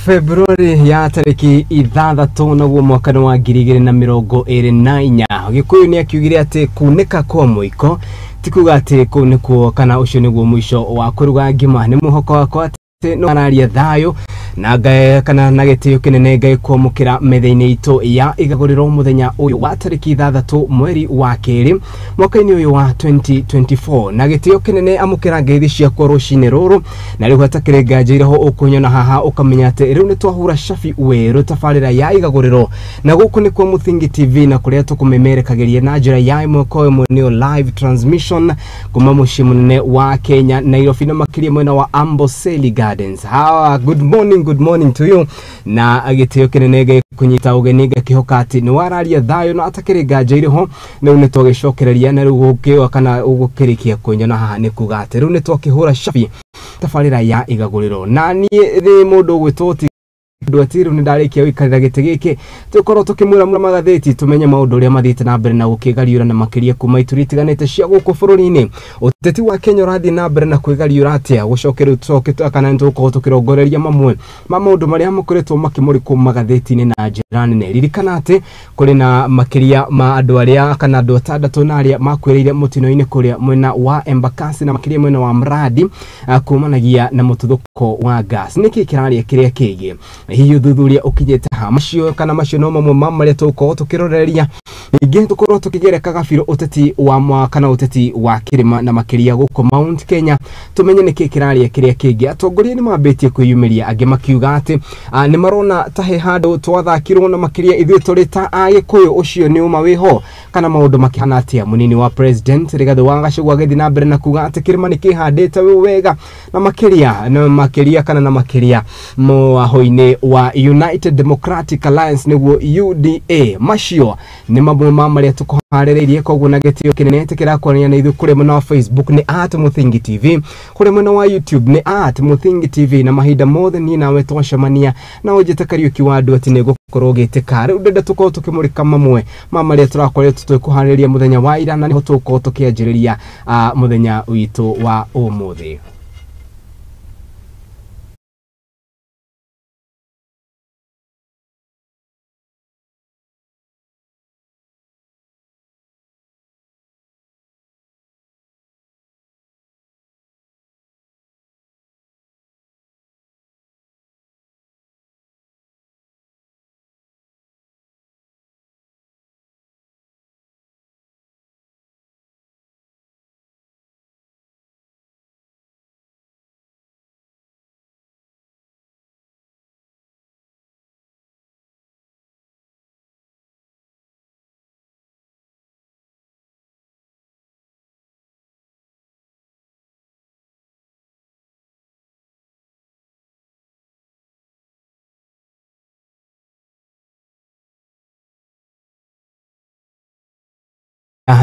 Februari ya tarĩki 6 naguo mwaka wa 2024. Gĩkũyũ nĩ akiugire atĩ kunĩka kwa mũiko ti kuga atĩ kũu nĩkuo kana ũcio nĩguo mũico wa kũruga ngima. Nĩ mwĩhoko wakwa atĩ no araria thayũ na ngae kana na gĩtĩo kĩnene ngai kwamũkĩra metha-inĩ itũ ya igagũrĩro mũthenya ũyũ wa tarĩki 6 mweri wa 2 mwaka-inĩ ũyũ wa 2024. Na gĩtĩo kĩnene amũkĩra ngeithi ciakwa rũcinĩ rũrũ, na rĩu hatakĩrĩ nganja ireho ũkũnyona haha ũkamenya atĩ rĩu nĩ twahura cabi werũ tabarĩra ya igagũrĩro, na gũkũ nĩkuo Mũthingi TV, na kũrĩa tũkũmemerekagĩria na njĩra ya ĩmwe kwa ĩmwe nĩyo live transmission kuma mũciĩ mũnene wa Kenya Nairobi, na makĩria mwena wa Amboseli Gardens. Hawa, good morning, good morning to you. Na gĩtĩo kĩnene gĩkũnyita ũgeni ngakĩhoka atĩ nĩ wararia thayũ na atakĩrĩ nganja irĩho. Rĩu nĩ twagĩcokereria na rĩu gũkĩoa kana ũgũkĩrĩkia kũnyona haha nĩ kuga atĩ rĩu nĩ twakĩhũra cabi tabarĩra ya igagũrĩro. Na niĩ nĩ mũndũ ũgwĩtwo ti ndũ ati rĩu nĩ ndarĩkia gũikarĩra gĩtĩ gĩkĩ, tũkorwo tũkĩmwĩra magathĩti tũmenye maũndũ ũrĩa mathiĩte na mbere na gũkĩgariũra, na makĩria kuma ituri itiganĩte cia gũkũ bũrũri-inĩ. Ũteti wa Kenya ũrathiĩ na mbere na kwĩgariũra atĩa? Gũcoke rĩu tũcoke kana nĩ tũgũkorwo tũkĩrongoreria mamwe ma maũndũ marĩa makoretwo makĩmũrĩkwo magathĩti-inĩ na njĩra nene. Ririkana atĩ kũrĩ na makĩria ma andũ arĩa kana andũ 6 na arĩa makuĩrĩire mũtino-inĩ kũrĩa mwena wa Embakasi na makĩria mwena wa Mradi kumanagia na mũtuthũko wa gas. Nĩkĩ kĩraria kĩrĩa kĩngĩ? Hihi ũthuthuria ũkinyĩte ha? Macio kana macio no mamwe ma marĩa tũgũkorwo tũkĩroreria. Ningĩ tũkorwo tũkĩgereka gabiro ũteti wa mwaka kana ũteti wa kĩrĩma na makĩria gũkũ Mount Kenya, tũmenye nĩkĩ kĩraria kĩrĩa kĩngĩ. Atongoria nĩ mambĩtie kwĩyumĩria, angĩ makiuga atĩ nĩ marona ta he handũ twathakirwo, na makĩria ithuĩ tũrĩ ta Agĩkũyũ, ũcio nĩ ũma wĩho kana maũndũ makĩhana atĩa. Mũnini wa president Rigathĩ wa Gachagua agĩthiĩ na mbere na kuga atĩ kĩrĩma nĩ kĩhandĩte wega, na makĩria na makĩria kana na makĩria mwaho-inĩ wa United Democratic Alliance nĩguo UDA. Macio nĩ mamwe ma marĩa tũkũharĩrĩirie, koguo na gĩtĩo kĩnene tĩkĩrakwaria na ithuĩ kũrĩa mwena wa Facebook nĩ @Mũthingi TV, kũrĩa mwena wa YouTube nĩ @Mũthingi TV, na mahinda mothe niĩ nawe twacemania na ũnjĩte Kariũki wa andũ atĩ nĩngũkorwo ngĩtĩka. Rĩu ndĩrenda tũkorwo tũkĩmũrĩka mamwe ma marĩa tũrakoretwo tũkĩharĩrĩria mũthenya wa ira, na nĩho tũgũkorwo tũkĩanjĩrĩria mũthenya witũ wa ũmũthĩ.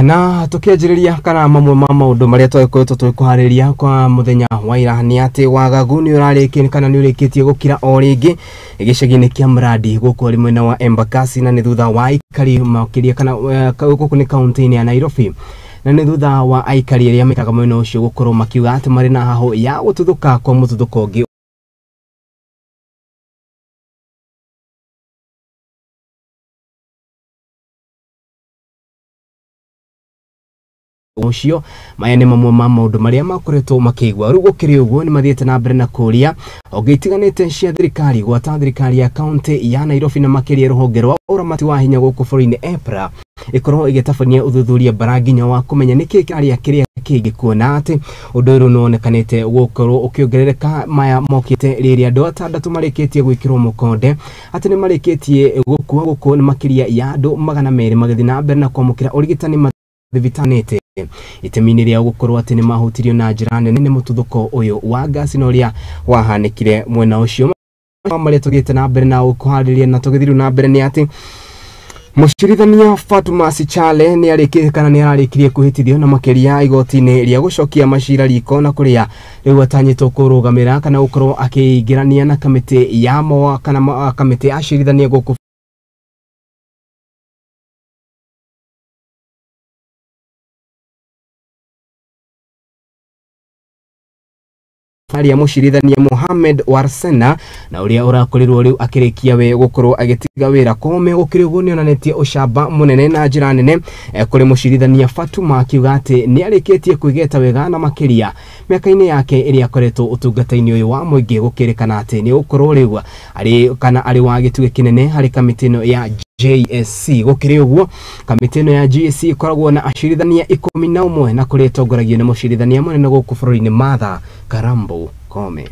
Na tukianjĩrĩria kana mamwe ma maũndũ marĩa twagĩkoretwo tũgĩkũharĩria kwa mũthenya wa ira nĩ atĩ wagagu nĩ ũrarĩkĩ kana nĩ ũrĩkĩtie gũkira o rĩngĩ gĩcagi-inĩ kĩa Mradi gũkũ arĩ mwena wa Embakasi, na nĩ thutha wa aikari makĩria kana gũkũ nĩ kaunti-inĩ ya Nairobi, na nĩ thutha wa aikari arĩa mekaga mwena ũcio gũkorwo makiuga atĩ marĩ na hahũ ya gũtuthũka kwa mũtuthũko ũngĩ ũcio. Maya nĩ mamwe ma maũndũ marĩa makoretwo makĩigua. Rĩu gũkĩrĩ ũguo nĩ mathiĩte na mbere na kũũria honge itiganĩte cia thirikari gwata thirikari ya kaunti ya Nairobi na makĩria rũhonge rwa ũramati wa hinya gũkũ bũrũri-inĩ EPRA ĩkorwo ĩgĩtabania ũthuthuria bara nginya wa kũmenya nĩkĩ kĩraria kĩrĩa kĩngĩ, kuona atĩ ũndũ ũyũ nĩwonekanĩte gũkorwo ũkĩongerereka. Maya mokĩte rĩrĩa andũ 6 marĩkĩtie gwĩkĩrwo mũkonde atĩ nĩ marĩkĩtie gũkua gũkũ nĩ makĩria ya andũ 200 magĩthiĩ na mbere na kwamũkĩra ũrigitani mathibitanĩte itemi-inĩ rĩa gũkorwo atĩ nĩ mahutirio na njĩra nene nĩ mũtuthũko ũyũ wa ngasi na ũrĩa wahanĩkire mwena ũcio. Marĩa tũgĩte na mbere na gũkũharĩria na tũgĩthiĩ na mbere nĩ atĩ mũcirithania Fatuma Sichale nĩ arĩkĩtie kana nĩ ararĩkirie kwĩhĩtithio na makĩria igoti-inĩ rĩa gũcokia macira riko, na kũrĩa rĩu atanyĩtwo kũrũgamĩra kana gũkorwo akĩingĩrania na kamĩtĩ ya moa kana kamĩtĩ ya acirithania gũkũ Somalia mũcirithania Mohamed Warsena na ũrĩa ũrakorirwo rĩu akĩrĩkia we gũkorwo agĩtiga wĩra. Koome gũkĩrĩ ũguo nĩonanĩtie ũcamba mũnene na njĩra nene kũrĩ mũcirithania Fatuma, akiuga atĩ nĩarĩkĩtie kwĩgeta wega na makĩria mĩaka-inĩ yake ĩrĩa akoretwo ũtungata-inĩ ũyũ wa mũingĩ, gũkĩrĩkana atĩ nĩ gũkorwo rĩu arĩ kana arĩ wa gĩtugĩ kĩnene harĩ kamĩtĩ ĩno ya JSC. Gũkĩrĩ ũguo kamĩtĩ ĩno ya JSC ĩkoragwo na acirithania 11 na kũrĩa ĩtongoragio nĩ mũcirithania mũnene gũkũ bũrũri-inĩ Martha Karambu Koome.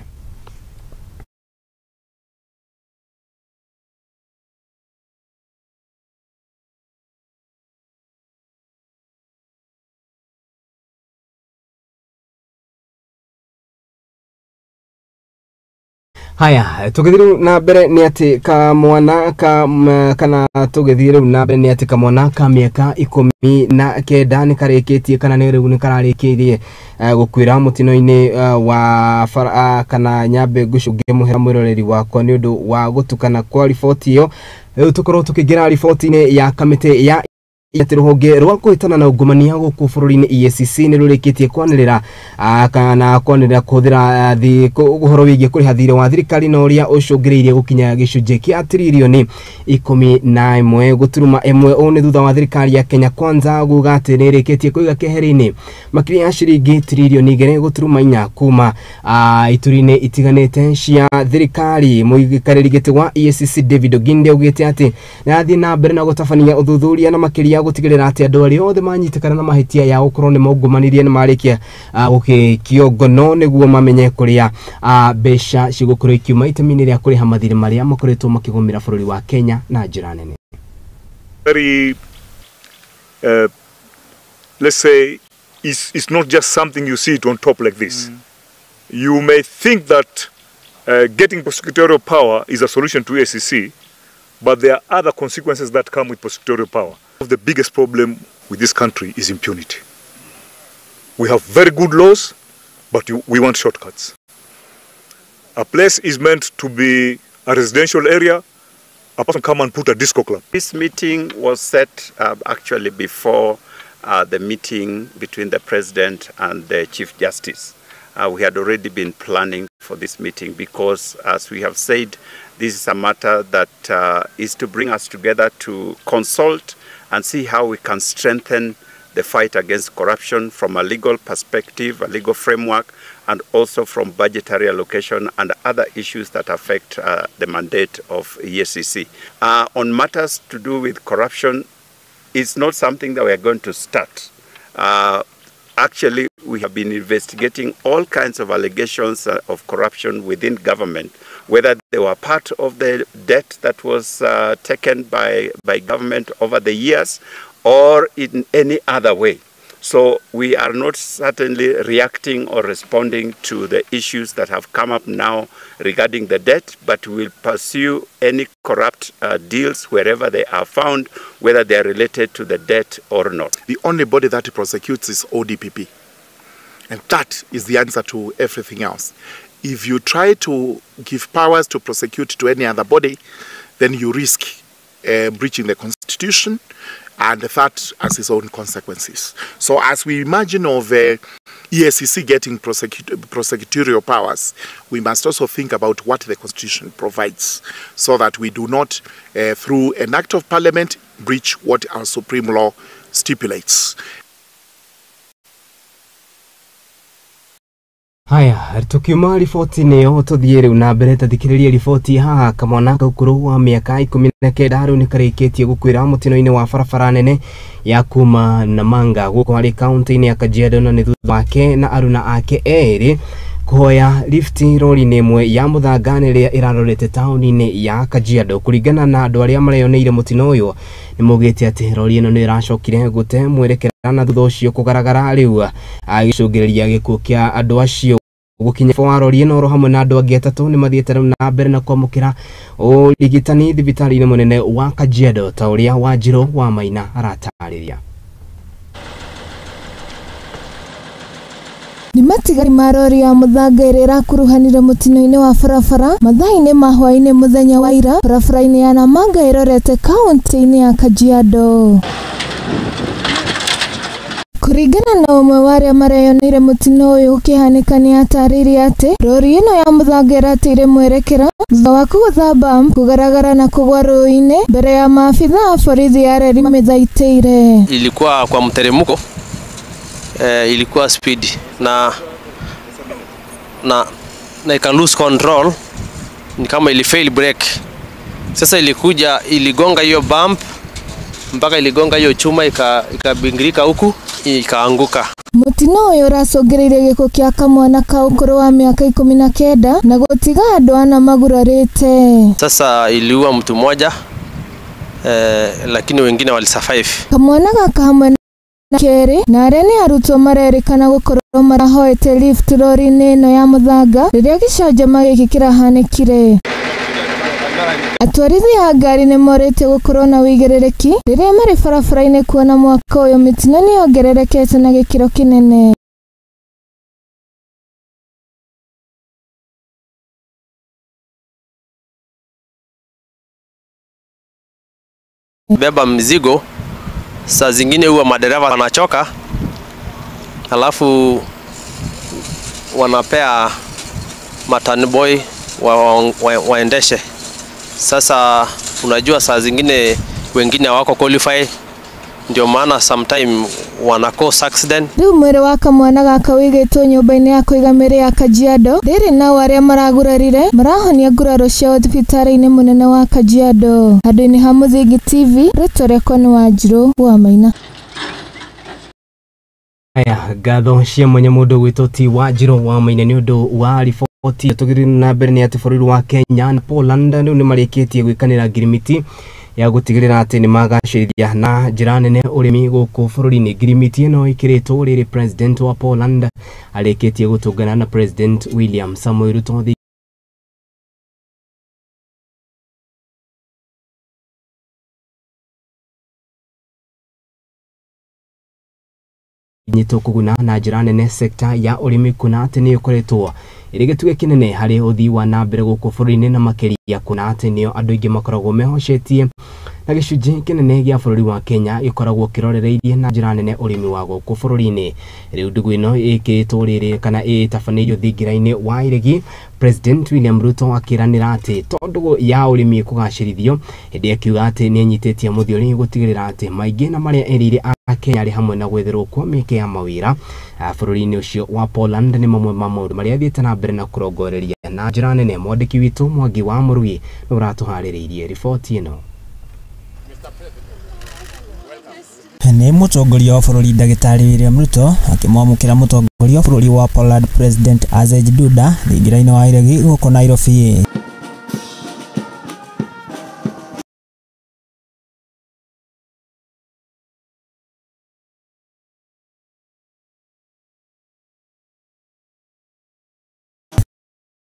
Haya, tũgĩthiĩ rĩu na mbere nĩ atĩ kamwana ka kana tũgĩthiĩ rĩu na mbere nĩ atĩ kamwana ka mĩaka 19 nĩ karĩkĩtie kana nĩ rĩu nĩ kararĩkĩrie gũkuĩra mũtino-inĩ wa bara, kana nyambe ngũcũnge mũhera mwĩroreri wakwa nĩ ũndũ wa gũtukana kwa riboti ĩyo. Rĩu tũkorwo tũkĩingĩra riboti-inĩ ya kamĩtĩ ya atĩ rũhonge rwa kũhĩtana na ungumania gũkũ bũrũri-inĩ EACC nĩ rũrĩkĩtie kwanĩrĩra kana kwanĩrĩra kũhũthĩra ũhoro wĩgiĩ kũrĩha thirĩ wa thirikari na ũrĩa ũcũngĩrĩirie gũkinya gĩcunjĩ kĩa tiririoni 11.1. Ũũ nĩ thutha wa thirikari ya Kenya Kwanza kuga atĩ nĩ ĩrĩkĩtie kũiga keheri-inĩ makĩria ya ciringi tiririoni 2.4 kuma ituri-inĩ itiganĩte cia thirikari. Mũikarĩri gĩtĩ wa EACC David Oginde augĩte atĩ nĩarathiĩ na mbere na gũtabania ũthuthuria na makĩria gũtigĩrĩra atĩ andũ arĩa othe manyitĩkana na mahĩtia ya gũkorwo nĩ maungumanirie nĩ marĩkia gũgĩkio ngono nĩguo mamenye kũrĩa mbeca cigũkorwo ikiuma itemi-inĩ rĩa kũrĩha mathirĩ marĩa makoretwo makĩgũmĩra bũrũri wa Kenya na njĩra nene. Very, let's say, it's not just something you see it on top like this. You may think that getting prosecutorial power is a solution to EACC, but there are other consequences that come with prosecutorial power. The biggest problem with this country is impunity. We have very good laws, but we want shortcuts. A place is meant to be a residential area. A person come and put a disco club. This meeting was set actually before the meeting between the President and the Chief Justice. We had already been planning for this meeting because, as we have said, this is a matter that is to bring us together to consult and see how we can strengthen the fight against corruption from a legal perspective, a legal framework, and also from budgetary allocation and other issues that affect the mandate of EACC. On matters to do with corruption, it's not something that we are going to start. Actually, we have been investigating all kinds of allegations of corruption within government, whether they were part of the debt that was taken by government over the years or in any other way. So we are not certainly reacting or responding to the issues that have come up now regarding the debt, but we'll pursue any corrupt deals wherever they are found, whether they are related to the debt or not. The only body that prosecutes is ODPP. And that is the answer to everything else. If you try to give powers to prosecute to any other body, then you risk breaching the Constitution, and that has its own consequences. So as we imagine of EACC getting prosecutorial powers, we must also think about what the Constitution provides, so that we do not, through an act of parliament, breach what our supreme law stipulates. Haya, tukiuma riboti-inĩ ĩyo tũthiĩ rĩu na mbere tathikĩrĩria riboti haha. Kamwana ka ũkũrũ wa mĩaka 19 rĩu nĩ karĩkĩtie gũkuĩra mũtino-inĩ wa barabara nene ya kuma Namanga gũkũ harĩ kaunti-inĩ ya Kajiado, na nĩ thutha wake na aruna ake erĩ kũhoya lifti rori-inĩ ĩmwe ya mũthanga ĩrĩa ĩrarorete taũni-inĩ ya Kajiado. Kũringana na andũ arĩa mareyoneire mũtino ũyũ, nĩ maugĩte atĩ rori ĩno nĩ ĩracokire gũte mwerekera na thutha ũcio kũgaragara rĩu agĩcũngĩrĩria gĩkuũ kĩa andũ acio. Gũkinya wa rori ĩno oro hamwe na andũ angĩ atatũ nĩ mathiĩte rĩu na mbere na kwamũkĩra ũrigitani thibitarĩ-inĩ mũnene wa Kajiado, ta ũrĩa Wanjirũ wa Maina aratarĩria. Nĩ matigari ma rori ya mũthanga ĩrĩa ĩrakuruhanire mũtino-inĩ wa barabara mathaa-inĩ ma hwaĩ-inĩ mũthenya wa ira barabara-inĩ ya Namanga ĩrorete kaunti-inĩ ya Kajiado. Kũringana na ũmwe wa arĩa mareyoneire mũtino ũyũ ũkĩhanĩka nĩ atarĩirie atĩ rori ĩno ya mũthanga ĩrateire mwerekera thutha wa kũgũtha bump, kũgaragara na kũgwa rũĩ-inĩ mbere ya maabitha a borithi a reri mamĩthaitĩire. Ilikuwa kwa mteremko, ilikuwa speed na ika lose control, ni kama ili fail brake. Sasa ilikuja iligonga hiyo bump mpaka iligonga hiyo chuma ikabingirika huku ikaanguka. Mũtino ũyũ ũracũngĩrĩirie gĩkuũ kĩa kamwana ka ũkũrũ wa mĩaka 19 na gũtiga andũ ana magurarĩte. Sasa iliua mtu mmoja, lakini wengine walisurvive. Kamwana gaka hamwe na kerĩ na arĩa nĩ arutwo marerĩkana gũkorwo marahoete lift rori-inĩ ĩno ya mũthanga rĩrĩa gĩcanjama gĩkĩ kĩrahanĩkire. Atwarithi a ngari nĩ morĩtio gũkorwo na ũigĩrĩrĩki rĩrĩa marĩ barabara-inĩ kuona mwaka ũyũ mĩtino nĩ yongererekete na gĩkĩro kĩnene. Beba mzigo, saa zingine huwa madereva wanachoka, alafu wanapea matanboy waendeshe. Sasa unajua saa zingine wengine hawako qualify, ndio maana sometime wana cause accident. Rĩu mwĩrĩ wa kamwana gaka ũigĩtwo nyũmba-inĩ ya kũiga mĩĩrĩ ya Kajiado rĩrĩ nao arĩa maragurarire marahonia nguraro ciao thibitarĩ-inĩ mũnene wa Kajiado. Handũ-inĩ ha Mũthingi TV, rĩtwa rĩakwa nĩ Wanjirũ wa Maina. Aya, ngatho cia mwanya mũndũ gwĩtwo ti Wanjirũ wa Maina nĩ ũndũ wa riboti. Tũgĩthiĩ na mbere nĩ atĩ bũrũri wa Kenya na Poland rĩu nĩ marĩkĩtie gwĩkanĩra ngirimiti ya gũtigĩrĩra atĩ nĩ magacĩrithia na njĩra nene ũrĩmi gũkũ bũrũri-inĩ. Ngirimiti ĩno ĩkĩrĩtwo rĩrĩ President wa Poland arĩkĩtie gũtũngana na President William Samoei Ruto nyito kũguna na njĩra nene sekta ya ũrĩmi kuna atĩ nĩ ĩkoretwo ĩrĩ gĩtugĩ kĩnene harĩ ũthii wa na mbere gũkũ bũrũri-inĩ na makĩria kuna atĩ nĩo andũ aingĩ makoragwo mehocetie na gĩcunjĩ kĩnene gĩa bũrũri wa Kenya gĩkoragwo kĩrorereirie na njĩra nene ũrĩmi wa gũkũ bũrũri-inĩ. Rĩu ndũgũ ĩno ĩkĩrĩtwo rĩrĩ kana ĩtabanĩirio thingira-inĩ wa iregi, President William Ruto akĩranĩra atĩ tondũ ya ũrĩmi kũgacĩrithio hĩndĩ akiuga atĩ nĩ anyitĩtie mũthiori gũtigĩrĩra atĩ maingĩ na marĩa erĩire Kenya arĩ hamwe na gwetherwo kwa mĩeke ya mawĩra bũrũri-inĩ ũcio wa Poland nĩ mamwe ma maũndũ marĩa athiĩte na mbere na kũrongoreria na njĩra nene. Mwandĩki witũ Mwangi wa Mũrui nĩ ũratũharĩrĩirie riboti ĩno. Nĩ mũtongoria wa bũrũri ndagĩtarĩ William Ruto akĩmwamũkĩra mũtongoria wa bũrũri wa Poland President Andrzej Duda thingira-inĩ wa iregi gũkũ Nairobi.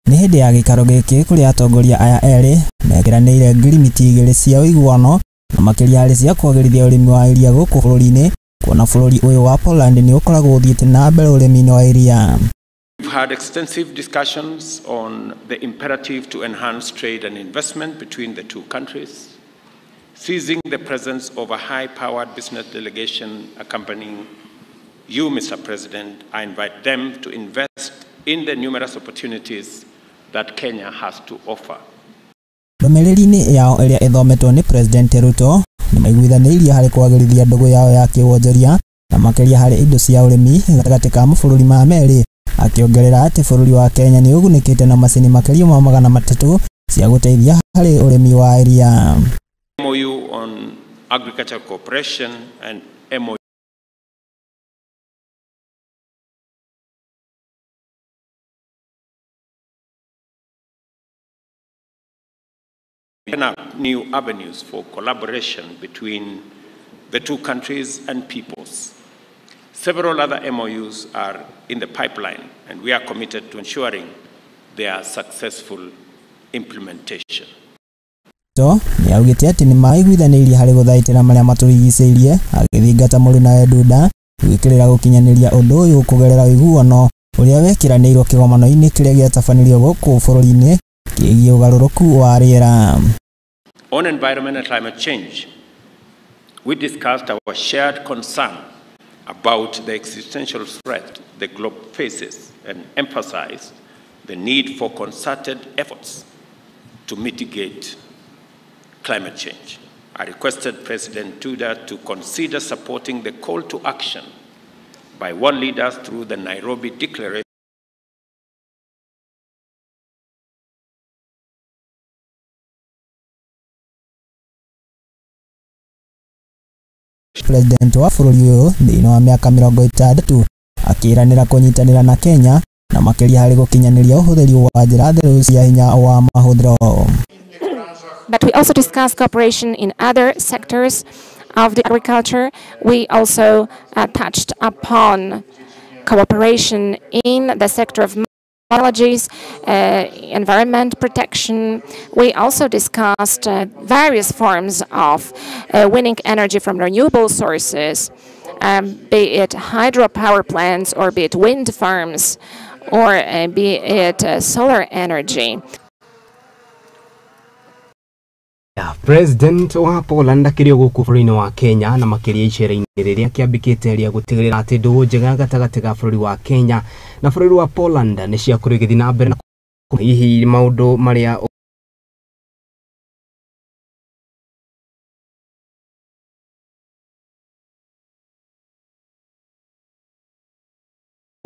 Nĩ hĩndĩ ya gĩikaro gĩkĩ kũrĩa atongoria aya erĩ mekĩranĩire ngirimiti igĩrĩ cia ũiguano na makĩria harĩ cia kwagĩrithia ũrĩmi wa iria gũkũ bũrũri-inĩ, kuona bũrũri ũyũ wa Poland nĩ ũkoragwo ũthiĩte na mbere ũrĩmi-inĩ wa iria. We've had extensive discussions on the imperative to enhance trade and investment between the two countries, seizing the presence of a high-powered business delegation accompanying you, Mr. President. I invite them to invest in the numerous opportunities that Kenya has to offer. Ndũmĩrĩri-inĩ yao ĩrĩa ĩthometwo nĩ President Ruto nĩ maiguithanĩirie harĩ kwagĩrithia ndũgũ yao ya kĩwonjoria na makĩria harĩ indo cia ũrĩmi gatagatĩ ka mabũrũri ma merĩ, akĩongerera atĩ bũrũri wa Kenya nĩ ũgunĩkĩte na macini makĩria ma 300 cia gũteithia harĩ ũrĩmi wa iria. MOU on agricultural cooperation and MOU open up new avenues for collaboration between the two countries and peoples. Several other MOUs are in the pipeline, and we are committed to ensuring their successful implementation. Ruto nĩ augĩte atĩ nĩ maiguithanĩirie harĩ gũthaitĩra marĩa matũrigicĩirie, agĩthingata mũrũnawe Duda gwĩkĩrĩra gũkinyanĩria ũndũ ũyũ kũgerera ũiguano ũrĩa wekĩranĩirwo kĩgomano-inĩ kĩrĩa gĩatabanĩrio gũkũ bũrũri-inĩ kĩgiĩ ũgarũrũku wa rĩera. On environment and climate change, we discussed our shared concern about the existential threat the globe faces and emphasized the need for concerted efforts to mitigate climate change. I requested President Duda to consider supporting the call to action by world leaders through the Nairobi Declaration. President wa bũrũri ũyũ thĩinĩ wa mĩaka 60 akĩranĩra kũnyitanĩra na Kenya na makĩria harĩ gũkinyanĩria ũhũthĩri wa njĩra theru cia hinya wa mahũthĩro. But we also discussed cooperation in other sectors of the agriculture. We also touched upon cooperation in the sector of technologies, environment protection. We also discussed various forms of winning energy from renewable sources, be it hydropower plants or be it wind farms or be it solar energy. President wa Poland akĩrĩ gũkũ bũrũri-inĩ wa Kenya na makĩria icera-inĩ rĩrĩa kĩambĩkĩte rĩa gũtigĩrĩra atĩ ndũgũ njega gatagatĩ ga bũrũri wa Kenya na bũrũri wa Poland nĩ ciakorwo igĩthiĩ na mbere na hihi maũndũ marĩa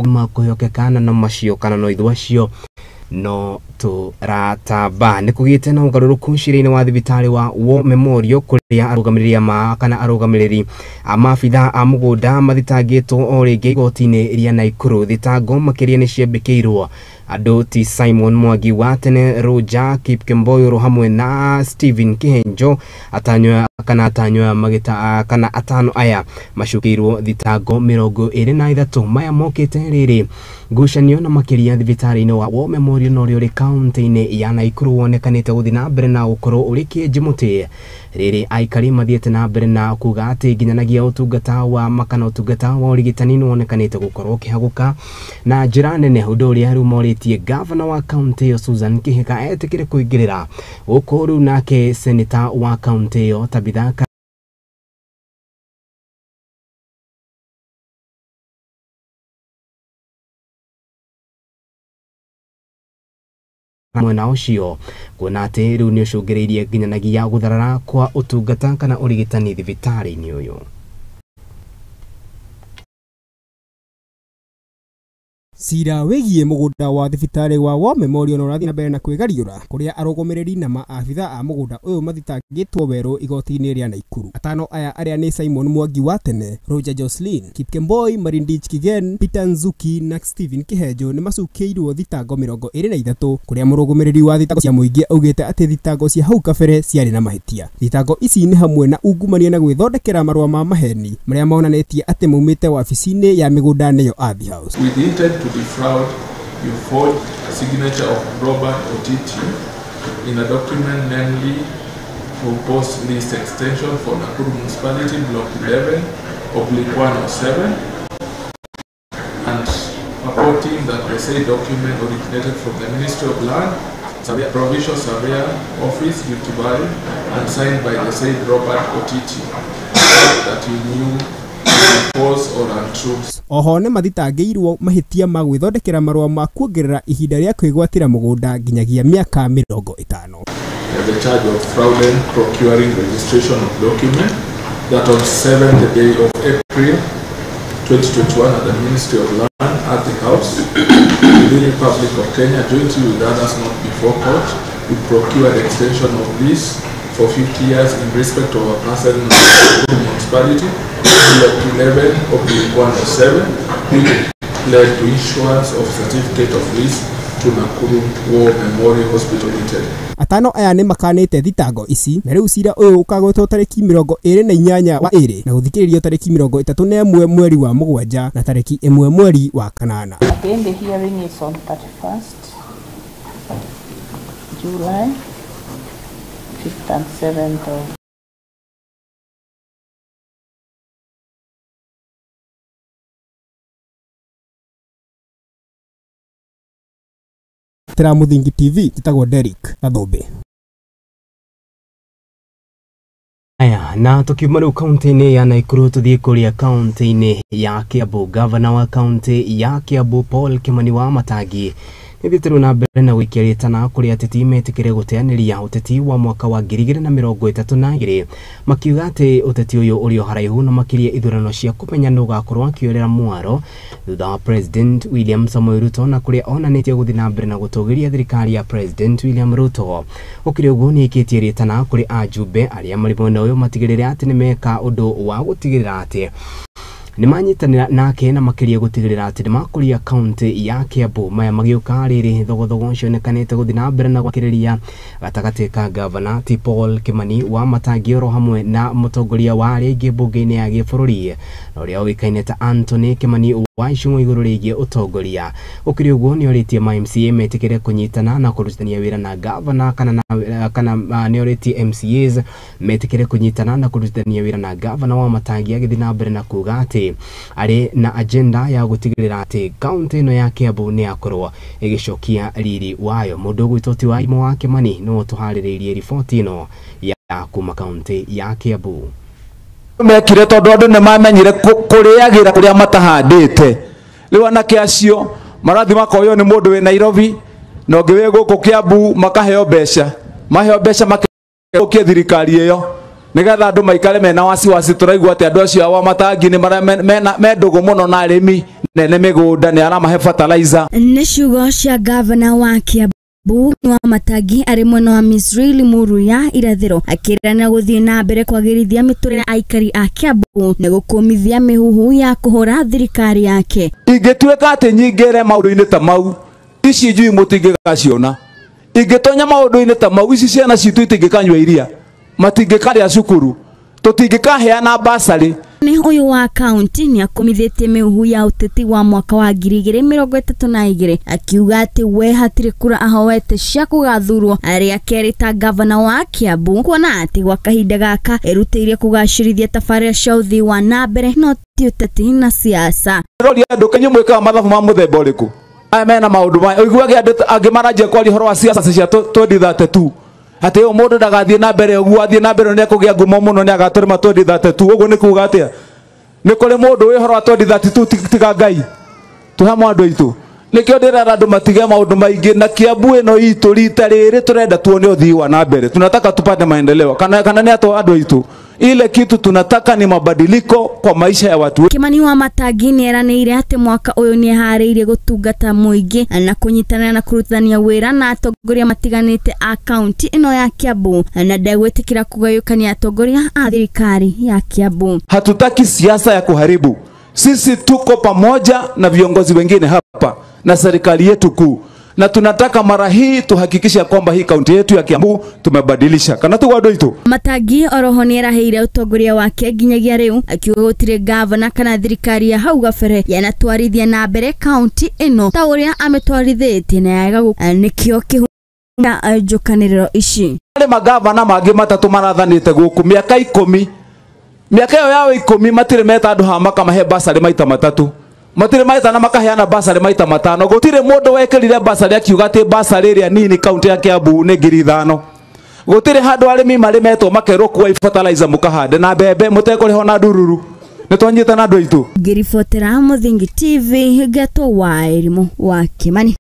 makwĩhokeka na macio kana no ithu acio no tũratamba. Nĩ kũgĩte na ũgarũrũku cira-inĩ wa thibitarĩ wa War Memorial kũrĩa arũgamĩrĩri ma kana arũgamĩrĩri a maabitha a mũgũnda mathitangĩtwo o rĩngĩ igoti-inĩ rĩa Naikuru. Thitango makĩria nĩ ciambĩkĩirwo andũ ti Simon Mwangi wa tene, Roger Kipkemboyoro hamwe na Stephen Kihenjo atanywa kana atanywa magita kana atano aya macukĩirwo thitango 23 maya mokĩte rĩrĩ ngucanio na makĩria thibitarĩ-inĩ wa War Memorial na ũrĩa ũrĩ kaunti-inĩ ya Naikuru wonekanĩte gũthiĩ na mbere na gũkorwo ũrĩ kĩenji mũtĩ rĩrĩ aikari mathiĩte na mbere na kuga atĩ nginyanagia ũtungata wa makana ũtungata wa ũrigitani nĩ wonekanĩte gũkorwo ũkĩhagũka na njĩra nene ũndũ ũrĩa rĩu morĩtie gavana wa kaunti ĩyo Susan Kihika etĩkĩre kũingĩrĩra gũkũ rĩu nake seneta wa kaunti ĩyo Tabitha mwena ũcio kuona atĩ rĩu nĩ ũcũngĩrĩirie nginyanagia gũtharara kwa ũtungata kana ũrigitani thibitarĩ-inĩ ũyũ. Cira wĩgiĩ mũgũnda wa thibitarĩ wa War Memorial ũrathiĩ na mbere na kwĩgariũra kũrĩa arũgamĩrĩri na maabitha a mũgũnda ũyũ mathitangĩtwo werũ igoti-inĩ rĩa Naikuru. Atano aya arĩa nĩ Simon Mwangi wa tene, Roger Jocelyn, Kipkemboi, Marindich Kigen, Peter Nzuki na Stephen Kihenjo nĩ macukĩirwo thitango 23 kũrĩa mũrũgamĩrĩri wa thitango cia mũingĩ augĩte atĩ thitango cia hau kabere ciarĩ na mahĩtia. Thitango ici nĩ hamwe na ungumania na gwĩthondekera marũa ma maheni marĩa monanĩtie atĩ maumĩte wabici-inĩ ya mĩgũnda nĩyo Ardhi House. With intent to defraud, you forged a signature of Robert Otiti in a document, namely proposed lease extension for Nakuru Municipality Block 11/107, and purporting that the said document originated from the Ministry of Land, Survey, Provincial Surveyor Office, Rift Valley, and signed by the said Robert Otiti, that you knew false or untrue. Oho nĩ mathitangĩirwo mahĩtia ma gwĩthondekera marũa ma kuongerera ihinda rĩa kwĩgwatĩra mũgũnda nginyagia mĩaka 50. The charge of fraudulent procuring registration of document that on 7th day of April 2021 at the Ministry of Land at the House within the Republic of Kenya, jointly with others not before court, we procured extension of lease for 50 years in respect of a parcel in the municipality, Block 11/107, which led to issuance of certificate of lease to Nakuru War Memorial Hospital Limited. Atano aya nĩ makanĩte thitango ici na rĩu cira ũyũ ũkagwetwo tarĩki 28 wa 2 na gũthikĩrĩrio tarĩki 31 mweri wa 7 na tarĩki 1 mweri wa 8. Again, the hearing is on 31st July, 5th and 7th of Tera Muthingi TV, njĩtagwo Derrick Gathumbi. Aya Na tukiuma rĩu kaunti-inĩ ya Nakuru tuthiĩ kũrĩa kaunti-inĩ ya Kiambu. Gavana wa kaunti ya Kiambu Paul Kimani wa Matangi nĩthiĩte rĩu na mbere na gũikia rĩtana kũrĩ ateti metĩkĩre gũteanĩria ũteti wa mwaka wa 2032, makiuga atĩ ũteti ũyũ ũrĩ o haraihu na makĩria ithurano cia kũmenya nũ ũgakorwo akĩorĩra mwaro thutha wa President William Samoei Ruto, na kũrĩa onanĩtie gũthiĩ na mbere na gũtũgĩria thirikari ya President William Ruto. Gũkĩrĩ ũguo, nĩ ĩkĩtie rĩtana kũrĩ ajumbe arĩa marĩ mwena ũyũ matigĩrĩre atĩ nĩmeka ũndũ wa gũtigĩrĩra atĩ nĩmanyitanĩra nake na makĩria gũtigĩrĩra atĩ nĩmakũria kaunti ya Kiambu. Maya magĩũka rĩrĩ thogothogo cionekanĩte gũthiĩ na mbere na gwakĩrĩria gatagatĩ ka gavana ti Paul Kimani wa Matangi oro hamwe na mũtongoria wa arĩa aingĩ mbunge-inĩ ya gĩbũrũri na ũrĩa ũĩkaine ta Anthony Kimani wa Icũng'wa igũrũ rĩgiĩ ũtongoria. Gũkĩrĩ ũguo, nĩorĩtie ma MCA metĩkĩre kũnyitana na kũrutithania wĩra na gavana kana nĩorĩtie MCAs metĩkĩre kũnyitana na kũrutithania wĩra na gavana wa Matangi, agĩthiĩ na mbere na kuga atĩ arĩ na agenda ya gũtigĩrĩra atĩ kaunti ĩno ya Kiambu nĩ yakorwo ĩgĩcokia riri wayo. Mũndũ ũgwĩtwo ti Waimũ wa Kimani nĩwe ũtũharĩrĩirie riboti ĩno ya kuma kaunti ya Kiambu. Mekire tondu andu ni mamenyire kuriagira kuria matahandite. Riu anake acio marathi makoywo ni mundu wi Nairobi na ungi wi guku Kiambu, makaheo mbeca, maheo mbeca makokie thirikari iyo nigetha andu maikare mena wasiwasi. Turaigua ati andu acio a Matangi ni mena me ndugu muno na arimi nene migunda ni aramahe fertilizer. Nĩ ciugo cia gavana wa Kiambu wa Matangi arĩ mwena wa Misri Limuru ya irathĩro, akĩrana gũthiĩ na mbere kwagĩrithia mĩtũrĩre ya aikari a Kiambu na gũkũmithia mĩhuhu ya kũhũra thirikari yake. Ingĩtuĩka atĩ nyingĩre maũndũ-inĩ ta mau, ici njui mũtingĩgaciona. Ingĩtonya maũndũ-inĩ ta mau, ici ciana citũ itingĩkanyua iria, matingĩkarĩa cukuru, tũtingĩkaheana basarĩ. Nĩ ũyũ wa kaunti nĩ akũmithĩtie mĩhuhu ya ũteti wa mwaka wa 2032, akiuga atĩ we hatirĩ kura ahoete cia kũgathurwo arĩa kerĩ ta gavana wa Kiambu, kuona atĩ gwa kahinda gaka erutĩire kũgacĩrithia tabarĩra cia ũthii wa na mbere no ti ũteti na siasa. Rori andũ kenya mwĩkaga mathabu ma mũthemba ũrĩkũ? Aya mena maũndũ maya ũiguage andũ angĩ maranjia kwaria ũhoro wa siasa cia 2032, atĩ ũyũ mũndũ ndagathiĩ na mbere ũguo, athiĩ na mbere nĩ ekũgĩa ngumo mũno, nĩ agatũrĩma 2032. Ũguo nĩ kuga atĩa? Nĩ kũrĩ mũndũ wĩ ũhoro wa 2032 tiga Ngai? Twĩ hamwe andũ aitũ. Nĩkĩo ndĩrera andũ matige maũndũ maingĩ na Kiambu ĩno itũ rita rĩrĩ tũrenda tuone ũthii wa na mbere, tunataka tupate maendeleo. Kana nĩ atũ andũ aitũ, ile kitu tunataka ni mabadiliko kwa maisha ya watu. Kimani wa Matangi nĩ eranĩire atĩ mwaka ũyũ nĩ eharĩirie gũtungata mũingĩ na kũnyitanĩra na kũrutithania wĩra na atongoria matiganĩte a kaunti ĩno ya Kiambu, na ndegwĩtĩkĩra kũgayũkania atongoria a thirikari ya Kiambu. Hatutaki siasa ya kuharibu. Sisi tuko pamoja na viongozi wengine hapa na serikali yetu kuu, na tunataka mara hii tuhakikishe kwamba hii kaunti yetu ya Kiambu tumebadilisha. Kana tu andũ aitũ. Matangi oroho nĩ eraheire ũtongoria wake nginyagia rĩu, akiuga gũtirĩ gavana kana thirikari ya hau gabere yanatwarithia na mbere kaunti ĩno ta ũrĩa amĩtwarithĩtie na yaga nĩkĩo kĩhumo njũkanĩrĩro ici. Harĩ magavana mangĩ matatũ marathanĩte gũkũ mĩaka 10, mĩaka ĩyo yao 10 matirĩ meta andũ haha makamahe basarĩ maita matatũ, matirĩ maetana makaheana basarĩ maita 5. Gũtirĩ mũndũ wekĩrire basarĩ akiuga atĩ basarĩ ĩrĩa nini kaunti ya Kiambu nĩ 5,000. Gũtirĩ handũ arĩmi marĩ metwo makerwo kuai fertilizer mũkahande na mbembe mũtekũrĩhwo na ndururu. Nĩ twanyitana andũ aitũ. Ngĩribotera Mũthingi TV, ngetwo wa Irimũ wa Kimani.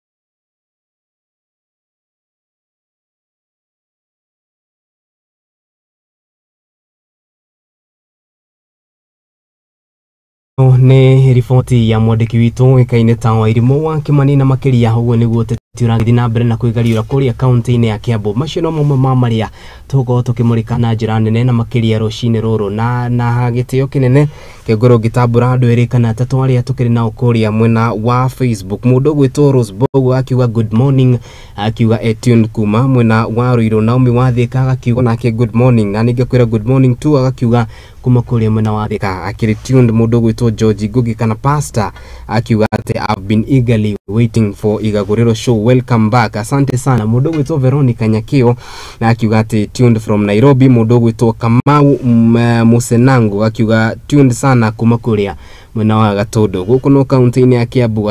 Nĩ riboti ya mwandĩki witũ ũĩkaine ta Wairimũ wa Kimani, na makĩria ũguo nĩguo ũteti ũrathiĩ na mbere na kwĩgariũra kũrĩa kaunti-inĩ ya Kiambu. Macio no mamwe ma marĩa tũgũkorwo tũkĩmũrĩka na njĩra nene na makĩria rũcinĩ rũrũ, na gĩtĩo kĩnene kĩngorwo ngĩtambũra andũ erĩ kana atatũ arĩa tũkĩrĩ nao kũrĩa mwena wa Facebook. Mũndũ ũgwĩtwo Rose Bogo akiuga good morning, akiuga Etune kuma mwena wa Ruiru. Naomi wa Thika agakiuga nake good morning, na ningĩ good morning tu agakiuga kuma kũrĩa mwena wa Thika akĩrĩ tuned. Mũndũ ũgwĩtwo George Ngugi kana pastor akiuga atĩ I've been eagerly waiting for Igaguriro show, welcome back, asante sana. Mũndũ ũgwĩtwo Veronica Nyakio na akiuga atĩ tuned from Nairobi. Mũndũ ũgwĩtwo Kamau Musenango akiuga tuned sana kuma kũrĩa mwena wa Gatundu gũkũ no kaunti-inĩ ya Kiambu.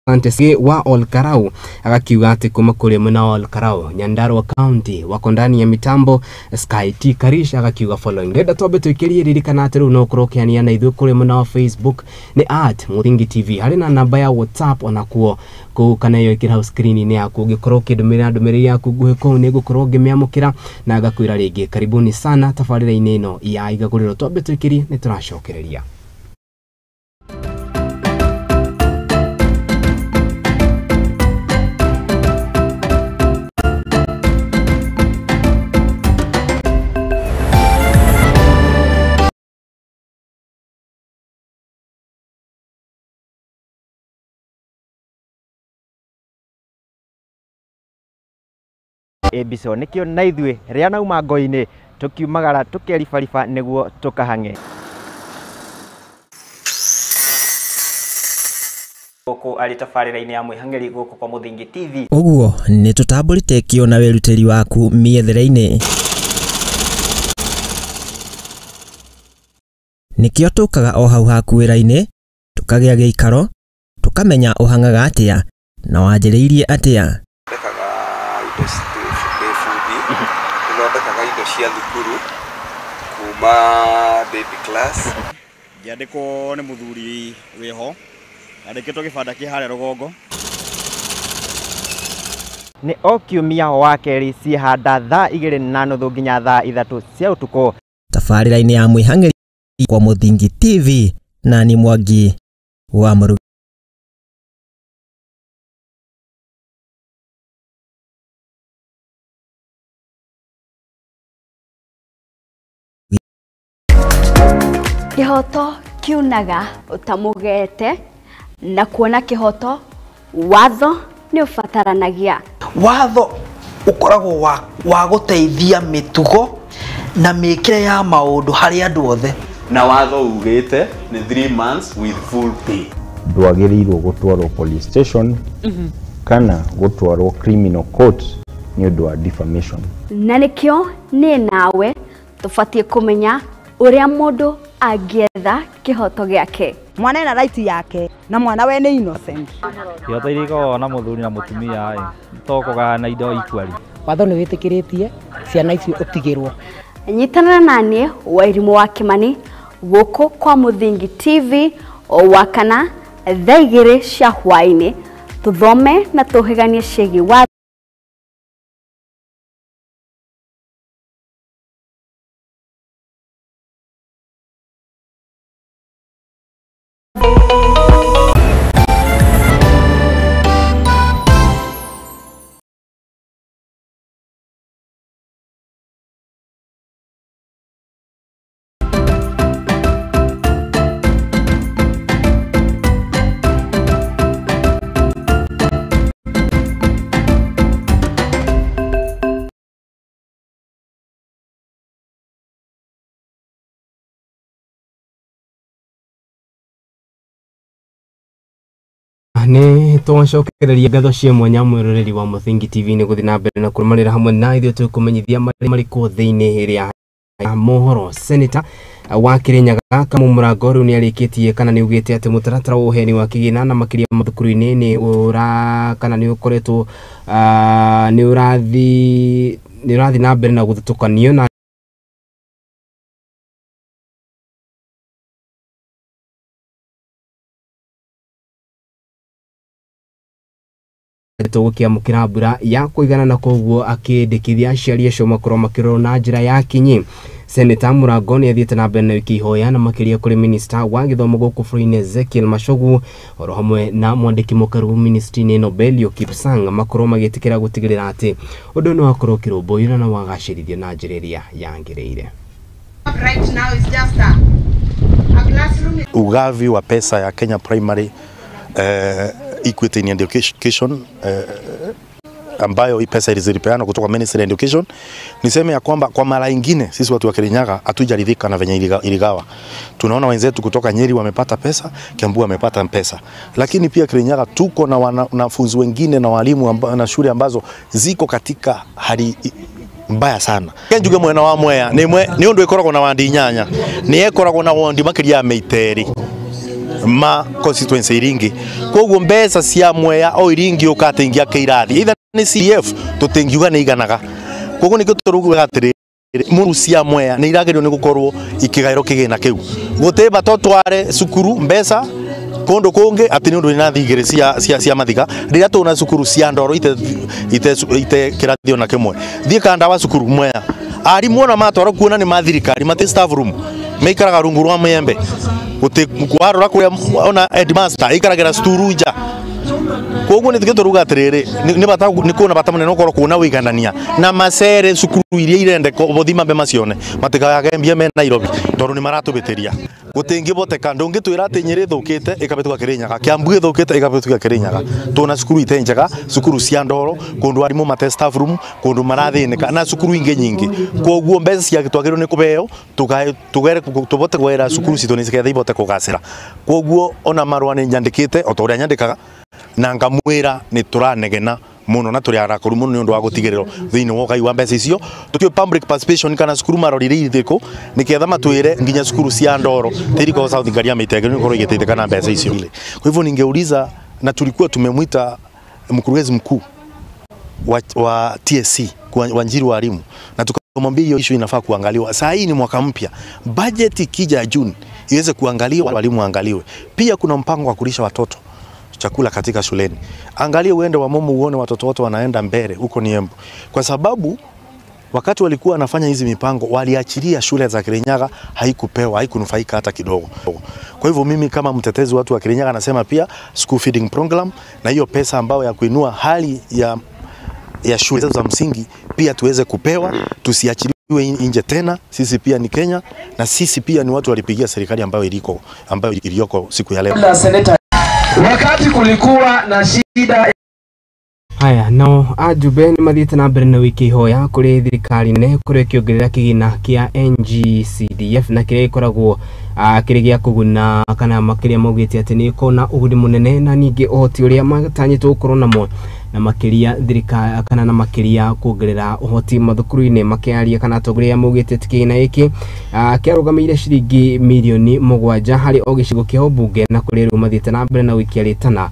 Asante wa Olkarau agakiuga ati kuma kuria mwena wa Olkarau Nyandarua County wako ndani ya mitambo. Sky T Karish agakiuga following. Ndenda twambe tuikirie ririkana ati riu no ukorwo ukiania na ithuĩ kuria mwena wa Facebook ni @Muthingi TV, harĩ na namba ya WhatsApp onakuo kũu kana iyo ĩkĩra hau screen-inĩ yaku, ũngĩkorwo ũkĩndũmĩra ndũmĩrĩri yaku nguhĩ kũu nĩ ngũkorwo ngĩmĩamũkĩra na ngakwĩra rĩngĩ karibuni sana tabarĩra-inĩ ĩno ya Igagũrĩro. Twambe tuikirie nĩ tũracokereria. Ebiso nikio na ithuĩ rĩa nauma ngo-inĩ tukiumagara tukeribariba nĩguo tũkahang'e gũkũ arĩ tabarĩra-inĩ ya mwĩhang'eri gũkũ kwa Mũthingi TV. Ũguo nĩ tũtambũrĩte kĩo na wĩrutĩri waku mĩethere-inĩ, nĩkĩo tũkaga o hau haku wĩra-inĩ tũkagĩa gĩikaro tũkamenya ũhang'aga atĩa na wanjĩrĩirie atĩa. Thondekaga indo cia thukuru kuma baby class. Ngĩandĩkwo nĩ mũthuri wĩho andĩkĩtwo gĩbanda kĩ harĩa rũgongo. Nĩ o kiumia wa kerĩ ciĩhanda thaa 2:30 nginya thaa 3 cia ũtukũ. Tabarĩra-inĩ ya mwĩhang'eri kwa Mũthingi TV na ni Mwangi wa Mũrugi. Kĩhoto kiunaga ũtamũgete na kuona kĩhoto watho nĩ ũbataranagia. Watho ũkoragwo wa gũteithia mĩtugo na mĩkĩre ya maũndũ harĩ andũ othe. Na watho ugĩte nĩ 3 months with full pay. Ndwagĩrĩirwo gũtwarwo police station kana gũtwarwo criminal court nĩ ũndũ wa defamation. Na nĩkĩo niĩ nawe tũbatiĩ kũmenya ũrĩa mũndũ angĩetha kĩhoto gĩake. Mwana ena right yake na mwana we nĩ innocent. Kĩhoto iria ikoragwo na mũthuri na mũtumia ĩ to kũgayana indo equally. Watho nĩ wĩtĩkĩrĩtie ciana icio ũtigĩrwo. Nyitanĩra na niĩ Wairimũ wa Kĩmani gũkũ kwa Mũthingi TV o wakana thaa 2 cia hwaĩ-inĩ tũthome na tũhĩganie ciĩgiĩ watho. Nĩ twacokereria ngatho cia mwanya mwĩroreri wa Mũthingi TV nĩ gũthiĩ na mbere na kũrũmanĩra hamwe na ithuĩ tũkũmenyithia marĩa marĩkũ thĩinĩ ĩrĩa mohoro. Senator wa Kirinyaga Kamau Mũrango rĩu nĩ arĩkĩtie kana nĩ ugĩte atĩ mũtaratara wa ũheani wa kĩgĩna na makĩria mathukuru-inĩ nĩ ũra kana nĩ ũkoretwo nĩ ũrathiĩ na mbere na gũthutũkanio na tũgũkĩamũkĩra mbura ya kũigana na koguo akĩndĩkithia aciari acio makorwo makĩrorwo na njĩra ya kinyi. Senator Mũrango nĩ athiĩte na mbere na wiki ihoya na makĩria kũrĩ minista wa gĩthomo gũkũ bũrũri-inĩ Ezekiel Machogu oro hamwe na mwandĩki mũkaru ministry-inĩ ĩno Belio Kipsang makorwo magĩtĩkĩra gũtigĩrĩra atĩ ũndũ nĩ wakorwo ũkĩrũmbũiyo na wagacĩrithio na njĩra ĩrĩa yagĩrĩire. Right now is just a classroom. Ugavi wa pesa ya Kenya Primary Equity in Education ambayo hii pesa ilizilipeana kutoka Ministry of Education. Niseme ya kwamba kwa mara nyingine sisi watu wa Kirinyaga hatujaridhika na venye iligawa. Tunaona wenzetu kutoka Nyeri wamepata pesa, Kiambu wamepata pesa. Lakini pia Kirinyaga tuko na wanafunzi wengine na walimu na shule ambazo ziko katika hali mbaya sana. Njuge mwena wa Mwea ni undu ikoragwo na wandi inyanya. Ni ekoragwo na wandi makiria ya meiteri. ma constituency iringi koguo mbeca cia Mwea o iringi ukatingia keirathi either ni CDF tutingiuga ni iganaga koguo nikio turugaga atiri muru cia Mwea ni iragerio ni gukorwo ikigairo kigina kiu gutiba to tware cukuru mbeca kundu kungi ati ni undu ina thigiri cia mathiga riria tuna cukuru cia ndoro ite kirathi ona kimwe thie kanda wa cukuru Mwea arimu ona matwaro kuona ni mathirikari mati staff room meikaraga rungu rwa mwembe guti kwarora kuria ona headmaster ikaragira sturu nja koguo ni turuga atiriri ni bata ni kuona bata munene ukorwo kuona wiganania na macere cukuru iria irendeka bothi mambe macione matikagage mbia me Nairobi tondu ni maratubitiria gutingiboteka ndungitwira ati Nyeri thukite ikabituka Kirinyaga Kiambu ithukite ikabituka Kirinyaga tuna cukuru ite njega cukuru cia ndoro kundu arimu mate staff room kundu marathinika na cukuru ingi nyingi koguo mbeca cia twagirwo ni kubeo tugere tubote gwera cukuru citu ni ciketha ibote kugacira koguo ona marua ni nyandikite o ta uria nyandikaga na ngamwira ni turanegena muno na turi arakoru muno ni undu wa gutigirirwo thiini wa ugai wa mbeca icio tutio public participation kana cukuru marorire ithiko niketha matwire nginya cukuru cia ndoro tiriko South Ngaria mitenge ni korwo igiteithika na mbeca icio. Kwa hivyo ningeuliza, na tulikuwa tumemwita mkurugenzi mkuu wa TSC Wanjiru Walimu na tukamwambia hiyo issue inafaa kuangaliwa. Saa hii ni mwaka mpya, budget ikija ya June iweze kuangaliwa, walimu waangaliwe. Pia kuna mpango wa kulisha watoto chakula katika shuleni. Angalia uende wa Momo uone watoto wote wanaenda mbele huko ni Embu. Kwa sababu wakati walikuwa wanafanya hizi mipango waliachilia shule za Kirinyaga haikupewa, haikunufaika hata kidogo. Kwa hivyo mimi kama mtetezi watu wa Kirinyaga nasema pia school feeding program na hiyo pesa ambayo ya kuinua hali ya shule za msingi pia tuweze kupewa, tusiachiliwe nje tena. Sisi pia ni Kenya na sisi pia ni watu walipigia serikali ambayo iliyoko siku ya leo. Wakati kulikuwa na shida. Haya, nao ajumbe nĩ mathiĩte na mbere na wiki ihoya kũrĩ thirikari nene kũrĩa ĩkĩongerera kĩgĩna kĩa NGCDF na kĩrĩa gĩkoragwo kĩrĩ gĩa kũguna kana makĩria maugĩte atĩ nĩ ĩkorwo na ũguni mũnene na ningĩ ũhoti ũrĩa matanyĩtwo gũkorwo namo na makĩria thirikari kana na makĩria kuongerera ũhoti mathukuru-inĩ. Makĩaria kana atongoria maugĩte atĩ kĩgĩna gĩkĩ kĩarũgamĩire ciringi mirioni 7 harĩ o gĩcigo kĩa ũmbunge na kũrĩa rĩu mathiĩte na mbere na gũikia rĩtana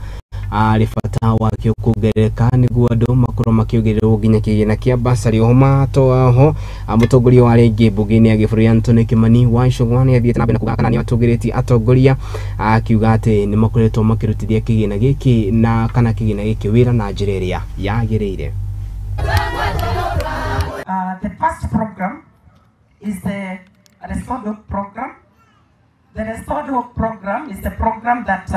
arĩ bata wakĩo kuongerereka nĩguo andũ makorwo makĩongererwo nginya kĩgĩna kĩa basarĩ. Oho matoaho mũtongoria wa rĩngĩ mbunge-inĩ ya gĩbũrũri Anthony Kimani wa Icũng'wa nĩ athiĩte na mbere na kuga kana nĩ atongoretie atongoria akiuga atĩ nĩ makoretwo makĩrutithia kĩgĩna gĩkĩ na kana kĩgĩna gĩkĩ wĩra na njĩra ĩrĩa yagĩrĩire. The first program is the Restored Hope program. The Restored Hope program is the program that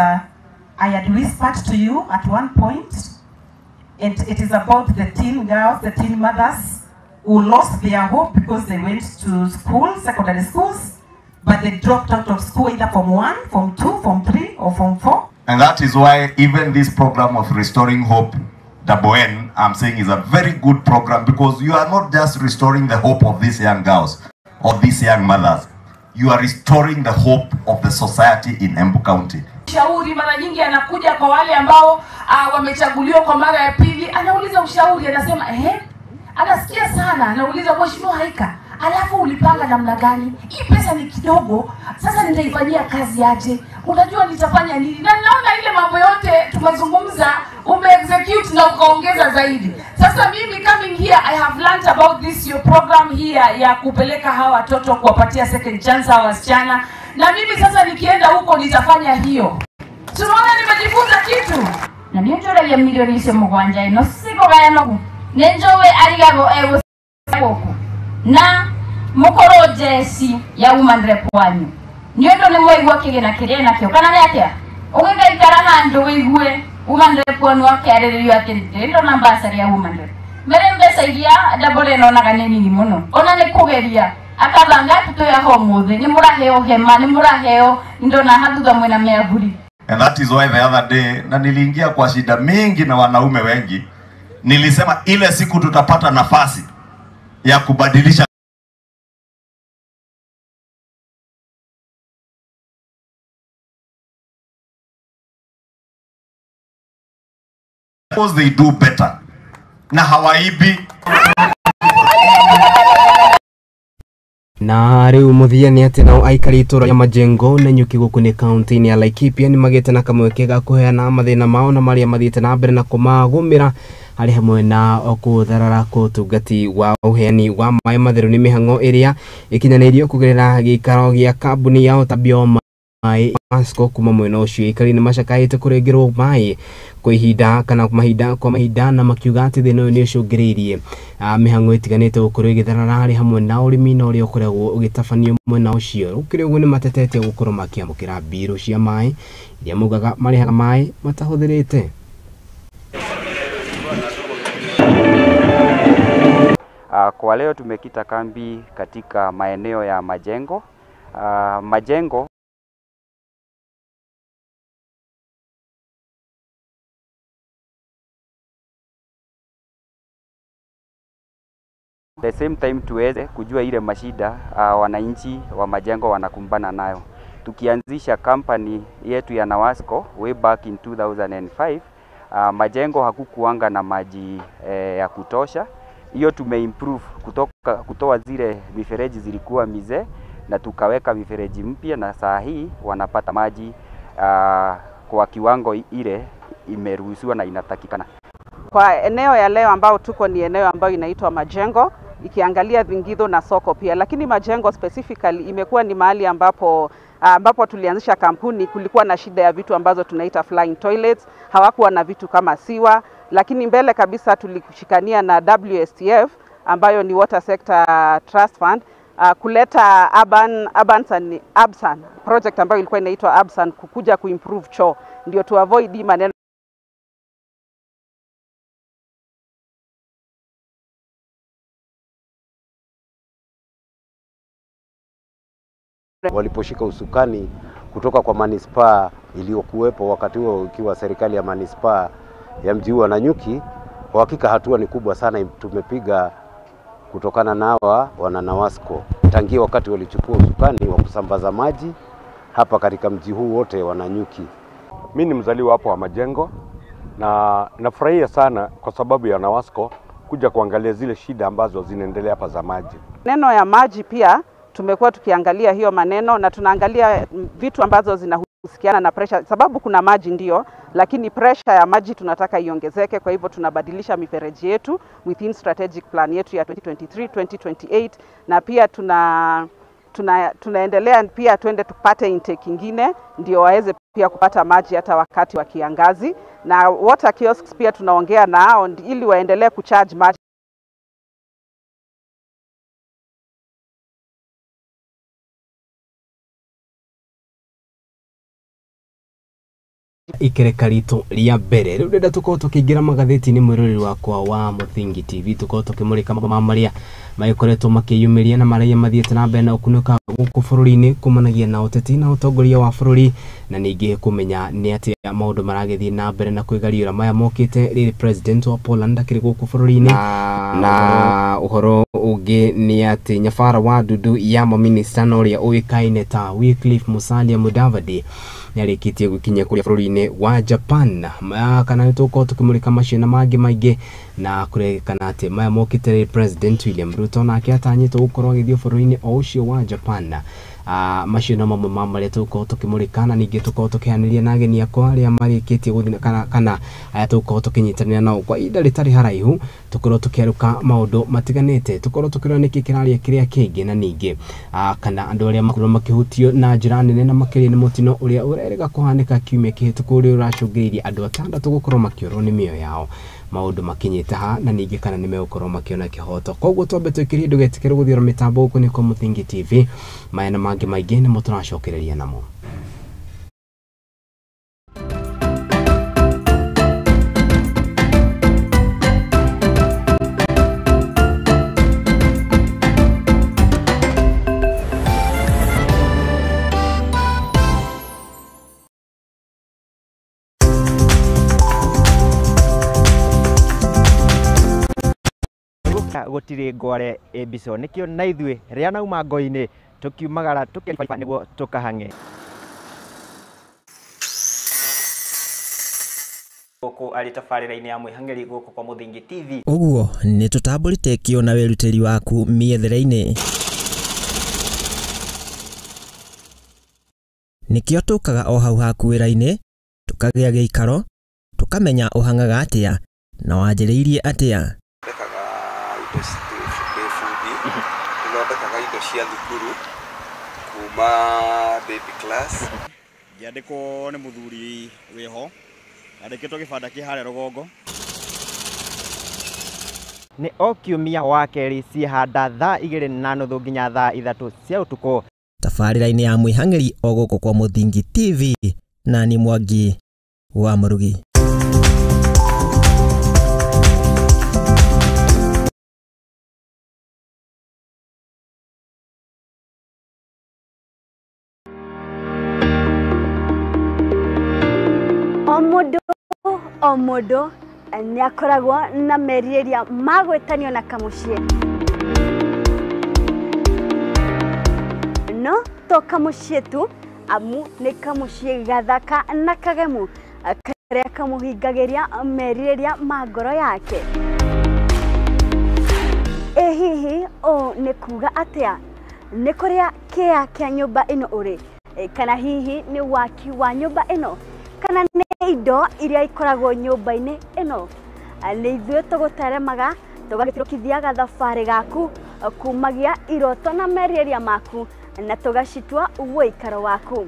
I had whispered to you at one point, and it is about the teen girls, the teen mothers who lost their hope because they went to school, secondary schools, but they dropped out of school either from 1, from 2, from 3, or from 4. And that is why even this program of Restoring Hope, N, I'm saying is a very good program, because you are not just restoring the hope of these young girls or these young mothers, you are restoring the hope of the society in Embu County. Ushauri mara nyingi anakuja kwa wale ambao wamechaguliwa kwa mara ya pili, anauliza ushauri, anasema anasikia sana, anauliza Mheshimiwa Haika, alafu ulipanga namna gani? Hii pesa ni kidogo, sasa nitaifanyia kazi aje? Unajua nitafanya nini? Na naona ile mambo yote tumezungumza, ume-execute na ukaongeza zaidi. Sasa mimi coming here, I have learned about this your program here ya kupeleka hawa watoto kuwapatia second chance hawa wasichana. Na mimi sasa nikienda huko nitafanya hiyo. Tunaona nimejifunza kitu. Na ninjore ya milioni icio mugwanja ino sikugayana ninjowe arigago egucoku na mukorwo jeci ya woman rep wanyu ni undu ni mwaigua kigina kiria nakio kana ni atia ugigaikara handu wigue woman rep wanu akiariririo ati ndona basari ya woman rep mere mbeca iria ndabore nonaga ni nini muno ona ni kugeria akabanga tutoya ho muthe ni muraheo hema ni muraheo ndona hathutha mwena miavuri. And that is why the other day na niliingia kwa shida mingi na wanaume wengi, nilisema ile siku tutapata nafasi ya kubadilisha because they do better na hawaibi. Na rĩu mũthia nĩ atĩ nao aikari itũra rĩa Majengo na Nyuki gũkũ nĩ kaunti-inĩ ya Laikipia nĩ magĩte na kamweke ga kũheana mathĩna mao na marĩa mathiĩte na mbere na kũmagũmĩra harĩ hamwe na kũtharara kwa ũtungati wa ũheani wa maĩ matheru nĩ mĩhang'o ĩrĩa ĩkinyanĩirio kũgerera gĩikaro gĩa kambuni ya ũtambia wa maĩ Wasco kuma mwena ũcio. Aikari nĩ macakaĩte kũrengerwo maĩ kwa ihinda kana mahinda kwa mahinda na makiuga atĩ thĩna ũyũ nĩ ũcũngĩrĩirie mĩhang'o ĩtiganĩte gũkorwo ĩgĩtharara harĩ hamwe na ũrĩmi na ũrĩa ũkoragwo ũgĩtabanio mwena ũcio. Gũkĩrĩ ũguo nĩ matetetie gũkorwo makĩamũkĩra mbirũ cia maĩ iria maugaga marĩhaga maĩ matahũthĩrĩte. Kwa leo tumekita kambi katika maeneo ya Majengo. Majengo the same time tuweze kujua ile mashida wananchi wa Majengo wanakumbana nayo. Tukianzisha kampani yetu ya Nawasco way back in 2005, Majengo hakukuanga na maji ya kutosha. Hiyo tumeimprove kutoa zile mifereji zilikuwa mizee na tukaweka mifereji mpya, na saa hii wanapata maji kwa kiwango ile imeruhusiwa na inatakikana. Kwa eneo ya leo ambao tuko ni eneo ambayo inaitwa Majengo, ikiangalia Thingitho na soko pia, lakini Majengo specifically imekuwa ni mahali ambapo tulianzisha kampuni. Kulikuwa na shida ya vitu ambazo tunaita flying toilets, hawakuwa na vitu kama siwa, lakini mbele kabisa tulishikania na WSTF ambayo ni Water Sector Trust Fund, kuleta Absan project ambayo ilikuwa inaitwa Absan, kukuja kuimprove choo ndio tu avoid maneno. Waliposhika usukani kutoka kwa manispaa iliyokuwepo wakati huo ikiwa serikali ya manispaa ya mji wa Nanyuki, kwa hakika hatua ni kubwa sana tumepiga kutokana na hawa wana Nawasco tangia wakati walichukua usukani wa kusambaza maji hapa katika mji huu wote wa Nanyuki. Mimi ni mzaliwa hapo wa Majengo na nafurahia sana kwa sababu ya Nawasco kuja kuangalia zile shida ambazo zinaendelea hapa za maji. Neno ya maji pia tumekuwa tukiangalia hiyo maneno na tunaangalia vitu ambazo zinahusiana na pressure, sababu kuna maji ndio, lakini pressure ya maji tunataka iongezeke. Kwa hivyo tunabadilisha mifereji yetu within strategic plan yetu ya 2023 2028, na pia tunaendelea pia tuende tupate intake ingine ndio waweze pia kupata maji hata wakati wa kiangazi. Na water kiosks pia tunaongea nao ili waendelee kucharge maji. Ikereka ritũ rĩa mbere rĩu ndĩrenda tũkorwo tũkĩingĩra magathĩti-inĩ mwĩroreri wakwa wa Mũthingi TV, tũkorwo tũkĩmũrĩka ma marĩa magĩkoretwo makĩyumĩria na marĩa mathiĩte na mbere na ũkunũka gũkũ bũrũri-inĩ kumanagia na ũteti na ũtongoria wa bũrũri, na ningĩ kũmenya nĩ atĩa maũndũ maragĩthiĩ na mbere na kwĩgariũra maya mokĩte rĩrĩ President wa Poland akĩrĩ gũkũ bũrũri-inĩ. Na ũhoro ũngĩ nĩ atĩ nyabara wa ndundu ya maminista na ũrĩa ũĩkaine ta Wycliffe Musalia Mudavadi nĩarĩkĩtie gũkinya kũrĩa bũrũri-inĩ wa Japan. Kana nĩ tũgũkorwo tũkĩmũrĩka macio na mangĩ maingĩ, na kũrerĩkana atĩ maya mokĩte rĩ President William Ruto nake atanyĩtwo gũkorwo agĩthiĩ bũrũri-inĩ o ũcio wa Japan. Macio no mamwe ma marĩa tũgũkorwo tũkĩmũrĩka, na ningĩ tũkorwo tũkĩhanĩria na ageni akwa arĩa marĩkĩtie gũthiĩ kana aya tũgũkorwo tũkĩnyitanĩra nao kwa ihinda rĩtarĩ haraihu, tũkorwo tũkĩarũka maũndũ matiganĩte, tũkorwo tũkĩrora nĩkĩ kĩraria kĩrĩa kĩngĩ, na ningĩ kana andũ arĩa makorwo makĩhutio na njĩra nene na makĩria nĩ mũtino ũrĩa ũrerĩga kũhanĩka kiumia kĩhĩtũku ũrĩa ũracũngĩrĩirie andũ atandatũ gũkorwo makĩũrwo nĩ mĩoyo yao, maũndũ makinyĩte ha, na ningĩ kana nĩ megũkorwo makĩona kĩhoto. Koguo twambe twĩkĩrie ndũgetĩkĩre gũthiũra mĩtambo gũkũ nĩ kwa Mũthingi TV, maya na mangĩ maingĩ nĩmo tũracokereria namo. Gũtirĩ ngware ĩmbico nĩkĩo na ithuĩ rĩa nauma ngo-inĩ tũkiumagara tũkĩriba nĩguo tũkahang'e gũkũ arĩ tabarĩra-inĩ ya mwĩhang'eri gũkũ kwa Mũthingi TV. Ũguo nĩ tũtambũrĩte kĩo na wĩrutĩri waku mĩethere-inĩ. Nĩkĩo tũkaga o hau haku wĩra-inĩ, tũkagĩa gĩikaro, tũkamenya ũhang'aga atĩa na wanjĩrĩirie atĩa. Thondekaga indo ndĩ bundi, nĩthondekaga indo cia thukuru kuma baby class. Ngĩandĩkwo nĩ mũthuri wĩho, andĩkĩtwo gĩbanda kĩ harĩa rũgongo. Nĩ o kiumia wa kerĩ ciĩhanda thaa 2:30 nginya thaa 3 cia ũtukũ. Tabarĩra-inĩ ya mwĩhang'ĩri o gũkũ kwa Mũthingi TV na ni Mwangi wa Mũrugi. O mũndũ nĩ akoragwo na merirĩria ma gwĩtanio na kamũciĩ, no to kamũciĩ tu, amu nĩ kamũciĩ gathaka na kagemu karĩa kamũhingagĩria merirĩria ma ngoro yake. Ĩ hihi ũũ nĩ kuga atĩa? Nĩ kũrĩa kĩa kĩa nyũmba ĩno ũrĩ, kana hihi nĩ waki wa nyũmba ĩno, kana nĩ indo iria ikoragwo nyũmba-inĩ ĩno? Nĩ ithuĩ tũgũteremaga tũgagĩtũkithia gathabarĩ gaku kumagia iroto na merirĩria maku na tũgacitua ũikaro waku.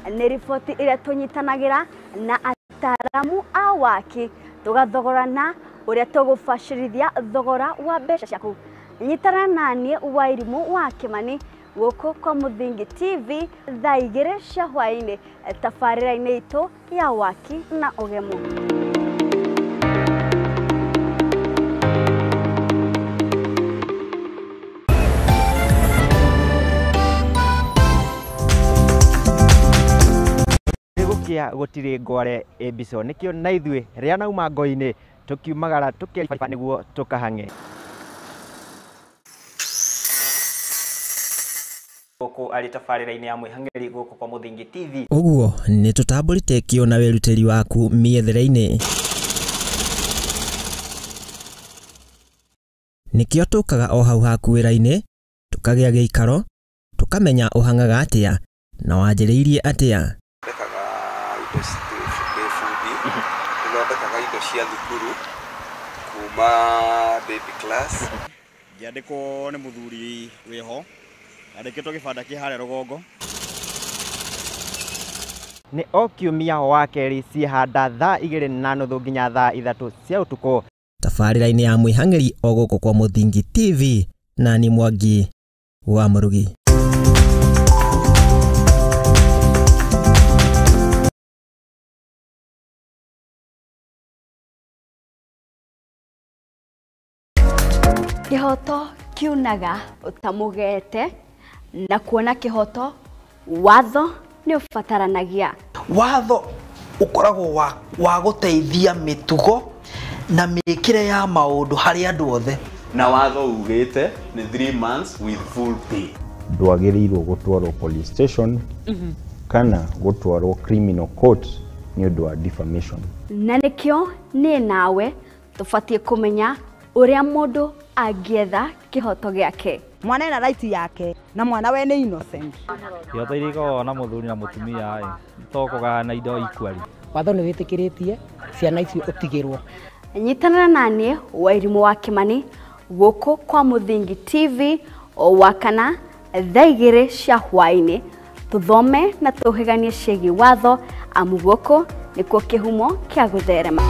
Nĩ riboti ĩrĩa tũnyitanagĩra na ataaramu a waki tũgathogorana ũrĩa tũgũbacĩrithia thogora wa mbeca ciaku. Nyitana naniĩ Wairimũ wa Kĩmani gũkũ kwa Mũthingi TV thaa 2 cia hwaĩ-inĩ tabarĩra-inĩ itũ ya waki na ũgemu. Gũkĩa gũtirĩ ngware ĩmbico, nĩkĩo na ithuĩ rĩa nauma ngo-inĩ tũkiumagara tũkeriba nĩguo tũkahang'e. Gũkũ arĩ tabarĩra-inĩ ya mwĩhang'ĩri gũkũ kwa Mũthingi TV. Ũguo nĩ tũtambũrĩte kĩo na wĩrutĩri waku mĩethere-inĩ. Nĩkĩo tũkaga o hau haku wĩra-inĩ, tũkagĩa gĩikaro, tũkamenya ũhang'aga atĩa na wanjĩrĩirie atĩa. Thondekaga indo ndĩ bundi, nĩthondekaga indo cia thukuru kuma baby class. Ngĩandĩkwo nĩ mũthuri wĩho, andĩkĩtwo gĩbanda kĩ harĩa rũgongo. Nĩ o kiumia wa kerĩ ciĩhanda thaa 2:30 nginya thaa 3 cia ũtukũ. Tabarĩra-inĩ ya mwĩhang'ĩri o gũkũ kwa Mũthingi TV na ni Mwangi wa Mũrugi. Kĩhoto kiunaga ũtamũgete, na kuona kĩhoto watho nĩ ũbataranagia. Watho ũkoragwo wa gũteithia mĩtugo na mĩĩkĩre ya maũndũ harĩ andũ othe. Na watho ugĩte nĩ 3 months with full pay. Ndwagĩrĩirwo gũtwarwo police station kana gũtwarwo criminal court nĩ ũndũ wa defamation. Na nĩkĩo niĩ nawe tũbatiĩ kũmenya ũrĩa mũndũ angĩetha kĩhoto gĩake. Mwana ena right yake na mwana we nĩ innocent. Ihoto iria ikoragwo na mũthuri na mũtumia ĩ, to kũgayana indo equally. Watho nĩ wĩtĩkĩrĩtie ciana icio ũtigĩrwo. Nyitanĩra naniĩ Wairimũ wa Kĩmani gũkũ kwa Mũthingi TV o wakana thaa 2 cia hwaĩ-inĩ, tũthome na tũhĩganie ciĩgiĩ watho, amu gũkũ nĩkuo kĩhumo kĩa gũtherema.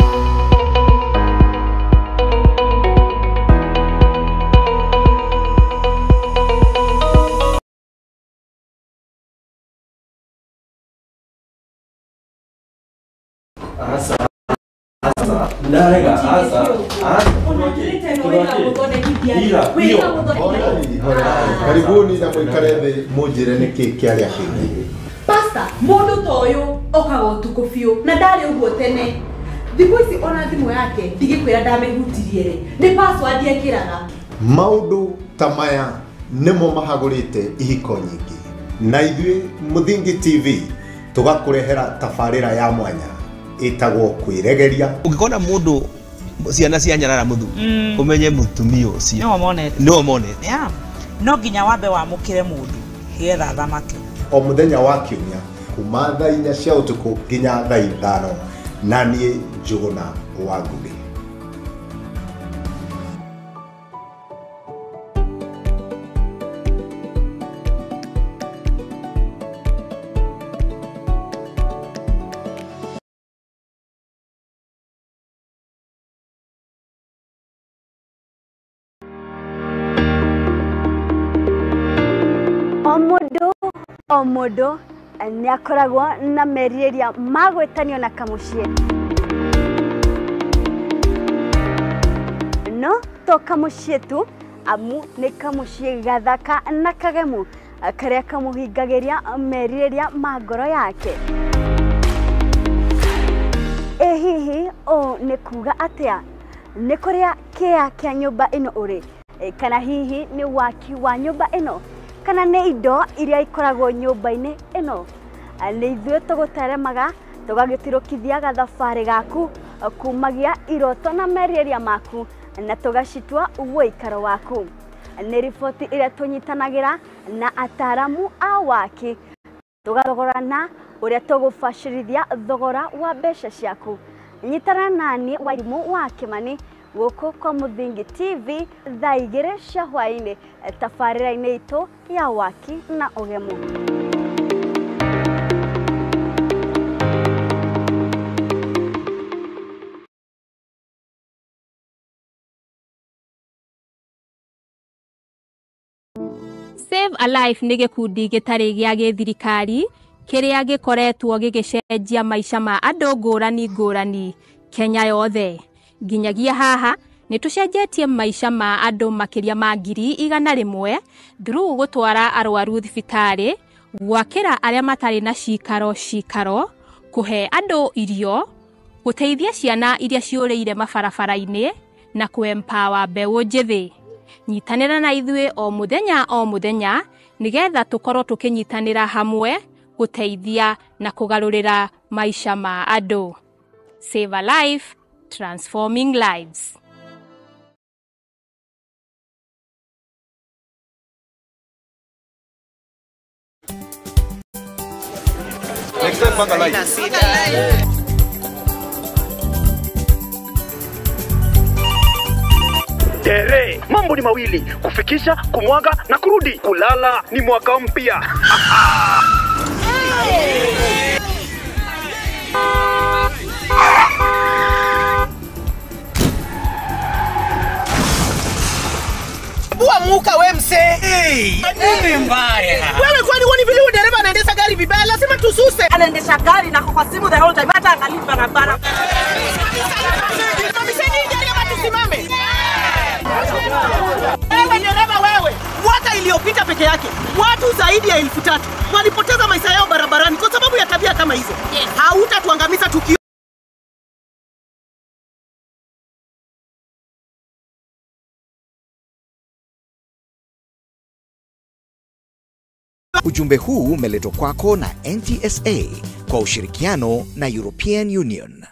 Karibuni na mũikare thĩ mũnjĩre nĩkĩ kĩarĩa kĩngĩ. Pastor, mũndũ ta ũyũ okaga ũtukũ biũ na ndarĩ ũguo tene. Thikũ ici ona thimũ yake ndigĩkwĩra ndamĩhutirie rĩ, nĩ password ekĩraga. Maũndũ ta maya nĩmo mahagũrĩte ihiko nyingĩ, na ithuĩ Mũthingi TV tũgakũrehera tabarĩra ya mwanya ĩtagwo kwĩregeria. Ũngĩkona mũndũ ciana cia nyarara mũthuri, ũmenye mũtumia ũcio nĩwe monete. No nginya wambe wamũkĩre mũndũ nĩgetha athamake. O mũthenya wa kiumia kuma thaa 4 cia ũtukũ nginya thaa 5 na niĩ Njũgũna wa Ngũgĩ. O mũndũ nĩ akoragwo na merirĩria ma gwĩtanio na kamũciĩ, no to kamũciĩ tu, amu nĩ kamũciĩ gathaka na kagemu karĩa kamũhingagĩria merirĩria ma ngoro yake. Ĩ hihi ũũ nĩ kuga atĩa? Nĩ kũrĩa kĩa kĩa nyũmba ĩno ũrĩ, kana hihi nĩ waki wa nyũmba ĩno, kana nĩ indo iria ikoragwo nyũmba-inĩ ĩno? Nĩ ithuĩ tũgũteremaga tũgagĩtirũkithia gathabarĩ gaku kumagia iroto na merirĩria maku na tũgacitua ũikaro waku. Nĩ riboti ĩrĩa tũnyitanagĩra na ataramu a waki, tũgathogorana ũrĩa tũgũbacĩrithia thogora wa mbeca ciaku. Nyitana nani Wairimũ wa Kĩmani gũkũ kwa Mũthingi TV thaa 2 cia hwaĩ-inĩ tabarĩra-inĩ itũ ya waki na ũgemu. Save a Life nĩ gĩkundi gĩtarĩ gĩa gĩthirikari kĩrĩa gĩkoretwo gĩgĩcenjia maica ma andũ ngũrani ngũrani Kenya yothe. Nginyagia haha nĩ tũcenjetie maica ma andũ makĩria ma 100,000 through gũtwara arwaru thibitarĩ, gwakĩra arĩa matarĩ na cikaro cikaro, kũhe andũ irio, gũteithia ciana iria ciũrĩire mabarabara-inĩ na kũ-empower mbeũ njĩthĩ. Nyitanĩra na ithuĩ o mũthenya o mũthenya nĩgetha tũkorwo tũkĩnyitanĩra hamwe gũteithia na kũgarũrĩra maica ma andũ. Save a Life, transforming lives. Next time, panga line. Tere, mambo ni mawili, kufikisha, kumwaga na kurudi. Kulala ni mwaka mpya. Muka we mse. Hey, nini mbaya? Wewe kwani huoni vile dereva anaendesha gari vibaya? Lazima tususe. Anaendesha gari na kwa simu the whole time, hata angalii barabara. Simamisheni gari ama tusimame. Wewe dereva wewe, mwaka iliyopita peke yake watu zaidi ya 3,000 walipoteza maisha yao barabarani kwa sababu ya tabia kama hizo. Yes. Hautatuangamiza tukio. Ujumbe huu umeletwa kwako na NTSA kwa ushirikiano na European Union.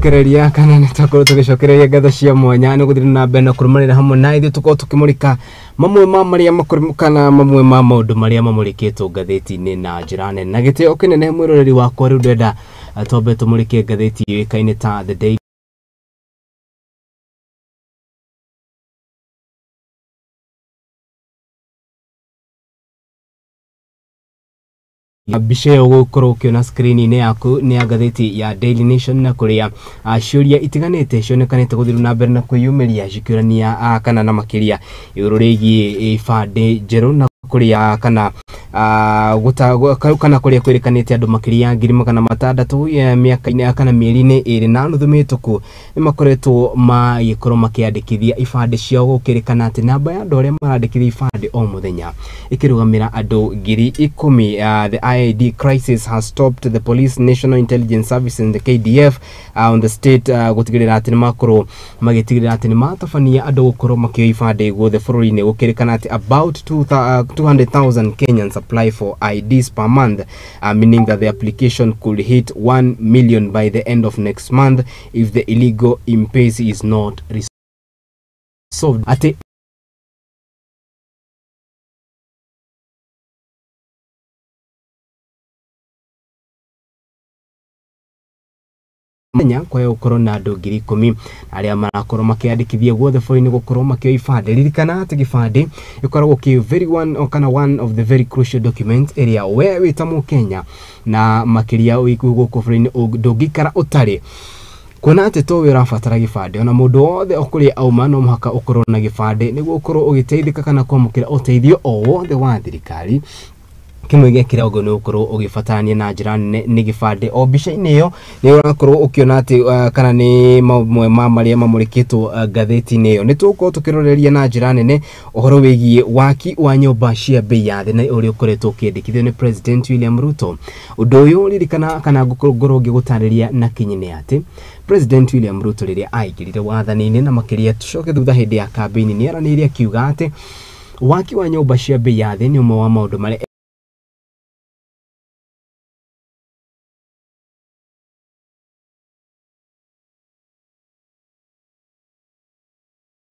Kereria kana nĩ twakorwo tũgĩcokereria ngatho cia mwanya nĩ gũthiĩ na mbere na kũrũmanĩra hamwe na ithuĩ tũkorwo tũkĩmũrĩka mamwe ma marĩa kana mamwe ma maũndũ marĩa mamũrĩkĩtwo ngathĩti-inĩ na njĩra nene. Na gĩtĩo kĩnene mwĩroreri wakwa, rĩu ndĩrenda twambe tũmũrĩke ngathĩti yũĩkaine ta The Daily Mbica ĩyo ũgũkorwo ũkĩona screen-inĩ yaku nĩ ya ngathĩti ya Daily Nation, na kũrĩa ciũria itiganĩte cionekanĩte gũthiĩ na mbere na kwĩyumĩria cikĩũrania kana na makĩria igũrũ rĩgiĩ ibandĩ njerũ na Kuria kana kana kuria kwirikanite andu makiria 600,000 miaka-inĩ kana mĩeri-inĩ 2.5 mĩhĩtũku nĩ makoretwo magĩkorwo makĩandĩkithia ibandĩ ciao gũkĩrĩkana atĩ namba ya andũ arĩa marandĩkithia ibandĩ o mũthenya ĩkĩrũgamĩra andũ 10,000. The IID crisis has stopped the Police National Intelligence Service and the KDF on the state gũtigĩrĩra atĩ nĩ makorwo magĩtigĩrĩra atĩ nĩ matabania andũ gũkorwo makĩoya ibandĩ guothe bũrũri-inĩ gũkĩrĩkana atĩ about 200,000 Kenyans apply for IDs per month, meaning that the application could hit 1 million by the end of next month if the illegal impasse is not resolved. Ati Kenya kwa gũkorwo na andũ 10,000 arĩa marakorwo makĩandĩkithia guothe bũrũri-inĩ gũkorwo makĩoya ibandĩ. Ririkana atĩ gĩbandĩ gĩkoragwo kĩ very one kana one of the very crucial documents ĩrĩa we wĩ ta mũkenya na makĩria wĩ gũkũ bũrũri-inĩ ndũngĩikara ũtarĩ kuona atĩ to we ũrabatara gĩbandĩ ona mũndũ wothe o kũrĩa auma no mũhaka ũkorwo na gĩbandĩ nĩguo ũkorwo ũgĩteithĩka kana kwamũkĩra ũteithio o wothe wa thirikari. Kimwe gĩa kĩrĩa ũguo nĩ ũkorwo ũgĩbatarania na njĩra nene nĩ gĩbandĩ. O mbica-inĩ ĩyo nĩ ũrakorwo ũkĩona atĩ kana nĩ mamwe ma marĩa mamũrĩkĩtwo ngathĩti-inĩ ĩyo. Nĩ tũgũkorwo tũkĩroreria na njĩra nene ũhoro wĩgiĩ waki wa nyũmba cia bei ya thĩ na ũrĩa ũkoretwo ũkĩendekithio nĩ President William Ruto. Ũndũ ũyũ ririkana kana ngorwo ngĩgũtarĩria na kinyi nĩ atĩ President William Ruto rĩrĩa aingĩrire wathani-inĩ na makĩria tũcoke thutha hĩndĩ ya kambĩini nĩ aranĩirie akiuga atĩ waki wa nyũmba cia bei ya thĩ nĩ ũmwe wa maũndũ marĩa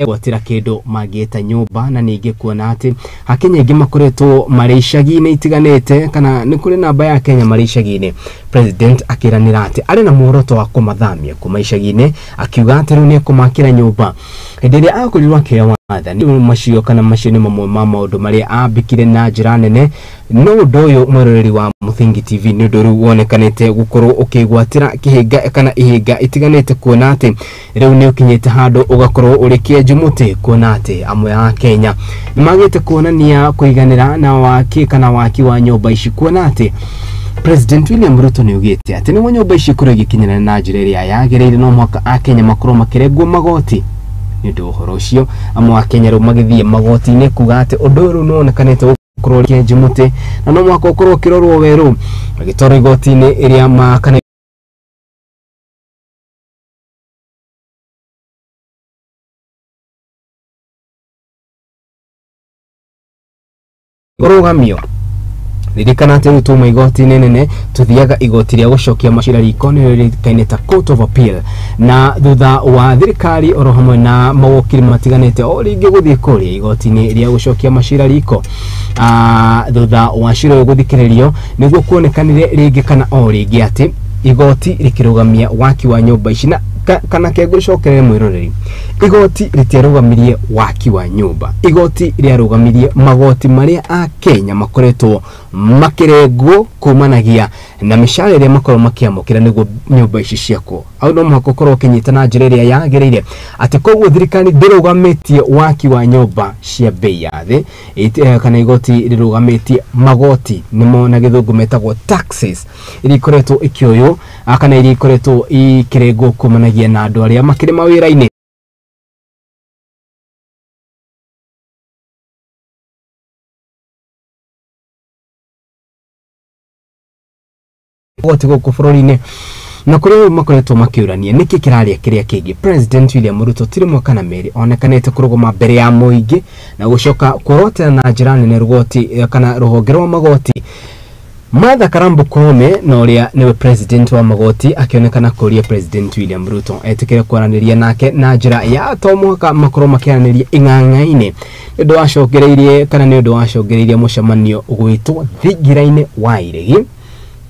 gwatĩra kĩndũ mangĩeta nyũmba na ningĩ kuona atĩ akenya aingĩ makoretwo marĩ icagi-inĩ itiganĩte kana nĩ kũrĩ namba ya Kenya marĩ icagi-inĩ. President akĩranĩra atĩ arĩ na muoroto wa kũmathamia kuma icagi-inĩ akiuga atĩ rĩu nĩ ekũmakĩra nyũmba hĩndĩ ĩrĩa akorirwo akĩoya wathani. Macio kana macio nĩ mamwe ma maũndũ marĩa ambĩkire na njĩra nene. No ũndũ ũyũ mwĩroreri wa Mũthingi TV nĩ ũndũ rĩu wonekanĩte gũkorwo ũkĩgwatĩra kĩhĩnga kana ihĩnga itiganĩte kuona atĩ rĩu nĩ ũkinyĩte handũ ũgakorwo ũrĩ kĩenju mũtĩ kuona atĩ amwe a Kenya nĩ magĩte kuonania kũiganĩra na waki kana waki wa nyũmba ici kuona atĩ President William Ruto nĩ augĩte atĩ nĩguo nyũmba ici ikorwo igĩkinyĩra na njĩra ĩrĩa yagĩrĩire no mũhaka akenya makorwo makĩrengwo magoti. Nĩ ũndũ ũhoro ũcio amwe a Kenya rĩu magĩthiĩ magoti-inĩ kuga atĩ ũndũ ũyũ rĩu nĩ wonekanĩte gũkorwo kĩenju mũtĩ na no mũhaka ũkorwo ũkĩrorwo werũ magĩtwarwo igoti-inĩ ĩrĩa makana kũrũgamio. Ririkana atĩ rĩu tuma igoti-inĩ nene tũthiaga igoti rĩa gũcokia macira riko nĩrĩo rĩrĩkaine ta Court of Appeal na thutha wa thirikari oro hamwe na mawokiri matiganĩte o rĩngĩ gũthiĩ kũrĩa igoti-inĩ rĩa gũcokia macira riko thutha wa cira ũyũ gũthikĩrĩrio nĩguo kuonekanire rĩngĩ kana o rĩngĩ atĩ igoti rĩkĩrũgamia waki wa nyũmba ici na kana kegũcokerere mwĩroreri igoti rĩtiarũgamirie waki wa nyũmba. Igoti rĩarũgamirie magoti marĩa a Kenya makoretwo makĩrengwo kumanagia na mĩcara ĩrĩa makorwo makĩamũkĩra nĩguo nyũmba ici ciakwo. Au no mũhaka ũkorwo ũkĩnyita na njĩra ĩrĩa yagĩrĩire atĩ koguo thirikari ndĩrũgamĩtie waki wa nyũmba cia bei ya thĩ kana igoti rĩrũgamĩtie magoti nĩmo na gĩthũngũ metagwo taxes iria ikoretwo ikĩoywo kana iria ikoretwo ikĩrengwo kumanagia na andũ arĩa makĩrĩ mawĩra-inĩ. Goti gũkũ bũrũri-inĩ na kũrĩa rĩu makoretwo makĩũrania nĩkĩ kĩrarĩa kĩrĩa kĩngĩ. President William Ruto ti rĩmwe kana merĩ onekanĩte kũrũgama mbere ya mũingĩ na gũcoka kworotera na njĩra nene rũgoti kana rũhonge rwa magoti. Martha Karambu Koome na ũrĩa nĩwe president wa magoti akĩonekana kũria President William Ruto etĩkĩre kwaranĩria nake na njĩra ya to mũhaka makorwo makĩaranĩria ing'ang'a-inĩ. Nĩ ũndũ wacokereirie kana nĩ ũndũ wacokereirie mũcemanio ũgwĩtwo thingira-inĩ wa iregi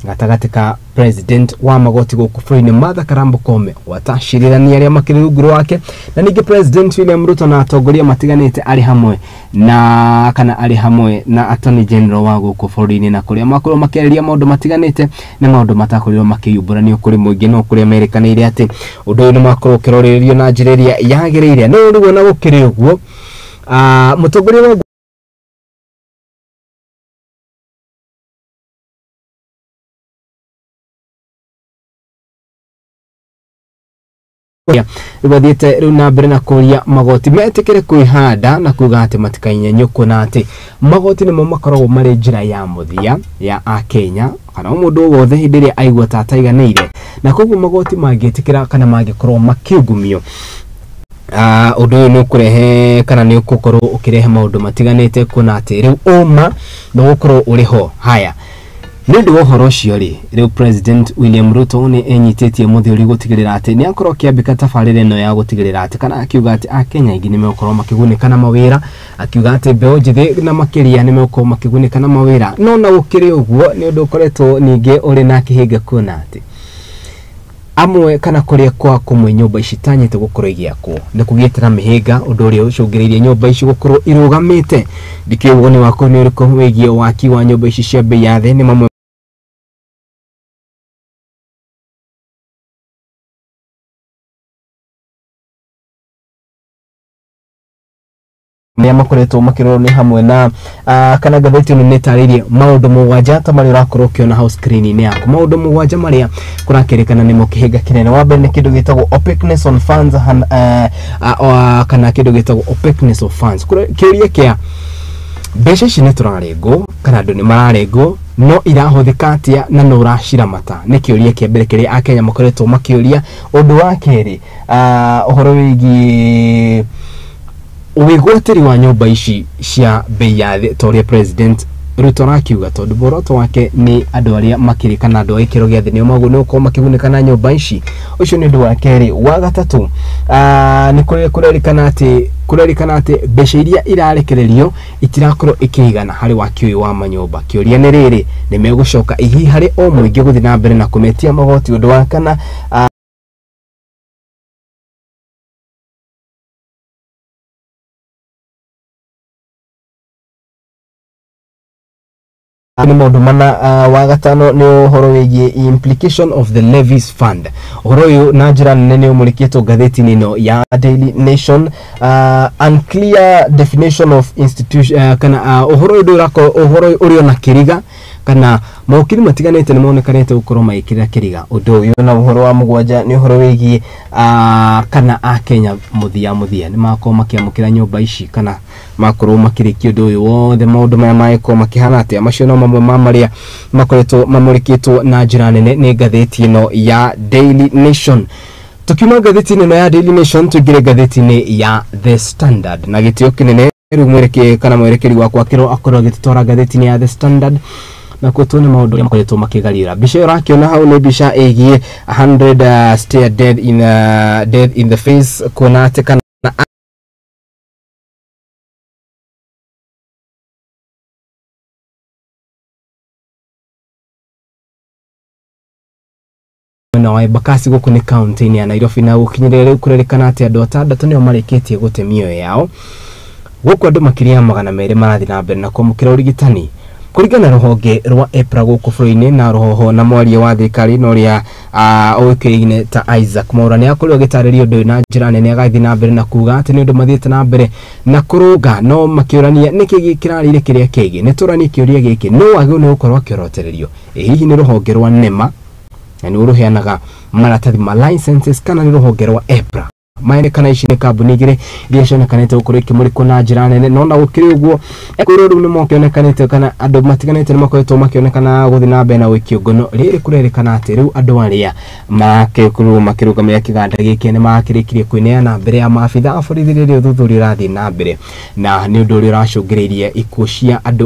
gatagatĩ ka president wa magoti gũkũ bũrũri-inĩ Martha Karambu Koome gwatacirithania arĩa makĩrĩ rungu rwake na ningĩ President William Ruto na atongoria matiganĩte arĩ hamwe na kana arĩ hamwe na Attorney General wa gũkũ bũrũri-inĩ na kũrĩa makorwo makĩarĩria maũndũ matiganĩte na maũndũ matakorirwo makĩyumbũranio kũrĩ mũingĩ no kũrĩa merĩkanĩire atĩ ũndũ ũyũ nĩ makorwo ũkĩrorĩrĩrio na njĩra ĩrĩa yagĩrĩire. No rĩu ona gũkĩrĩ ũguo mũtongoria wa Rĩu athiĩte rĩu na mbere na kũria magoti metĩkĩre kwĩhanda na kuga atĩ matikanyenyũkwo, na atĩ magoti nĩmo makoragwo marĩ njĩra ya mũthia ya akenya kana o mũndũ o wothe hĩndĩ ĩrĩa aigua ta ataiganĩire, na koguo magoti mangĩtĩkĩra kana mangĩkorwo makĩungumio, ũndũ ũyũ nĩ ũkũrehe kana nĩ ũgũkorwo ũkĩrehe maũndũ matiganĩte, kuona atĩ rĩu ũma nĩ ũgũkorwo ũrĩ ho. Haya, nĩ ũndũ wa ũhoro ũcio rĩ, rĩu President William Ruto nĩ enyitĩtie mũthĩũri gũtigĩrĩra atĩ nĩ akorwo akĩambĩka tabarĩra ĩno ya gũtigĩrĩra atĩ kana akiuga atĩ akenya aingĩ nĩ megũkorwo makĩgunĩka na mawĩra, akiuga atĩ mbeũ njĩthĩ na makĩria nĩ megũkorwo makĩgunĩka na mawĩra. No na gũkĩrĩ ũguo, nĩ ũndũ ũkoretwo ningĩ ũrĩ na kĩhĩnga, kuona atĩ amwe kana kũrĩa kwa kũmwe nyũmba ici tanyĩte gũkorwo igĩakwo nĩ kũgĩte na mĩhĩnga, ũndũ ũrĩa ũcũngĩrĩirie nyũmba ici gũkorwo irũgamĩte. Ndikĩũĩ woni waku nĩ ũrĩkũ wĩgiĩ waki wa nyũmba ici cia bei ya thĩ? Nĩ mamwe marĩa makoretwo makĩrorwo nĩ hamwe na kana ngathĩti ĩno nĩ ĩtarĩirie maũndũ 7 ta marĩa ũrakorwo ũkĩona hau screen-inĩ yaku, maũndũ 7 marĩa kũrakĩrĩkana nĩmo kĩhĩnga kĩnene. Wa mbere nĩ kĩndũ gĩtagwo opaqueness on funds, kana kĩndũ gĩtagwo opaqueness of funds. Kĩũria kĩa mbeca ici nĩ tũrarengwo kana andũ nĩ mararengwo, no irahũthĩka atĩa na no ũraciramata, nĩ kĩũria kĩa mbere kĩrĩa akenya makoretwo makĩũria. Ũndũ wa kerĩ, ũhoro wĩgiĩ wĩgwatĩri wa nyũmba ici cia bei ya thĩ ta ũrĩa President Ruto arakiuga, tondũ muoroto wake nĩ andũ arĩa makĩrĩ kana andũ a gĩkĩro gĩa thĩ nĩo magũ nĩ gũkorwo makĩgunĩka na nyũmba ici. Ũcio nĩ ũndũ wa kerĩ. Wa gatatũ, nĩ kũrĩ kũrerĩkana atĩ mbeca iria irarekererio itirakorwo ikĩigana harĩ waki ũyũ wa manyũmba. Kĩũria nĩ rĩrĩ, nĩ megũcoka ihi harĩ o mũingĩ gũthiĩ na mbere na kũmetia magoti? Ũndũ wa kana, nĩ maũndũ mana. Wa gatano nĩ ũhoro wĩgiĩ implication of the levies fund. Ũhoro ũyũ na njĩra nene nĩ ũmũrĩkĩtwo ngathĩti-inĩ ĩno ya Daily Nation. Unclear definition of institution, kana ũhoro ũyũ ndũrakorwo ũhoro ũyũ ũrĩ ona kĩriga, kana mawakiri matiganĩte nĩ monekanĩte gũkorwo magĩkĩrĩra kĩriga ũndũ ũyũ. Na ũhoro wa mũgwanja nĩ ũhoro wĩgiĩ kana akenya mũthia mũthia nĩ makorwo makĩamũkĩra nyũmba ici kana makorwo makĩrĩkia ũndũ ũyũ wothe, maũndũ maya magĩkorwo makĩhana atĩa. Macio no mamwe ma marĩa makoretwo mamũrĩkĩtwo na njĩra nene nĩ ngathĩti ĩno ya Daily Nation. Tukiuma ngathĩti-inĩ ĩno ya Daily Nation, tũingĩre ngathĩti-inĩ ya The Standard na gĩtĩo kĩnene. Rĩu mwereke kana mwerekeri wakwa kĩro akorwo agĩtũtwara ngathĩti-inĩ ya The Standard na kuo tuone maũndũ marĩa makoretwo makĩgarĩra. Mbica ĩyo ũrakĩona hau nĩ mbica ĩgiĩ 100 stare death in the face, kuona atĩ kana mwena wa Embakasi gũkũ nĩ kaunti-inĩ ya Nairobi, na gũkinyĩrĩria rĩu kũrerĩkana atĩ andũ 6 nĩo marĩkĩtie gũte mĩoyo yao gũkũ andũ makĩria ya 200 marathiĩ na mbere na kwamũkĩra ũrigitani kũringana na rũhonge rwa EPRA gũkũ bũrũri-inĩ. Na rũhoho na mwaria wa thirikari na ũrĩa ũĩkaine ta Isaac Mwaura nĩ akorirwo agĩtarĩria ũndũ ũyũ na njĩra nene, agathiĩ na mbere na kuga atĩ nĩ ũndũ mathiĩte na mbere na kũrũnga, no makĩũrania nĩkĩ kĩrarĩire kĩrĩa kĩngĩ. Nĩ tũranie kĩũria gĩkĩ, no wagĩrĩirwo nĩ gũkorwo akĩorotererio, ĩ hihi nĩ rũhonge rwa NEMA na nĩ rũheanaga maratathi ma licenses kana nĩ rũhonge rwa EPRA? Maendekana ici nĩ kambuni igĩrĩ iria cionekanĩte gũkorwo ikĩmũrĩkwo na njĩra nene. No na gũkĩrĩ ũguo, kwĩrwo rĩu nĩ mokĩonekanĩte kana andũ matiganĩte nĩ makoretwo makĩonekana gũthiĩ na mbere na gũikio ngono. Rĩrĩ kũrerĩkana atĩ rĩu andũ arĩa makĩkorwo makĩrũgamĩrĩra kĩganda gĩkĩ nĩ makĩrĩkirie kwĩneana mbere ya maabitha a borithi rĩrĩa ũthuthuria ũrathiĩ na mbere, na nĩ ũndũ ũrĩa ũracũngĩrĩirie ikuũ cia andũ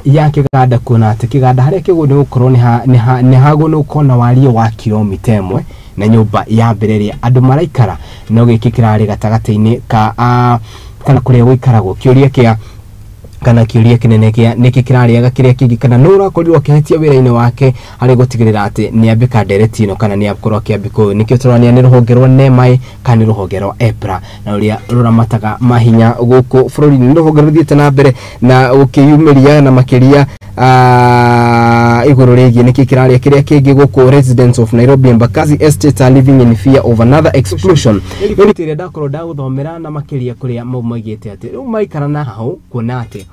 ya kĩganda, kuona atĩ kĩganda harĩa kĩgũ nĩ gũkorwo nĩ hagũ nĩ gũkorwo na wariĩ wa kilomita 1 na nyũmba ya mbere ĩrĩa andũ maraikara, no gĩkĩ kĩrarĩ gatagatĩ-inĩ ka kana kũrĩa gũikaragwo. Kĩũria kĩa kana kĩũria kĩnene kĩa nĩkĩ kĩrarĩaga kĩrĩa kĩngĩ, kana nũ ũrakorirwo akĩhĩtia wĩra-inĩ wake harĩ gũtigĩrĩra atĩ nĩ ambĩka ndereti ĩno kana nĩ akorwo akĩambĩka ũyũ? Nĩkĩo tũrania nĩ rũhonge rwa NEMA kana nĩ rũhonge rwa EPRA na ũrĩa rũramataga mahinya gũkũ bũrũri-inĩ. Nĩ rũhonge rũthiĩte na mbere na gũkĩyumĩria na makĩria igũrũ rĩgiĩ nĩkĩ kĩrarĩa kĩrĩa kĩngĩ gũkũ. Residents of Nairobi Embakasi Estate are living in fear of another explosion. Nĩ rĩrĩa ndakorwo ndagũthomera na makĩria kũrĩa mau maigĩte atĩ rĩu maikara na hau, kuona atĩ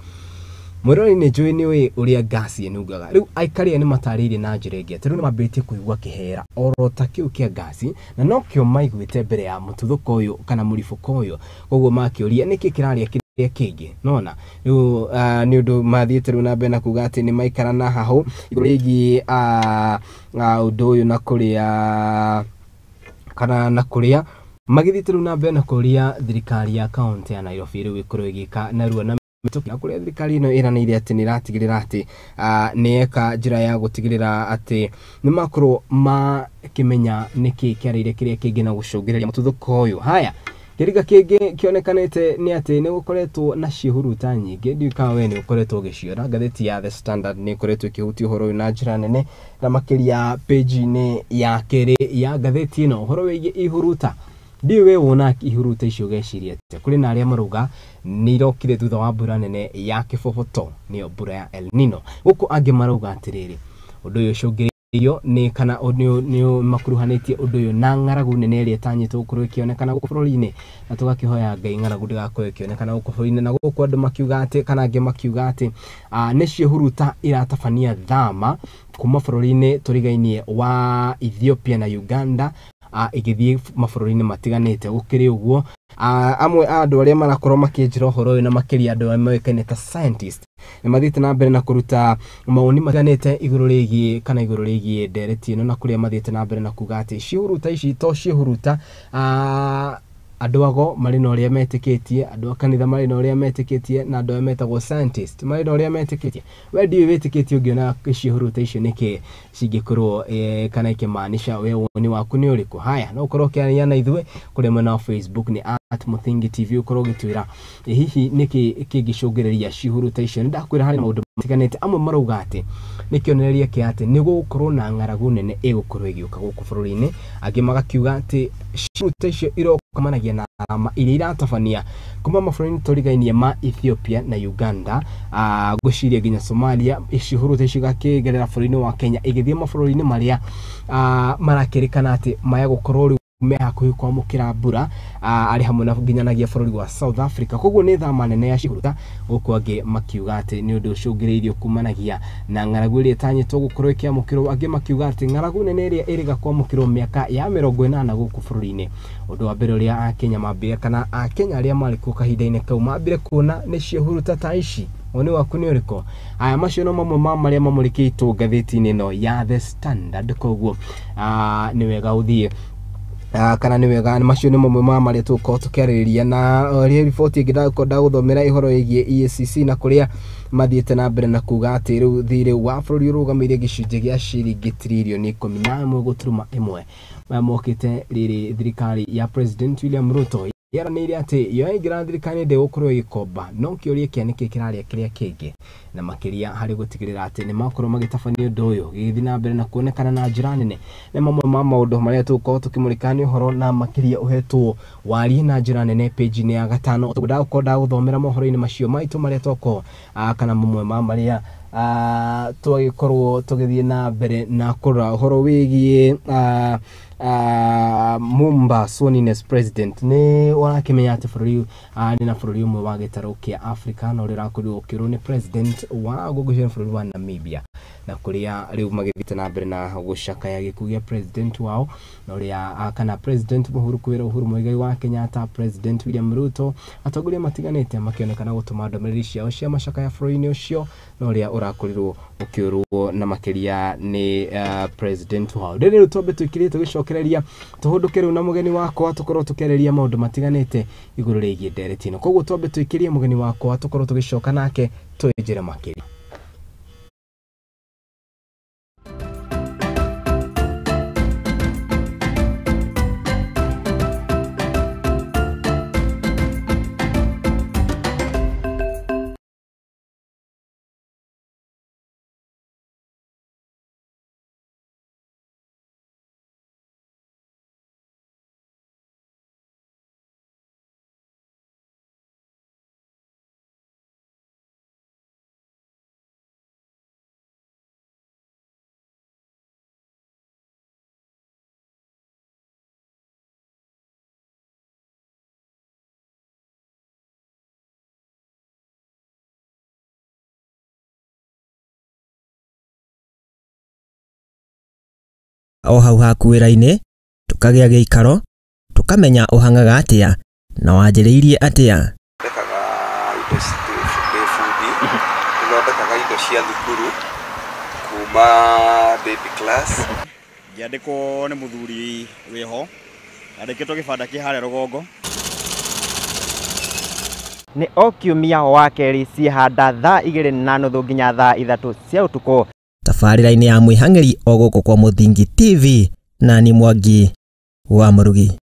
Mwĩrori nĩ njũĩ nĩ ũĩ ũrĩa ngasi ĩnungaga. Rĩu aikari aya nĩ matarĩirie na njĩra ĩngĩ atĩ rĩu nĩ mambĩtie kũigua kĩhera oro ta kĩu kĩa ngasi, na nokĩo maiguĩte mbere ya mũtuthũko ũyũ kana mũribũko ũyũ. Koguo makĩũria nĩkĩ kĩrarĩa kĩrĩa kĩngĩ nona rĩu nĩ ũndũ mathiĩte rĩu na mbere na kuga atĩ nĩ maikara na hahũ igũrũ rĩgiĩ ũndũ ũyũ na kũrĩa kana na kũrĩa magĩthiĩte rĩu na mbere na kũria thirikari ya kaunti ya Nairobi rĩu ĩkorwo ĩgĩka narua na mĩtũkĩ, na kũrĩa thirikari ĩno ĩranĩire atĩ nĩ ĩratigĩrĩra atĩ nĩ yeka njĩra ya gũtigĩrĩra atĩ nĩ makorwo makĩmenya nĩkĩ kĩarĩire kĩrĩa kĩngĩ na gũcũngĩrĩria mũtuthũko ũyũ. Haya, kĩriga kĩngĩ kĩonekanĩte nĩ atĩ nĩ gũkoretwo na ciĩhuruta nyingĩ, ndiũĩ kana we nĩ ũkoretwo ũgĩciona. Ngathĩti ya The Standard nĩ ĩkoretwo ĩkĩhutia ũhoro ũyũ na njĩra nene, na makĩria page-inĩ ya kerĩ ya ngathĩti ĩno ũhoro wĩgiĩ ihuruta. Ndiũĩ we wona ihuruta icio ũgeciria atĩa. Kũrĩ na arĩa marauga nĩ irokire thutha wa mbura nene ya kĩboboto, nĩyo mbura ya El Nino, gũkũ angĩ marauga atĩrĩrĩ, ũndũ ũyũ ũcũngĩrĩirio nĩ kana nĩ makuruhanĩtie ũndũ ũyũ na ng'aragu nene ĩrĩa ĩtanyĩtwo gũkorwo ĩkĩonekana gũkũ bũrũri-inĩ, na tũgakĩhoya Ngai ng'aragu ndĩgakorwo ĩkĩonekana gũkũ bũrũri-inĩ. Na gũkũ andũ makiuga atĩ kana angĩ makiuga atĩ nĩ ciĩhuruta iratabania thama kuma bũrũri-inĩ tũrigainie wa Ethiopia na Uganda, ĩgĩthiĩ mabũrũri-inĩ matiganĩte. Gũkĩrĩ ũguo, amwe a andũ arĩa marakorwo makĩnjĩra ũhoro ũyũ na makĩria andũ arĩa moĩkaine ta scientist nĩ mathiĩte na mbere na kũruta mawoni matiganĩte igũrũ rĩgiĩ kana igũrũ rĩgiĩ ndereti ĩno, na kũrĩa mathiĩte na mbere na kuga atĩ ciĩhuruta ici to ciĩhuruta, andũ ago marĩ na ũrĩa metĩkĩtie, andũ a kanitha marĩ na ũrĩa metĩkĩtie, na andũ arĩa metagwo scientist marĩ na ũrĩa metĩkĩtie. We ndiũĩ wĩtĩkĩtie ũngĩona ciĩhuruta icio nĩkĩ cingĩkorwo kana ikĩmaanisha, we woni waku nĩ ũrĩkũ? Haya, no ũkorwo ũkĩaria na ithuĩ kũrĩa mwena wa Facebook nĩ @Mũthingi TV, ũkorwo ũgĩtwĩra hihi nĩkĩ kĩngĩcũngĩrĩria ciĩhuruta icio. Nĩ ndakwĩra harĩ maũndũ matiganĩte, amwe marauga atĩ nĩ kĩonereria kĩa atĩ nĩ gũgũkorwo na ng'aragu nene ĩgũkorwo ĩgĩũka gũkũ bũrũri-inĩ. Angĩ magakiuga atĩ ciĩhuruta icio irokamanagia na thama iria iratabania kuma mabũrũri-inĩ tũrigainie ma Ethiopia na Uganda, ngwĩciria nginya Somalia. Ciĩhuruta icio igakĩgerera bũrũri-inĩ wa Kenya igĩthiĩ mabũrũri-inĩ marĩa marakĩrĩkana atĩ maya gũkorwo rĩu me hakuhĩ kwamũkĩra mbura, arĩ hamwe na nginyanagia bũrũri wa South Africa. Koguo nĩ thama nene ya ciĩhuruta, gũkũ angĩ makiuga atĩ nĩ ũndũ ũcũngĩrĩirio kumanagia na ng'aragu ĩrĩa ĩtanyĩtwo gũkorwo ĩkĩamũkĩrwo. Angĩ makiuga atĩ ng'aragu nene ĩrĩa ĩrĩga kwamũkĩrwo mĩaka ya 80 gũkũ bũrũri-inĩ. Ũndũ wa mbere ũrĩa Akenya mambire kana Akenya arĩa marĩ kuo kahinda-inĩ kau mambire kuona nĩ ciĩhuruta ta ici. Woni waku nĩ ũrĩkũ? Aya macio no mamwe ma marĩa mamũrĩkĩtwo ngathĩti-inĩ ĩno ya The Standard. Koguo nĩ wega ũthiĩ kana nĩ wega, macio nĩ mamwe ma marĩa tũgũkorwo tũkĩarĩrĩria. Na rĩ riboti ĩngĩ ndagũkorwo ndagũthomera ĩhoro ĩgiĩ EACC na kũrĩa mathiĩte na mbere na kuga atĩ rĩu thirĩ wa bũrũri ũrũgamĩire gĩcunjĩ gĩa ciringi tiririoni 11.1 maya mokĩte rĩrĩ thirikari ya President William Ruto yaranĩire atĩ yo yaingĩra thirikari ndĩgũkorwo ĩgĩkomba, no kĩũria kĩa nĩkĩ kĩrarĩa kĩrĩa kĩngĩ, na makĩria harĩ gũtigĩrĩra atĩ nĩ makorwo magĩtabania ũndũ ũyũ gĩgĩthiĩ na mbere na kuonekana na njĩra nene. Nĩ mamwe ma maũndũ marĩa tũgũkorwo tũkĩmũrĩka nĩ ũhoro na makĩria ũhetwo warie na njĩra nene page-inĩ ya 5. Ndagũkorwo ndagũthomera mohoro-inĩ macio maitũ marĩa twakorwo kana mamwe ma marĩa twagĩkorwo tũgĩthiĩ na mbere na kũrora ũhoro wĩgiĩ Mumba sworn as president. Nĩ ũrakĩmenya atĩ bũrũri nĩ na bũrũri ũmwe wa gĩtarũ kĩa Africa na ũrĩa ũrakorirwo ũkĩrwo nĩ president wa gũgũcia bũrũri wa Namibia, na kũrĩa rĩu magĩthiĩte na mbere na gũcakaya gĩkuũ gĩa president wao, na ũrĩa kana president Uhuru kwĩra Uhuru Muigai wa Kenyatta, President William Ruto, atongoria matiganĩte makĩonekana gũtũma ndũmĩrĩri ciao cia macakaya bũrũri-inĩ ũcio, na ũrĩa ũrakorirwo ũkĩũrwo na makĩria nĩ president wao. Rĩrĩ rĩu twambe twĩkĩrĩte tũgĩcokereria tũhũndũke rĩu na mũgeni wakwa tũkorwo tũkĩarĩria maũndũ matiganĩte igũrũ rĩgiĩ ndereti ĩno. Koguo twambe twĩkĩrie mũgeni wakwa tũkorwo tũgĩcoka nake twĩnjĩre makĩria. O hau haku wĩra-inĩ, tũkagĩa gĩikaro, tũkamenya ũhang'aga atĩa na wanjĩrĩirie atĩa. Thondekaga indo ndĩ bundi, nĩthondekaga indo cia thukuru kuma baby class. Ngĩandĩkwo nĩ mũthuri wĩho, andĩkĩtwo gĩbanda kĩ harĩa rũgongo. Nĩ o kiumia wa kerĩ ciĩhanda thaa 2:30 nginya thaa 3 cia ũtukũ. Tabarĩra-inĩ ya mwĩhang'ĩri o gũkũ kwa Mũthingi TV na ni Mwangi wa Mũrugi.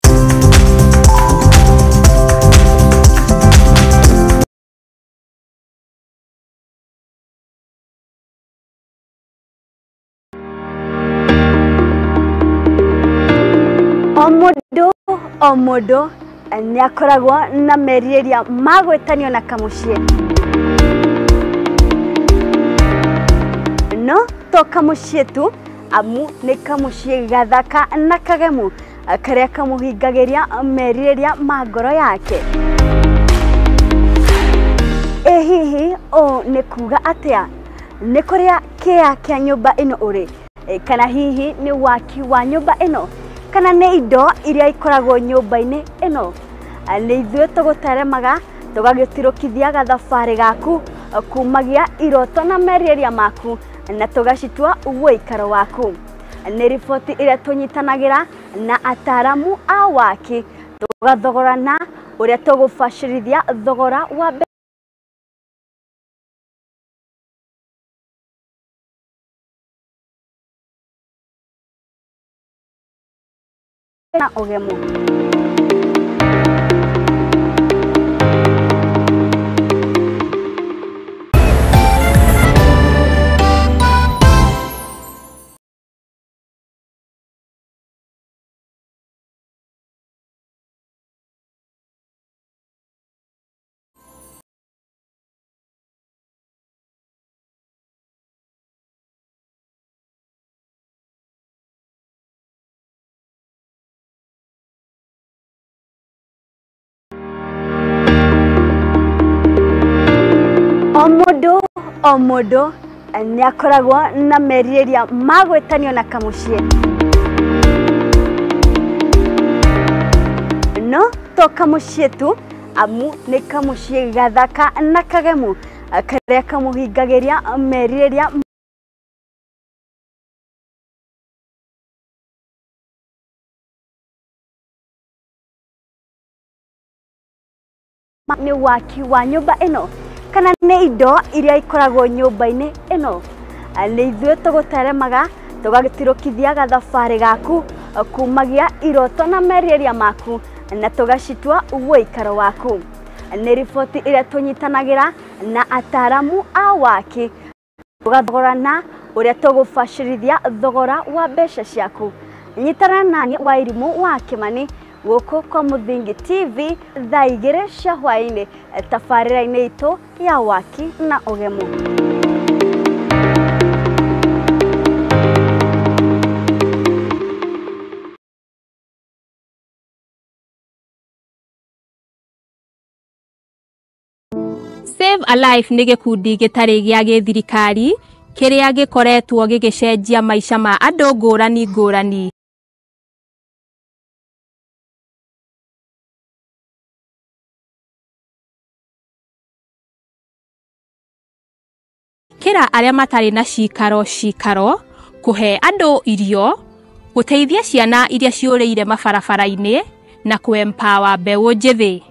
O mũndũ nĩ akoragwo na merirĩria ma gwĩtanio na kamũciĩ, no to kamũciĩ tu, amu nĩ kamũciĩ gathaka na kagemu karĩa kamũhingagĩria merirĩria ma ngoro yake. Ĩ hihi ũũ nĩ kuga atĩa? Nĩ kũrĩa kĩa kĩa nyũmba ĩno ũrĩ, kana hihi nĩ waki wa nyũmba ĩno, kana nĩ indo iria ikoragwo nyũmba-inĩ ĩno? Nĩ ithuĩ tũgũteremaga tũgagĩtirũkithia gathabarĩ gaku kumagia iroto na merirĩria maku na tũgacitua ũikaro waku. Nĩ riboti ĩrĩa tũnyitanagĩra na ataramu a waki, tũgathogorana ũrĩa tũgũbacĩrithia thogora wa na ũgemu. O mũndũ nĩ akoragwo na merirĩria ma gwĩtanio na kamũciĩ, no to kamũciĩ tu, amu nĩ kamũciĩ gathaka na kagemu karĩa kamũhingagĩria merirĩria nĩ waki wa nyũmba ĩno, kana nĩ indo iria ikoragwo nyũmba-inĩ ĩno? Nĩ ithuĩ tũgũteremaga tũgagĩtirũkithia gathabarĩ gaku kumagia iroto na merirĩria maku na tũgacitua ũikaro waku. Nĩ riboti ĩrĩa tũnyitanagĩra na ataramu a waki, tũgathogorana ũrĩa tũgũbacĩrithia thogora wa mbeca ciaku. Nyitana nani wa Irimũ wa Kĩmani gũkũ kwa Mũthingi TV thaa 2 cia hwaĩ-inĩ tabarĩra-inĩ itũ ya waki na ũgemu. Save a Life nĩ gĩkundi gĩtarĩ gĩa gĩthirikari kĩrĩa gĩkoretwo gĩgĩcenjia maica ma andũ ngũrani ngũrani. Kĩra arĩa matarĩ na cikaro cikaro, kũhe andũ irio, gũteithia ciana iria ciũrĩire mabarabara-inĩ na kũ-empower mbeũ njĩthĩ.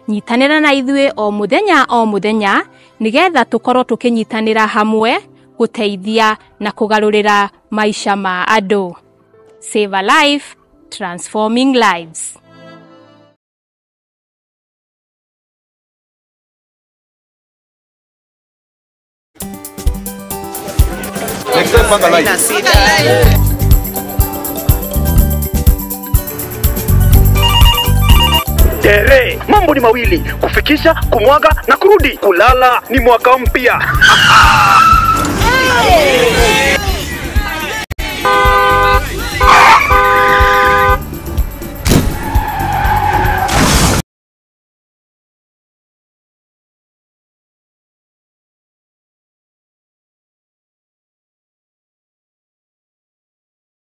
Nyitanĩra na ithuĩ o mũthenya o mũthenya nĩgetha tũkorwo tũkĩnyitanĩra hamwe gũteithia na kũgarũrĩra maica ma andũ. Save a Life, transforming lives. Next time panga line. Tere, mambo ni mawili, kufikisha, kumwaga na kurudi. Kulala ni mwaka mpya.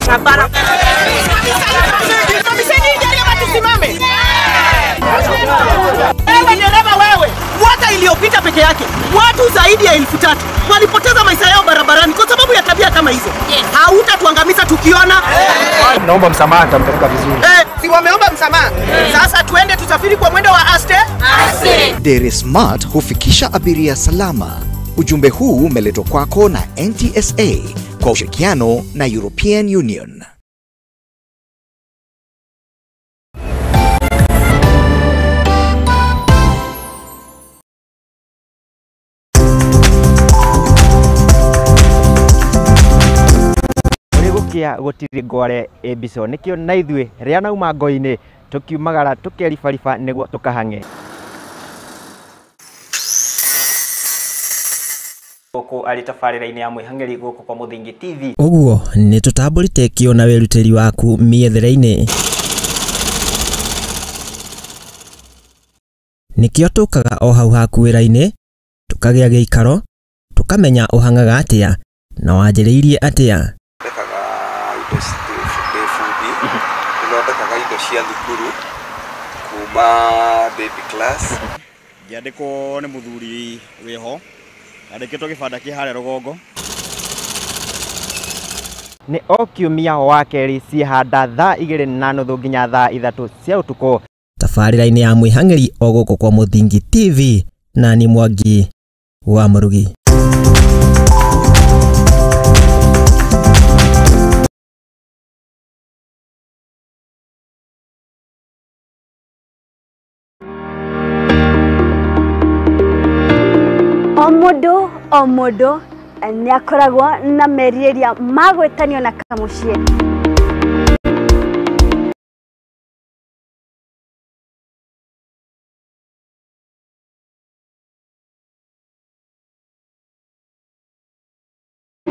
barabara. Wewe dereva wewe, mwaka iliyopita peke yake watu zaidi ya 3000 walipoteza maisha yao barabarani kwa sababu ya tabia kama hizo. Hautatuangamiza tukiona. Naomba msamaha, nitampeleka vizuri. Si wameomba msamaha. Sasa tuende tusafiri kwa mwendo wa aste. Dere Smart hufikisha abiria salama. Ujumbe huu umeletwa kwako na NTSA kwa ushirikiano na European Union. Gũkĩa gũtirĩ ngware ĩmbico nĩkĩo na ithuĩ rĩa nauma ngo-inĩ tũkiumagara tũkeribariba nĩguo tũkahang'e. Gũkũ arĩ tabarĩra-inĩ ya mwĩhang'eri gũkũ kwa Mũthingi TV. Ũguo nĩ tũtambũrĩte kĩo na wĩrutĩri waku mĩethere-inĩ. Nĩkĩo tũkaga o hau haku wĩra-inĩ, tũkagĩa gĩikaro, tũkamenya ũhang'aga atĩa na wanjĩrĩirie atĩa. Indo bundi thondekaga indo cia thukuru kuma baby class. Ngĩandĩkwo nĩ mũthuri wĩho andĩkĩtwo gĩbanda kĩ harĩa rũgongo. Nĩ o kiumia wa kerĩ ciĩhanda thaa 2:30 nginya thaa 3 cia ũtukũ. Tabarĩra-inĩ ya mwĩhang'eri o gũkũ kwa Mũthingi TV na ni Mwangi wa Mũrugi. O mũndũ nĩ akoragwo na merirĩria ma gwĩtanio na kamũciĩ.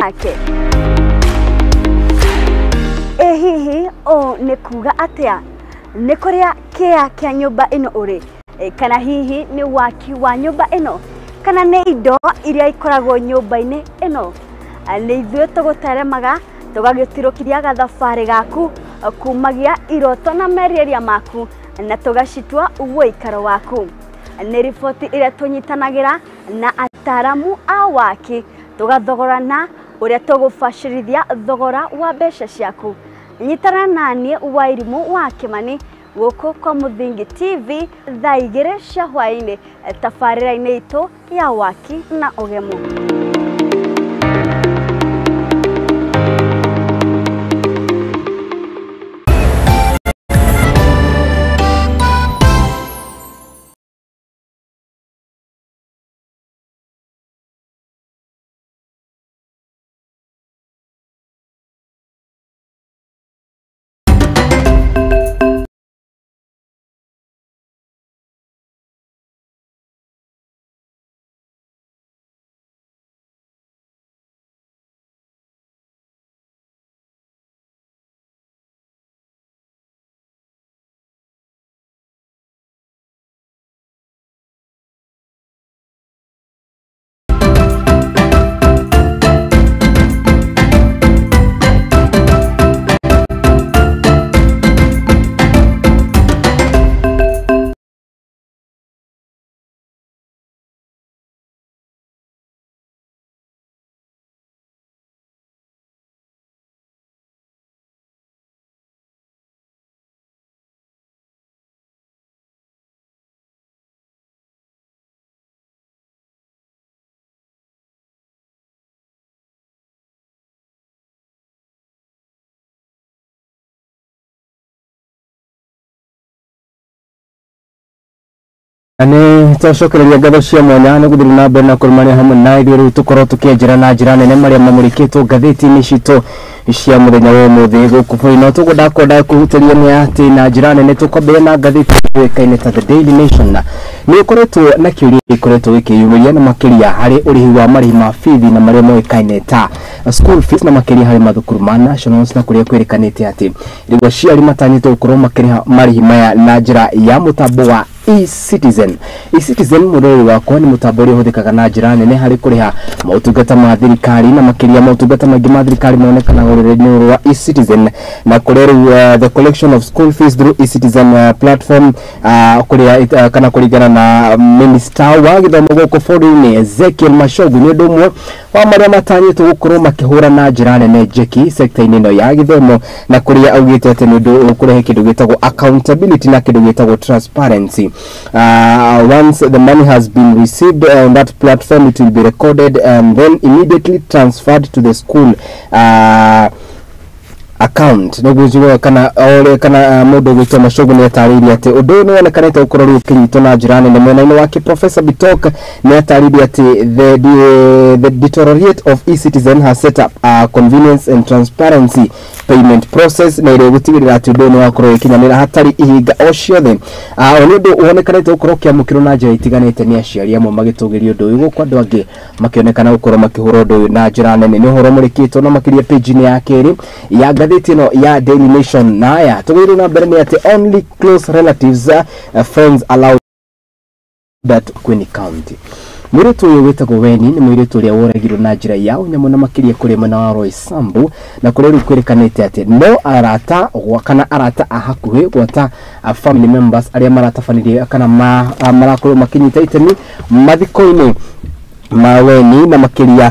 Ake. Ĩ hihi ũũ nĩ kuga atĩa? Nĩ kũrĩa kĩa kĩa nyũmba ĩno ũrĩ, kana hihi nĩ waki wa nyũmba ĩno, kana nĩ indo iria ikoragwo nyũmba-inĩ ĩno. Nĩ ithuĩ tũgũteremaga tũgagĩtirũkiria gathabarĩ gaku kumagia iroto na merirĩria maku na tũgacitua ũikaro waku. Nĩ riboti ĩrĩa tũnyitanagĩra na ataramu a waki tũgathogorana ũrĩa tũgũbacĩrithia thogora wa mbeca ciaku. Nyitana naniĩ Wairimũ wa Kĩmani gũkũ kwa Mũthingi TV thaa 2 cia hwaĩ-inĩ tabarĩra-inĩ itũ ya waki na ũgemu. Nĩ twacokereria ngatho cia mwanya nĩ gũthiĩ na mbere na kũrũmanĩra hamwe na ithuĩ rĩu tũkorwo tũkĩenjera na njĩra nene marĩa mamũrĩkĩtwo ngathĩti-inĩ citũ cia mũthenya wa ũmũthĩ gũkũ bũrũri-inĩ. No tũgũnda kwenda kũhutĩria nĩ atĩ na njĩra nene tũkwambĩrĩria na ngathĩti yũĩkaine ta The Daily Nation. Nĩ ũkoretwo na kĩũria gĩkoretwo gĩkĩyumĩria na makĩria harĩ ũrĩhi wa marĩhi ma bithi na marĩa moĩkaine ta school fees na makĩria harĩ mathukuru ma nationals na kũrĩa kwĩrĩkanĩte atĩ rĩu aciari matanyĩtwo gũkorwo makĩrĩha marĩhi maya na njĩra ya mũtambo wa eCitizen. eCitizen mũrori wakwa nĩ mũtambo ũrĩa ũhũthĩkaga na njĩra nene harĩ kũrĩha motungata ma thirikari na makĩria motungata maingĩ ma thirikari monekanaga rũrenda-inĩ rwa eCitizen, na kũrĩa rĩu the collection of school fees through eCitizen platform, kũrĩa kana kũringana na minister wa gĩthomo gũkũ bũrũri-inĩ Ezekiel Machogu nĩ ũndũ ũmwe wa marĩa matanyĩtwo gũkorwo makĩhũra na njĩra nene njeki sekta-inĩ ĩno ya gĩthomo, na kũrĩa augĩte atĩ nĩ ũndũ ũkũrehe kĩndũ gĩtagwo accountability na kĩndũ gĩtagwo transparency. Once the money has been received on that platform, it will be recorded and then immediately transferred to the school account. Nĩguo kana ore kana mũndũ gwĩtwo Machogu nĩ atarĩirie atĩ ũndũ ũyũ nĩ wonekanĩte gũkorwo rĩu ũkĩnyitwo na njĩra nene. Mwena-inĩ wake Professor Bitok nĩ atarĩirie atĩ the deteriorate of eCitizen has set up a convenience and transparency payment process, na ĩrĩa gũtigĩrĩra atĩ ũndũ ũyũ nĩ wakorwo ũgĩkinyanĩra hatarĩ ihinga o ciothe. Nĩ ũndũ wonekanĩte gũkorwo ũkĩamũkĩrwo na njĩra itiganĩte nĩ aciari amwe magĩtũgĩria ũndũ ũyũ, gũkũ andũ angĩ makĩonekana gũkorwo makĩhũra ũndũ ũyũ na njĩra nene. Nĩ ũhoro mũrĩkĩtwo na makĩria page-inĩ ya kerĩ ya ngathĩti ĩno ya Daily Nation. Na haya tũgĩrĩirwo na mbere nĩ atĩ only close relatives, friends allowed at Makueni County. Mũirĩtu ũyũ wĩtagwo Weni nĩ mũirĩtu ũrĩa woragirwo na njĩra ya ũnyamũ na makĩria kũrĩ mwena wa Roysambu, na kũrĩa rĩu kwĩrĩkanĩte atĩ no arata kana arata a hakuhĩ gwata family members arĩa maratabanirie kana marakorwo makĩnyita itemi mathiko-inĩ ma Weni na makĩria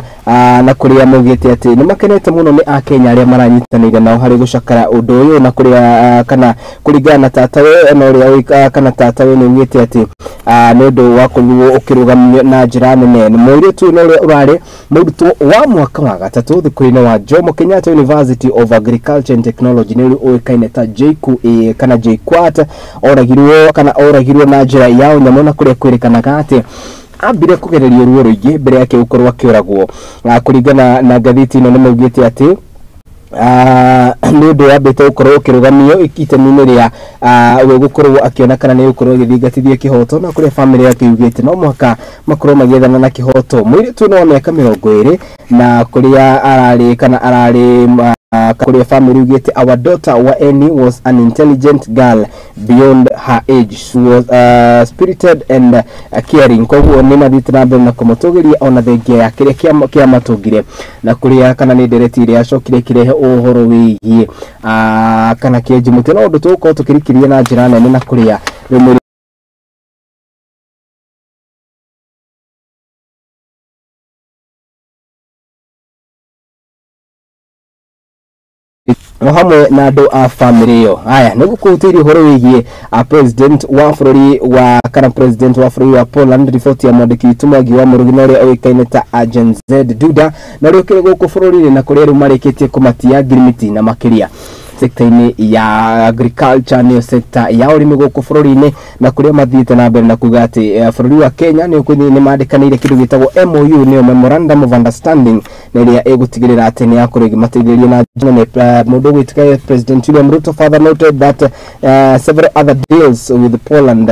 na kũrĩa maugĩte atĩ nĩ makenete mũno nĩ akenya arĩa maranyitanĩire nao harĩ gũcakara ũndũ ũyũ, na kũrĩa kana kũringana na tatawe na ũrĩa kana tatawe nĩ augĩte atĩ nĩ ũndũ wa kũrwo ũkĩrũgamio na njĩra nene. Nĩ mũirĩtu na ũrĩa ũrarĩ mũrutwo wa mwaka wa gatatũ thukuru-inĩ wa Jomo Kenyatta University of Agriculture and Technology nĩ ũrĩa ũĩkaine ta JKUA kana JKUAT, oragirwo kana oragirwo na njĩra ya ũnyamũ, na kũrĩa kwĩrĩkanaga atĩ ambire kũgererio ruo rũingĩ mbere yake gũkorwo akĩũragwo. Kũringana na ngathĩti ĩno nĩ maugĩte atĩ nĩ ũndũ wambĩte gũkorwo ũkĩrũgamio itemi-inĩ rĩa we gũkorwo akĩona kana nĩ gũkorwo agĩthingatithia kĩhoto, na kũrĩa famĩlĩ yake yugĩte no mũhaka makorwo magĩethana na kĩhoto. Mũirĩtu ũyũ wa mĩaka 20 na kũrĩa ararĩ kana ararĩ kũrĩa family yugĩte our daughter Waeni was an intelligent girl beyond her age. She was spirited and caring. Koguo nĩ mathiĩte na mbere na kũmũtũgĩria ona thengia ya kĩrĩa kĩamatũngire, na kũrĩa kana nĩ ndereti ĩrĩa yacokire ĩkĩrehe ũhoro wĩgiĩ kana kĩenji mũtĩ. No ũndũ tũgũkorwo tũkĩrikĩria na njĩra nene, na kũrĩa rĩu o hamwe na andũ a family ĩyo. Haya nĩ gũkũhutĩria ũhoro wĩgiĩ president wa bũrũri wa kana president wa bũrũri wa Poland, riboti ya mwandĩki witũ Mwangi wa Mũrũgi na ũrĩa ũĩkaine ta Agent Z Duda, na ũrĩa ũkĩrĩ gũkũ bũrũri-inĩ, na kũrĩa rĩu marĩkĩtie kũmatia ngirimiti na makĩria sekta-inĩ ya agriculture, nĩyo sekta ya ũrĩmi gũkũ bũrũri-inĩ, na kũrĩa mathiĩte na mbere na kuga atĩ bũrũri wa Kenya nĩ mandĩkanĩire kĩndũ gĩtagwo MOU, nĩyo Memorandum of Understanding, na ĩrĩa ĩgũtigĩrĩra atĩ nĩ yakorwo ĩkĩmateithĩrĩria na njĩra nene. Mũndũ ũgwĩtĩka President William Ruto further noted that several other deals with Poland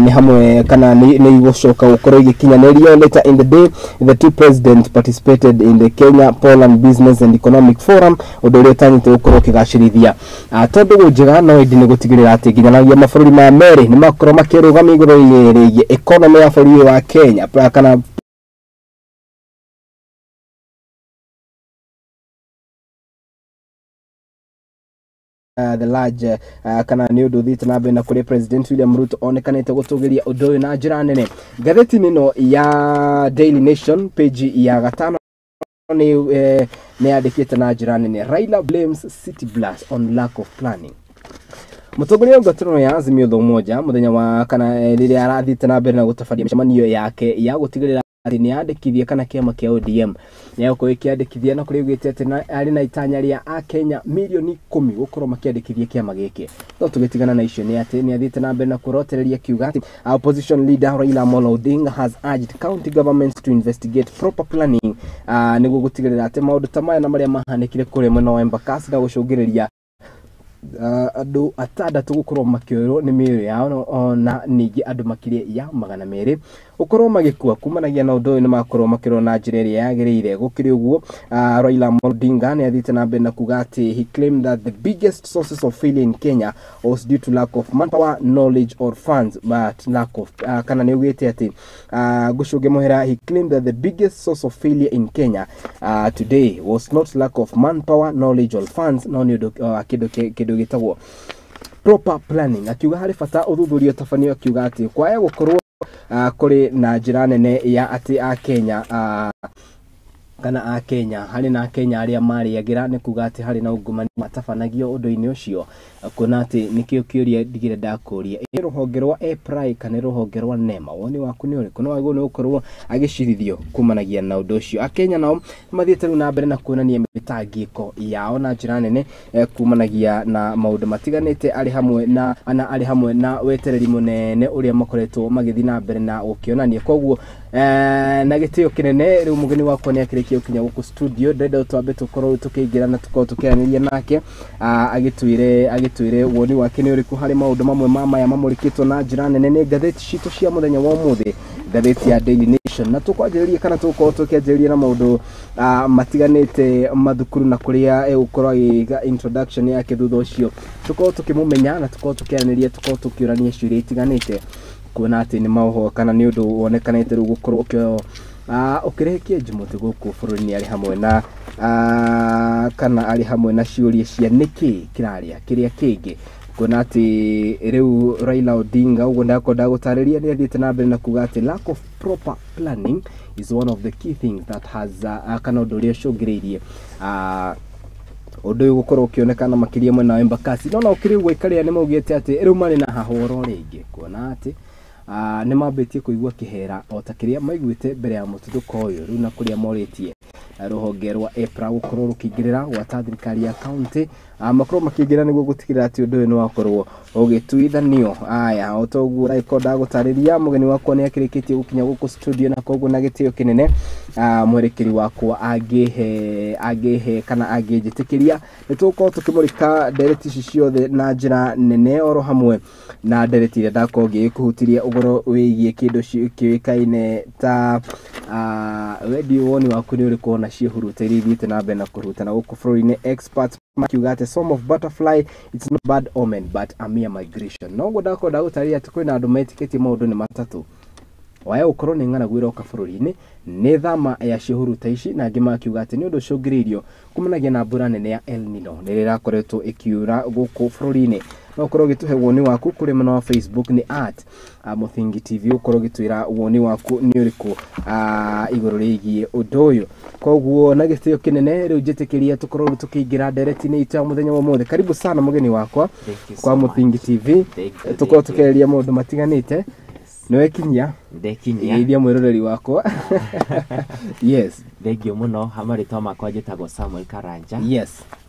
nĩ hamwe kana nĩ igũcoka gũkorwo igĩkinyanĩrio. Later in the day, the two presidents participated in the Kenya Poland Business and Economic Forum, ũndũ ũrĩa ũtanyĩte gũkorwo ũkĩgacĩrithia tondũ njega no ĩndĩ nĩ gũtigĩrĩra atĩ nginyanagia mabũrũri maya merĩ nĩ makorwo makĩrũgamia igũrũ rĩgiĩ economy ya bũrũri wa Kenya kana the large kana nĩ ũndũ ũthiĩte na mbere na kũrĩa President William Ruto onekanĩte gũtũgĩria ũndũ ũyũ na njĩra nene. Ngathĩti-inĩ ĩno ya Daily Nation page ya gatano nĩ yandĩkĩte na njĩra nene, Raila blames City Blast on lack of planning. Mũtongoria wa ngwatanĩro ya Azimio la Umoja mũthenya wa kana rĩrĩa arathiĩte na mbere na gũtabania mĩcemanio yake ya gũtigĩrĩra atĩ nĩ yandĩkithia kana kĩama kĩa ODM nĩ gũkorwo ĩkĩandĩkithia, na kũrĩa ugĩte atĩ arĩ na itanya rĩa akenya milioni 10 gũkorwo makĩandĩkithia kĩama gĩkĩ. No tũgĩtigana na icio nĩ atĩ nĩ athiĩte na mbere na kũrotereria kiuga atĩ opposition leader Raila Amolo Odinga has urged county governments to investigate proper planning nĩguo gũtigĩrĩra atĩ maũndũ ta maya na marĩa mahanĩkire kũrĩa mwena wa Embakasi na gũcũngĩrĩria Andũ atandatũ gũkorwo makĩũrwo nĩ mĩĩrĩ yao na ningĩ andũ makĩria ya 200 gũkorwo magĩkua kumanagia na ũndũ ũyũ nĩ makorwo makĩrwo na njĩra ĩrĩa yagĩrĩire. Gũkĩrĩ ũguo, Raila Amolo Odinga nĩ athiĩte na mbere na kuga atĩ he claimed that the biggest sources of failure in Kenya was due to lack of manpower, knowledge or funds, but lack of kana nĩ augĩte atĩ gũcũnge mũhera, he claimed that the biggest source of failure in Kenya today was not lack of manpower, knowledge or funds, no nĩ ũndũ kĩndũ gĩtagwo proper planning. Akiuga harĩ bata ũthuthuria ũtabanio, akiuga atĩ kwaya gũkorwo kũrĩ na njĩra nene ya atĩ a Kenya kana a Kenya harĩ na Kenya arĩa marĩagĩra, nĩ kuga atĩ harĩ na ungumania matabanagio ũndũ-inĩ ũcio, kuona atĩ nĩkĩo kĩũria ndigire ndakũria, ĩ rũhonge rwa EPRA kana rũhonge rwa NEMA, woni waku nĩ ũrĩkũ? No wagĩrĩirwo nĩ gũkorwo agĩcirithio kumanagia na ũndũ ũcio. Akenya nao mathiĩte rĩu na mbere na kuonania mĩtangĩko yao na njĩra nene kumanagia na maũndũ matiganĩte, arĩ hamwe na ana arĩ hamwe na wetereri mũnene ũrĩa makoretwo magĩthiĩ na mbere na gũkĩonania. Koguo na gĩtĩo kĩnene rĩu mũgeni wakwa nĩ akĩrĩkia gũkinya gũkũ studio, ndĩrenda twambe tũkorwo tũkĩingĩra na tũkorwo tũkĩaranĩria nake, agĩtwĩre woni wake nĩ ũrĩkũ harĩ maũndũ mamwe ma maya mamũrĩkĩtwo na njĩra nene nĩ ngathĩti citũ cia mũthenya wa ũmũthĩ, ngathĩti ya Daily Nation. Na tũkwanjĩrĩria kana tũgũkorwo tũkĩanjĩrĩria na maũndũ matiganĩte mathukuru na kũrĩa egũkorwo agĩka introduction yake, thutha ũcio tũkorwo tũkĩmũmenya na tũkorwo tũkĩaranĩria, tũkorwo tũkĩũrania ciũria itiganĩte, kuona atĩ nĩ maũhoro kana nĩ ũndũ wonekanĩte rĩu gũkorwo ũkĩoywo ũkĩrehe kĩenji mũtĩ gũkũ bũrũri-inĩ, arĩ hamwe na kana arĩ hamwe na ciũria cia nĩkĩ kĩrarĩa kĩrĩa kĩngĩ, kuona atĩ rĩu Raila Odinga ũguo ndakorwo ndagũtarĩria nĩ athiĩte na mbere na kuga atĩ lack of proper planning is one of the key things that has kana ũndũ ũrĩa ũcũngĩrĩirie ũndũ ũyũ gũkorwo ũkĩonekana makĩria mwena wa Embakasi. No na ũkĩrĩ ũguo aikarĩa nĩ maugĩte atĩ rĩu marĩ na hahoro rĩngĩ, kuona atĩ nĩ mambĩtie kũigua kĩhera o ta kĩrĩa maiguĩte mbere ya mũtuthũko ũyũ rĩu, na kũrĩa morĩtie rũhonge rwa EPRA gũkorwo rũkĩingĩrĩra gwata thirikari ya county makorwo makĩingĩra nĩguo gũtigĩrĩra atĩ ũndũ ũyũ nĩ wakorwo ũgĩtuithanio. Aya, o ta ũguo ndagĩkorwo ndagũtarĩria, mũgeni wakwa nĩ akĩrĩkĩtie gũkinya gũkũ studio, na koguo na gĩtĩo kĩnene mwerekeri wakwa angĩhe kana angĩnjĩtĩkĩria nĩ tũgũkorwo tũkĩmũrĩka ndereti ici ciothe na njĩra nene, oro hamwe na ndereti iria ndakorwo ngĩkũhutiria ũhoro wĩgiĩ kĩndũ kĩũĩkaine ta wendi. Woni waku nĩ ũrĩkũ ona ciĩhuruta iria ithiĩte na mbere na kũhurutana gũkũ bũrũri-inĩ? Experts makiuga atĩ some of butterfly, it's not bad omen but a mere migration. No ũguo ndakorwo ndagũtarĩria atĩ kwĩna andũ metĩkĩtie maũndũ nĩ matatũ, waya gũkorwo nĩ ng'aragu ĩroka bũrũri-inĩ, nĩ thama ya ciĩhuruta ici, na angĩ makiuga atĩ nĩ ũndũ ũcũngĩrĩirio kumanagia na mbura nene ya El Nino nĩ ĩrĩa ĩrakoretwo ĩkiura gũkũ bũrũri-inĩ. No ũkorwo ũgĩtũhe woni waku kũrĩ mwena wa Facebook nĩ @MũthingiTV, ũkorwo ũgĩtwĩra woni waku nĩ ũrĩkũ igũrũ rĩgiĩ ũndũ ũyũ. Koguo na gĩtĩo kĩnene rĩu njĩtĩkĩria tũkorwo rĩu tũkĩingĩra ndereti-inĩ itũ ya mũthenya wa ũmũthĩ. Karibu sana mũgeni wakwa kwa Mũthingi TV, tũkorwo tũkĩarĩria maũndũ matiganĩte. Nĩwekinyia? Ndekinyia. Geithia mwĩroreri wakwa. Yes. Thengio mũno. Marĩtwa makwa njĩtagwo Samuel Karanja.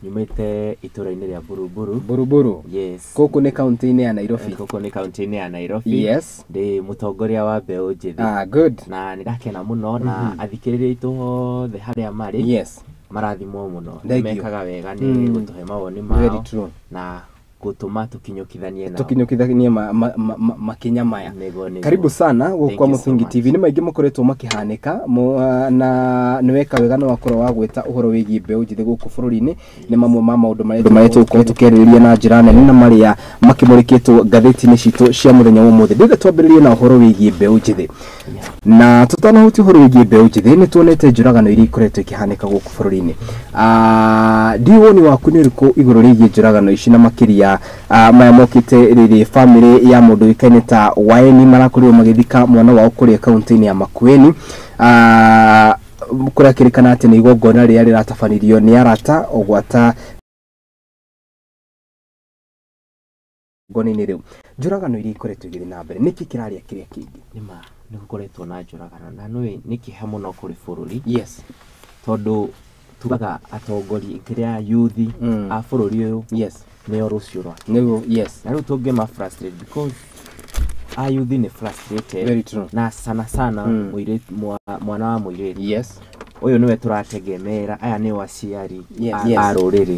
Nyumĩte itũra-inĩ rĩa Buruburu. Buruburu. Yes. Gũkũ nĩ kaunti-inĩ ya Nairobi. Gũkũ nĩ kaunti-inĩ ya Nairobi. Ndĩ mũtongoria wa mbeũ njĩthĩ. Ah, good. Na nĩ ndakena mũno na athikĩrĩria aitũ othe harĩa marĩ. Marathimwo mũno. Thank you. Mekaga wega nĩ gũtũhe mawoni Very mao true. na gũtũma tũkinyũkithanie nao. Tũkinyũkithanie makinya maya. Nĩguo. Karibu sana gũkũ Thank kwa you so Mũthingi much. TV. Nĩ maingĩ makoretwo makĩhanĩka na nĩ weka wega na wakorwo wa gwĩta ũhoro wĩgiĩ mbeũ njĩthĩ gũkũ bũrũri-inĩ. Nĩ mamwe ma maũndũ marĩa tũgũkorwo tũkĩarĩrĩria na njĩra nene na marĩa makĩmũrĩkĩtwo ngathĩti-inĩ citũ cia mũthenya wa ũmũthĩ. Ndĩrenda twambĩrĩrie na ũhoro wĩgiĩ mbeũ njĩthĩ, na tũtanahutia ũhoro wĩgiĩ mbeũ njĩthĩ nĩ tuonete njũragano iria ikoretwo ikĩhanĩka gũkũ bũrũri-inĩ. Ndiũĩ woni waku nĩ ũrĩkũ igũrũ rĩgiĩ njũragano ici, na makĩria maya mokĩte rĩrĩ famĩlĩ ya mũndũ ũĩkaine ta Waeni marakorirwo magĩthika mwana wao kũrĩa kaunti-inĩ ya Makueni, kũrĩa kĩrĩkana atĩ nĩ igongona rĩrĩa rĩratabanirio nĩ arata ogwata ngoni-inĩ. Rĩu njũragano iria ikoretwo igĩthiĩ na mbere, nĩkĩ kĩrarĩa kĩrĩa kĩngĩ? Nĩma nĩ gũkoretwo na njũragano na nĩũĩ nĩ kĩeha mũno kũrĩ bũrũri. Tondũ tugaga atongoria kĩrĩa yuthi a bũrũri ũyũ nĩo rũciũ rwa nĩguo. Na rĩu tũngĩma frustrate because a yuthi nĩ frustrated. Very true. Na sana sana mũirĩtu mwana wa mũirĩtu. Ũyũ nĩwe tũrategemera, aya nĩo aciari a rũrĩrĩ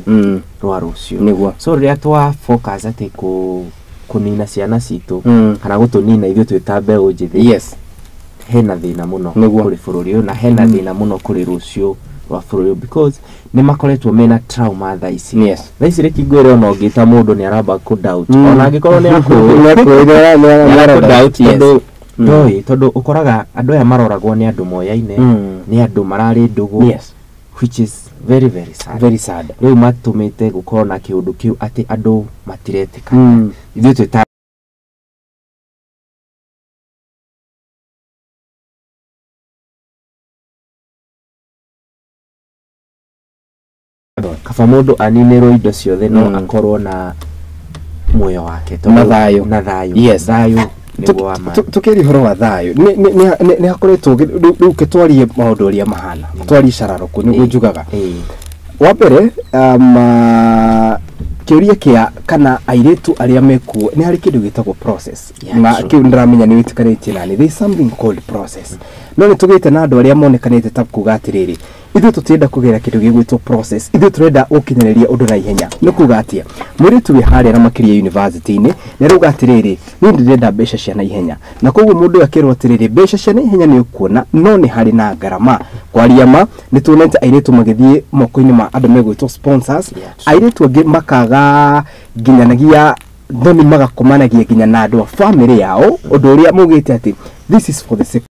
rwa rũciũ. Nĩguo. So rĩrĩa twa focus atĩ kũnina ciana citũ kana gũtũnina ithuĩ twĩ ta mbeũ njĩthĩ, hena thĩna mũno kũrĩ bũrũri ũyũ na hena thĩna mũno kũrĩ rũciũ rwa bũrũri ũyũ, because nĩ makoretwo mena trauma thaa ici. Thaa ici rĩki ngwĩre, ona ũngĩta mũndũ nĩ aramba kũ doubt, ona angĩkorwo nĩ akũĩ, Nĩ akũĩ, nĩ ara nĩ doubt, tondũ ndoĩ, tondũ ũkoraga andũ aya maroragwo nĩ andũ moyaine, nĩ andũ mararĩ ndũgũ, which is very very sad. Very sad. Rĩu matũmĩte gũkorwo na kĩũndũ kĩu atĩ andũ matiretĩkania. Ithuĩ twĩ ta kaba mũndũ aninĩrwo indo ciothe no akorwo na muoyo wake. Na thayũ. Na thayũ. Thayũ nĩguo wa ma. Tukĩria ũhoro wa thayũ, nĩ hakoretwo rĩu ke twarie maũndũ ũrĩa mahana, twarie cararũkũ nĩguo njugaga. Wa mbere, kĩũria kĩa kana airĩtu arĩa mekuo, nĩ harĩ kĩndũ gĩtagwo process, na kĩu ndĩramenya nĩ wĩtĩkanĩtie nani, there is something called process. No nĩ tũgĩte na andũ arĩa monekanĩte ta kuga atĩrĩrĩ, ithuĩ tũtirenda kũgera kĩndũ gĩgwĩtwo process, ithuĩ tũrenda gũkinyanĩria ũndũ na ihenya. Nĩ kuga atĩa? Mũirĩtu wĩ harĩa na makĩria university-inĩ nĩ arauga atĩrĩrĩ, niĩ ndĩrenda mbeca cia na ihenya, na koguo mũndũ ũyũ akĩrwo atĩrĩrĩ, mbeca cia na ihenya nĩ ũkuona, no nĩ harĩ na ngarama. Kwaria ma, nĩ tuonete airĩtu magĩthiĩ moko-inĩ ma andũ megwĩtwo sponsors, airĩtu angĩ makaga nginyanagia thoni, magakomanagia nginya na andũ a famĩlĩ yao, ũndũ ũrĩa maugĩte atĩ this is for the sake.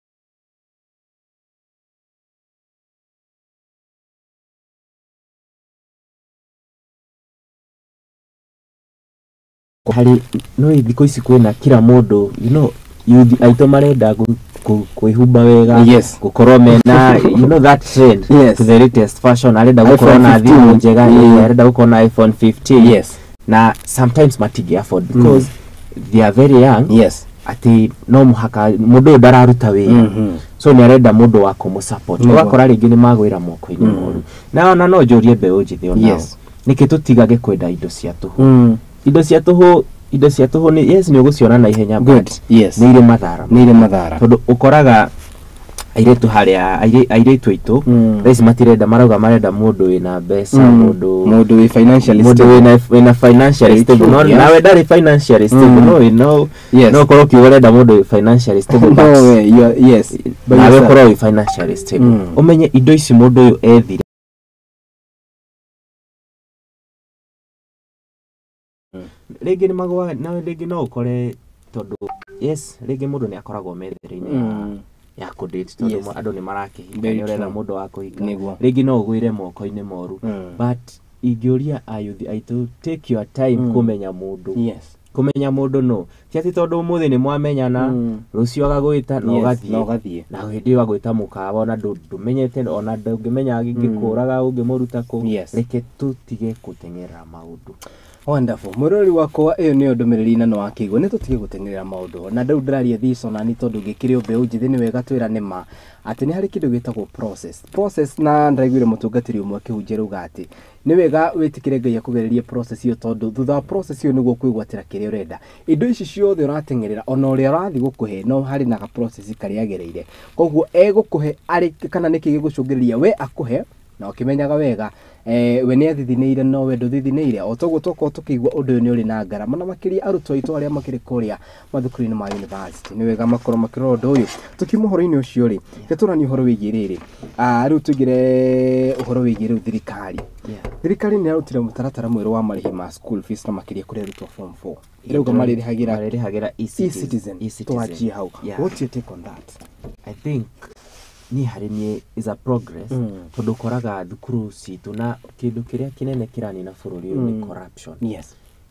Harĩ no thikũ ici kwĩna kila mũndũ, youth aitũ marenda kwĩhumba wega, gũkorwo mena that trend to the latest fashion, arenda gũkorwo na iPhone thimũ 15. njega, arenda gũkorwo na iPhone 15, na sometimes matingĩ afford because they are very young, atĩ no mũhaka mũndũ ũyũ ndararuta wĩra, so nĩ arenda mũndũ wa kũmũ support. Ũgakora rĩngĩ nĩ magwĩra moko-inĩ moru, na ona no njũrie mbeũ njĩthĩ onao, nĩkĩ tũtigage kwenda indo cia tũhũ? Indo cia tũhũ, indo cia tũhũ nĩ, yes, nĩ ũgũciona na ihenya, but nĩ irĩ mathara. Nĩ irĩ mathara. Tondũ ũkoraga airĩtu harĩa airĩtu aitũ thaa ici matirenda, marauga marenda mũndũ wĩna mbeca, mũndũ Mũndũ wĩ financially mũndũ stable. wĩna financially Very stable. true, No, nawe ndarĩ financially stable, no no no ũkorwo ũkiuga ũrenda mũndũ wĩ financially stable, No but way, you are, yes, by nawe yourself. ũkorwo wĩ financially stable, ũmenye indo ici mũndũ ũyũ ethire rĩngĩ nĩ magũaga na rĩngĩ no ũkore, tondũ yes, rĩngĩ mũndũ nĩ akoragwo methere-inĩ ya kũ-date, tondũ andũ nĩ marakĩhika, nĩ ũretha mũndũ wa kũhika, rĩngĩ no ũgwĩre moko-inĩ moru, but ingĩũria ayuthi aitũ, take your time kũmenya mũndũ. Kũmenya mũndũ no ti atĩ tondũ ũmũthĩ nĩ mwamenyana, rũciũ agagwĩta na ũgathiĩ, na ũgathiĩ. Na hĩndĩ ĩyo agwĩta mũkawa, ona ndũmenyete, ona ndũngĩmenya angĩkũraga ũngĩmũruta kũ. Reke tũtige gũteng'erera maũndũ. Wonderful. Mũrori wakwa, ĩyo nĩyo ndũmĩrĩri na nĩwakĩigua, nĩ tũtige gũteng'erera maũndũ. Na rĩu ndĩraria this ona ni tondũ ngĩkĩrĩ o mbeũ njĩthĩ, nĩ wega twĩra nĩ ma atĩ nĩ harĩ kĩndũ gĩtagwo process. Process, na ndĩraiguire mũtungatĩri ũmwe akĩhunjia rauga atĩ nĩ wega wĩtĩkĩre Ngai akũgererie process ĩyo, tondũ thutha wa process ĩyo nĩguo kwĩgwatĩra kĩrĩa ũrenda. Indo ici ciothe ũrateng'erera, ona ũrĩa ũrathiĩ gũkũhe, no harĩ na ga process karĩa agereire, koguo egũkũhe arĩ kana nĩkĩ gĩgũcũngĩrĩria we akũhe, na ũkĩmenyaga wega we nĩ athithinĩire no we ndũthithinĩire. O toguo twakorwo tũkĩigua ũndũ ũyũ nĩ ũrĩ na ngarama, na makĩria arutwo aitũ arĩa makĩrĩ kũrĩa mathukuru-inĩ ma university, nĩ wega makorwo makĩrora ũndũ ũyũ. Tũkiuma ũhoro-inĩ ũcio rĩ, tũranie ũhoro wĩgiĩ rĩrĩ. Rĩu tũingĩre ũhoro wĩgiĩ rĩu thirikari. Thirikari nĩ yarutire mũtaratara mwerũ wa marĩhi ma school fees, na makĩria kũrĩ arutwo form 4, ĩrauga marĩrĩhagĩra marĩrĩhagĩra e-Citizen. E-Citizen. E-Citizen. Twanjie hau. What's your take on that? I think niĩ harĩ niĩ is a progress, tondũ ũkoraga thukuru citũ na kĩndũ kĩrĩa kĩnene kĩranina bũrũri ũyũ nĩ corruption.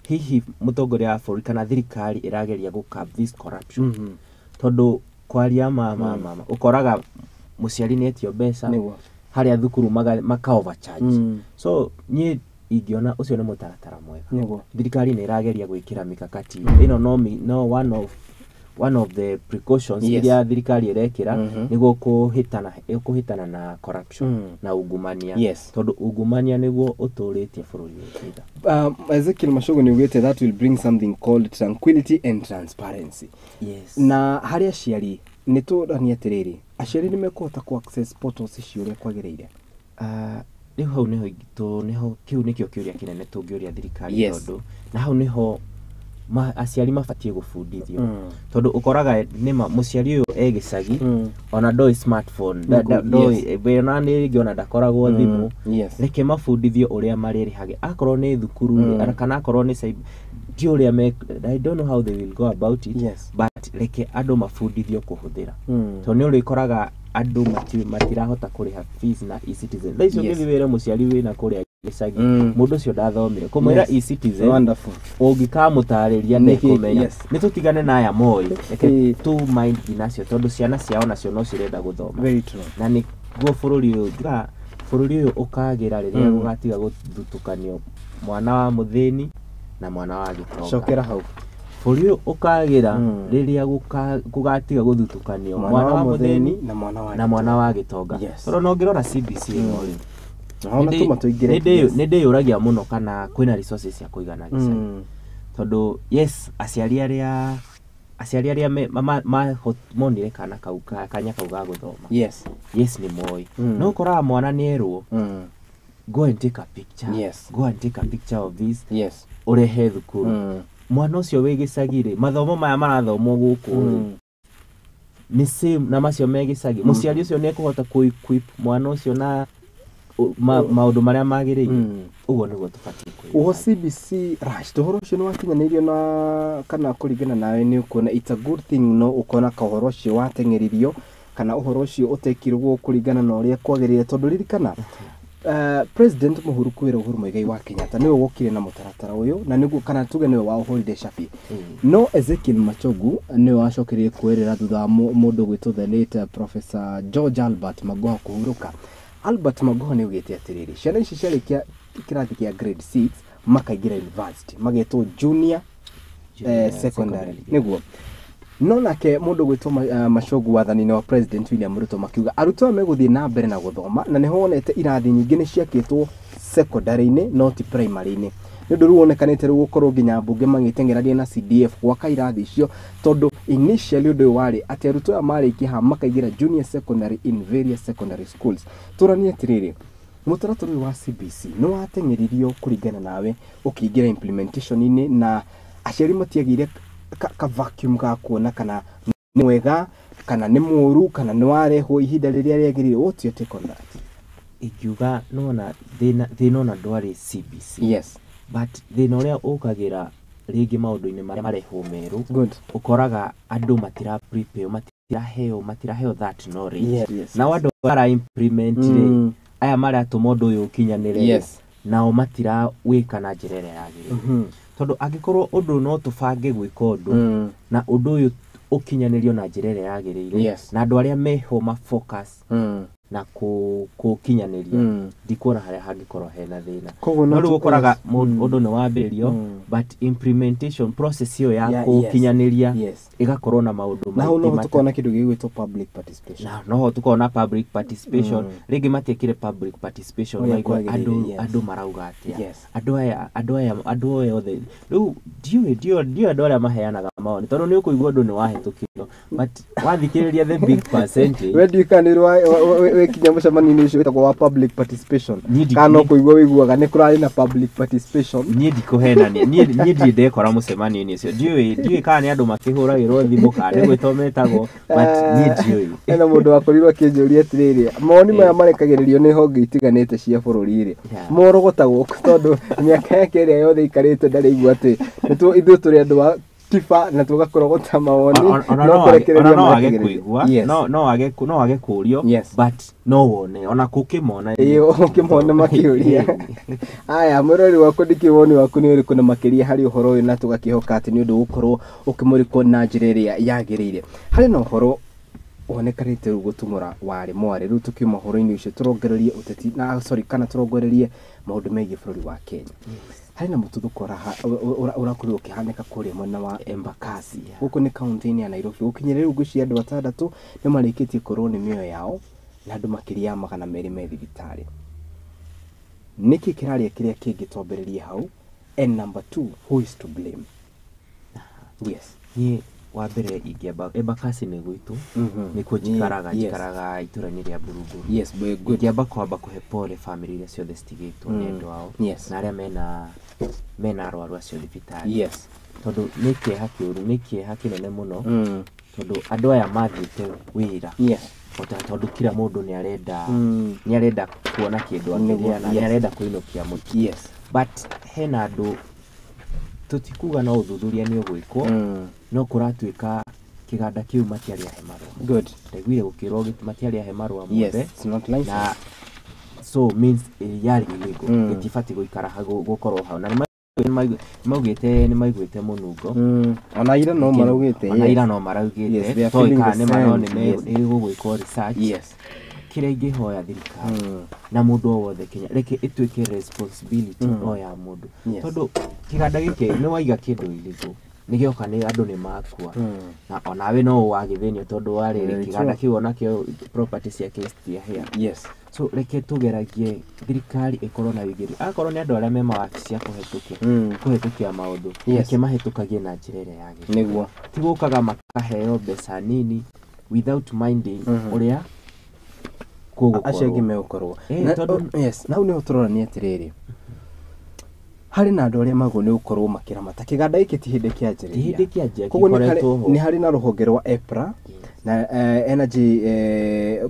Hihi mũtongoria wa bũrũri kana thirikari ĩrageria gũ curb this corruption, tondũ kwaria ma ma ma ma, ũkoraga mũciari nĩ etio mbeca harĩa thukuru maka overcharge. So niĩ ingĩona ũcio nĩ mũtaratara mwega. Thirikari nĩ ĩrageria gwĩkĩra mikakati ĩno, no one of the precautions iria thirikari ĩrekĩra nĩguo kũhĩtana na corruption na ungumania, tondũ ungumania nĩguo ũtũrĩtie bũrũri ũyũ thutha. Ezekiel Machogo nĩ ugĩte that will bring something called tranquility and transparency. Na harĩ aciari Nĩ tũranie atĩrĩrĩ, aciari nĩ mekũhota ku access portals icio ũrĩa kwagĩrĩire? Rĩu hau nĩho nĩho kĩu nĩkĩo kĩũria kĩnene tũngĩũria thirikari, tondũ na hau nĩho aciari mabatiĩ gũbundithio, tondũ ũkoraga nĩma mũciari ũyũ e gĩcagi, ona ndoĩ smartphone, ndoĩ ona nĩ rĩngĩ ona ndakoragwo thimũ. Reke mabundithio ũrĩa marĩrĩhage, akorwo nĩ thukuru rĩ, kana akorwo nĩ cyber, ndi ũrĩa me, I don't know how they will go about it, but reke andũ mabundithio kũhũthĩra, tondũ nĩ ũrĩkoraga andũ matirahota kũrĩha fees na eCitizen. Thaa icio ũngĩthiĩ wĩre mũciari wĩna kũrĩa gĩcagi, mũndũ ũcio ndathomire, kũmwĩra eCitizen, ũngĩkamũtarĩria ndekũmenya. Nĩ tũtigane na aya moĩ, reke tu mind nginya acio, tondũ ciana ciao nacio no cirenda gũthoma. Very true. Na nĩguo bũrũri ũyũ njugaga, bũrũri ũyũ ũkagĩra rĩrĩa gũgatiga gũthutũkanio mwana wa mũthĩni na mwana wa gĩtonga. Cokera hau. Bũrũri ũyũ ũkagĩra rĩrĩa gũgatiga gũthutũkanio mwana wa mũthĩni na mwana wa na mwana wa gĩtonga, tondũ no ũngĩrora CBC ĩno rĩ, Na tũma tũingĩre. Nĩ ndĩyũragia mũno kana kwĩna resources cia kũigana gĩcagi, tondũ yes, aciari arĩa monire kana kau kanya kau ga gũthoma, yes, nĩ moĩ, no ũkoraga mwana nĩ erwo, "Go and take a picture, go and take a picture of this, ũrehe thukuru." Mwana ũcio wĩ gĩcagi rĩ, mathomo maya marathomwo gũkũ rĩ, nĩ same na macio me gĩcagi? Mũciari ũcio nĩ ekũhota kũ equip mwana ũcio na maũndũ marĩa magĩrĩire? Ũguo nĩguo tũbatiĩ kwĩra. Ũho CBC rush, ũhoro ũcio nĩ wakinyanĩirio na kana kũringana nawe nĩ ũkuona it's a good thing, no ũkona ka ũhoro ũcio wateng'eririo kana ũhoro ũcio ũtekirwo kũringana na ũrĩa kwagĩrĩire? Tondũ ririkana, President Mũhuru kwĩra Uhuru Muigai wa Kenyatta nĩwe wokire na mũtaratara ũyũ, na nĩguo kana tuge nĩwe waũhũrire cabi, no Ezekiel Machogu nĩwe wacokerie kwĩrĩra thutha wa mũndũ gwĩtwo the late Professor George Albert Magoha kũhurũka. Albert Magoha nĩ augĩte atĩrĩrĩ, ciana ici ciarĩkia kĩrathi kĩa grade 6 makaingĩra university, magetwo junior secondary, nĩguo. No nake mũndũ gwĩtwo Machogu wathani-inĩ wa President William Ruto makiuga arutwo aya megũthiĩ na mbere na gũthoma, na nĩho wonete irathi nyingĩ nĩ ciakĩtwo secondary-inĩ no ti primary-inĩ, nĩ ũndũ rĩu wonekanĩte rĩu gũkorwo nginya mbunge magĩteng'erania na CDF gwaka irathi icio, tondũ initially ũndũ ũyũ warĩ atĩ arutwo aya marĩkia haha makaingĩra junior secondary in various secondary schools. Tũranie atĩrĩrĩ, mũtaratara ũyũ wa CBC nĩ wateng'eririo kũringana nawe ũkĩingĩra implementation-inĩ, na aciari matiagĩire ka vacuum ga kuona kana nĩ mwega kana nĩ mũũru kana nĩ warehwo ihinda rĩrĩa rĩagĩrĩire? What's your take on that? Ingiuga nona thĩna ona ndwarĩ CBC, but thĩna ũrĩa ũkagĩra rĩngĩ maũndũ-inĩ marĩa marehwo merũ, ũkoraga andũ matira prepare, matiraheo that knowledge. Nao andũ mara implement rĩ, aya maratũma ũndũ ũyũ ũkinyanĩre rĩ, nao matirawĩka na njĩra ĩrĩa yagĩrĩire, tondũ angĩkorwo ũndũ no tũbange gwĩka ũndũ na ũndũ ũyũ ũkinyanĩrio na njĩra ĩrĩa yagĩrĩire, na andũ arĩa meho ma focus na kũkinyanĩria, ndikuona harĩa hangĩkorwo hena thĩna. Koguo no rĩu ũkoraga ũndũ nĩ wambĩrĩrio, but implementation process ĩyo ya kũkinyanĩria ĩgakorwo na maũndũ Na hau maingĩ. noho tũkona kĩndũ gĩgwĩtwo public participation. Na noho tũkona public participation. Rĩngĩ matiekire public participation ũrĩa maigua kwagĩrĩire, andũ andũ marauga atĩa, andũ aya othe rĩu ndiũĩ andũ arĩa maheanaga mawoni, tondũ nĩ ũkũigua ũndũ nĩ wahĩtũkio, but wathikĩrĩria the big percentage. We ndiũĩ kana nĩ wĩkinya mũcemanio-inĩ ũcio wĩtagwo wa public participation, Niĩ kana no kũigua wĩiguaga nĩ kũrarĩ na public participation. Niĩ ndikũhenania, niĩ ndirĩ ndekora mũcemanio-inĩ ũcio. Ndiũĩ kana nĩ andũ makĩhũragĩrwo thimũ kana nĩ gwĩtwo metagwo, but niĩ ndiũĩ. Hena mũndũ wakorirwo akĩnjũria atĩrĩrĩ, mawoni maya marekagĩrĩrio nĩ honge itiganĩte cia bũrũri rĩ, morogotagwo kũ? Tondũ mĩaka yake ĩrĩa yothe aikarĩte ndarĩigua atĩ ithuĩ tũrĩ andũ a tiba na tũgakorogota mawoni. Ona no no kũrekereria ona no wage marekagĩrĩria. kũigua, no wage kũrio, but no wone ona kũkĩmona. Ĩĩ, ũkĩmona makĩũria aya. Mwĩrori wakwa, ndikĩ woni waku nĩ ũrĩkũ na makĩria harĩ ũhoro ũyũ? Na tũgakĩhoka atĩ nĩ ũndũ ũgũkorwo ũkĩmũrĩkwo na njĩra ĩrĩa yagĩrĩire. Harĩ na ũhoro wonekanĩte rĩu gũtumũra warĩ mwarĩ. Rĩu tũkiuma ũhoro-inĩ ũcio, tũrongorerie ũteti na, sorry, kana tũrongorerie maũndũ megiĩ bũrũri wa Kenya. Harĩ na mũtuthũko ũrakorirwo ũkĩhanĩka kũrĩa mwena wa Embakasi, gũkũ nĩ kaũntĩ-inĩ ya Nairobi. Gũkinyĩra rĩu ngwĩciria andũ 6 nĩ marĩkĩtie kũrwo nĩ mĩoyo yao na andũ makĩria ya 200 me thibitarĩ. Nĩkĩ kĩrarĩa kĩrĩa kĩngĩ? Twambĩrĩrie hau. And number two, who is to blame? Yes. Niĩ Wa mbere ingĩamba Embakasi nĩ gwitũ, nĩkuo njikaraga, njikaraga itũra-inĩ rĩa Buruburu. Yes, very good. Ingĩamba kwamba kũhe pole family iria ciothe citigĩtwo nĩ endwa ao na arĩa mena arwaru acio thibitarĩ. Tondũ nĩ kĩeha kĩũru, nĩ kĩeha kĩnene mũno, tondũ andũ aya mathiĩte wĩra. Ota tondũ kila mũndũ nĩ arenda nĩ arenda kuona kĩndũ akĩrĩa na nĩ arenda kũinũkia mũtu. But hena andũ tũtikuga no ũthuthuria nĩ ũgwĩkwo, no kũratuĩka kĩganda kĩu matiarĩ ahe marũa. Ndaiguire gũkĩrwo matiarĩ ahe marũa mothe. It's not licensed. Na so means yarĩ illegal. Gĩtibatiĩ gũikara hau, gũkorwo hau. Na nĩ maiguĩte mũnungo. Ona ira no maraugĩte. Ona ira no maraugĩte. Yes, they are Toĩ feeling kana the nĩ ma no scent. nĩ gũgwĩkwo research. Kĩrĩa ingĩhoya thirikari na mũndũ o wothe Kenya, reke ĩtuĩke responsibility o ya mũndũ. Tondũ kĩganda gĩkĩ nĩ waiga kĩndũ illegal, nĩ gĩoka nĩ andũ nĩ makua. Na onawe no wagĩthĩnio tondũ wa rĩrĩ kĩganda kĩu onakĩo property ciake citiahĩa. So reke tũgeragie thirikari ĩkorwo na ũigĩrĩrĩki. Akorwo nĩ andũ arĩa me mawabici a kũhetũkia maũndũ, reke mahĩtũkagie na njĩra ĩrĩa yagĩrĩire. Ti gũkaga makaheo mbeca nini without minding ũrĩa kũgũkorwo. Acio angĩ megũkorwo. Tondũ Yes, na hau nĩho tũrorania atĩrĩrĩ, harĩ na andũ arĩa magwo nĩ gũkorwo makĩramata kĩganda gĩkĩ ti hĩndĩ kĩanjĩrĩria. Ti hĩndĩ kĩanjia, Koguo gĩkoretwo ho. nĩ harĩ na rũhonge rwa EPRA na energy,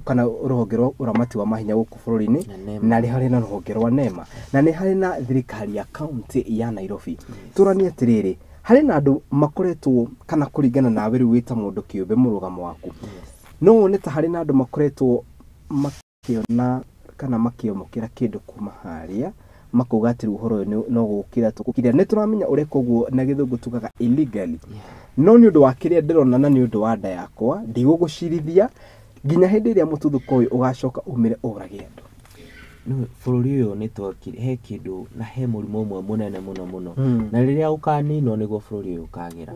kana rũhonge rwa ũramati wa mahinya gũkũ bũrũri-inĩ, Na NEMA. na nĩ harĩ na rũhonge rwa NEMA, na nĩ harĩ na thirikari ya kaunti ya Nairobi. Tũranie atĩrĩrĩ, harĩ na andũ makoretwo, kana kũringana nawe rĩu wĩ ta mũndũ kĩũmbe mũrũgamo waku, no wone ta harĩ na andũ makoretwo makĩona kana makĩamũkĩra kĩndũ kuma harĩa, makauga atĩ rĩu ũhoro ũyũ no gũkira tũgũkira. Nĩ tũramenya ũreka ũguo na gĩthũngũ tugaga illegally, no nĩ ũndũ wa kĩrĩa ndĩrona na nĩ ũndũ wa nda yakwa ndigũgũcirithia nginya hĩndĩ ĩrĩa mũtuthũko ũyũ ũgacoka umĩre ũrage andũ. No, bũrũri ũyũ nĩ twakire he kĩndũ na he mũrimũ ũmwe mũnene mũno mũno, na rĩrĩa ũkaninwo nĩguo bũrũri ũyũ ũkagĩra.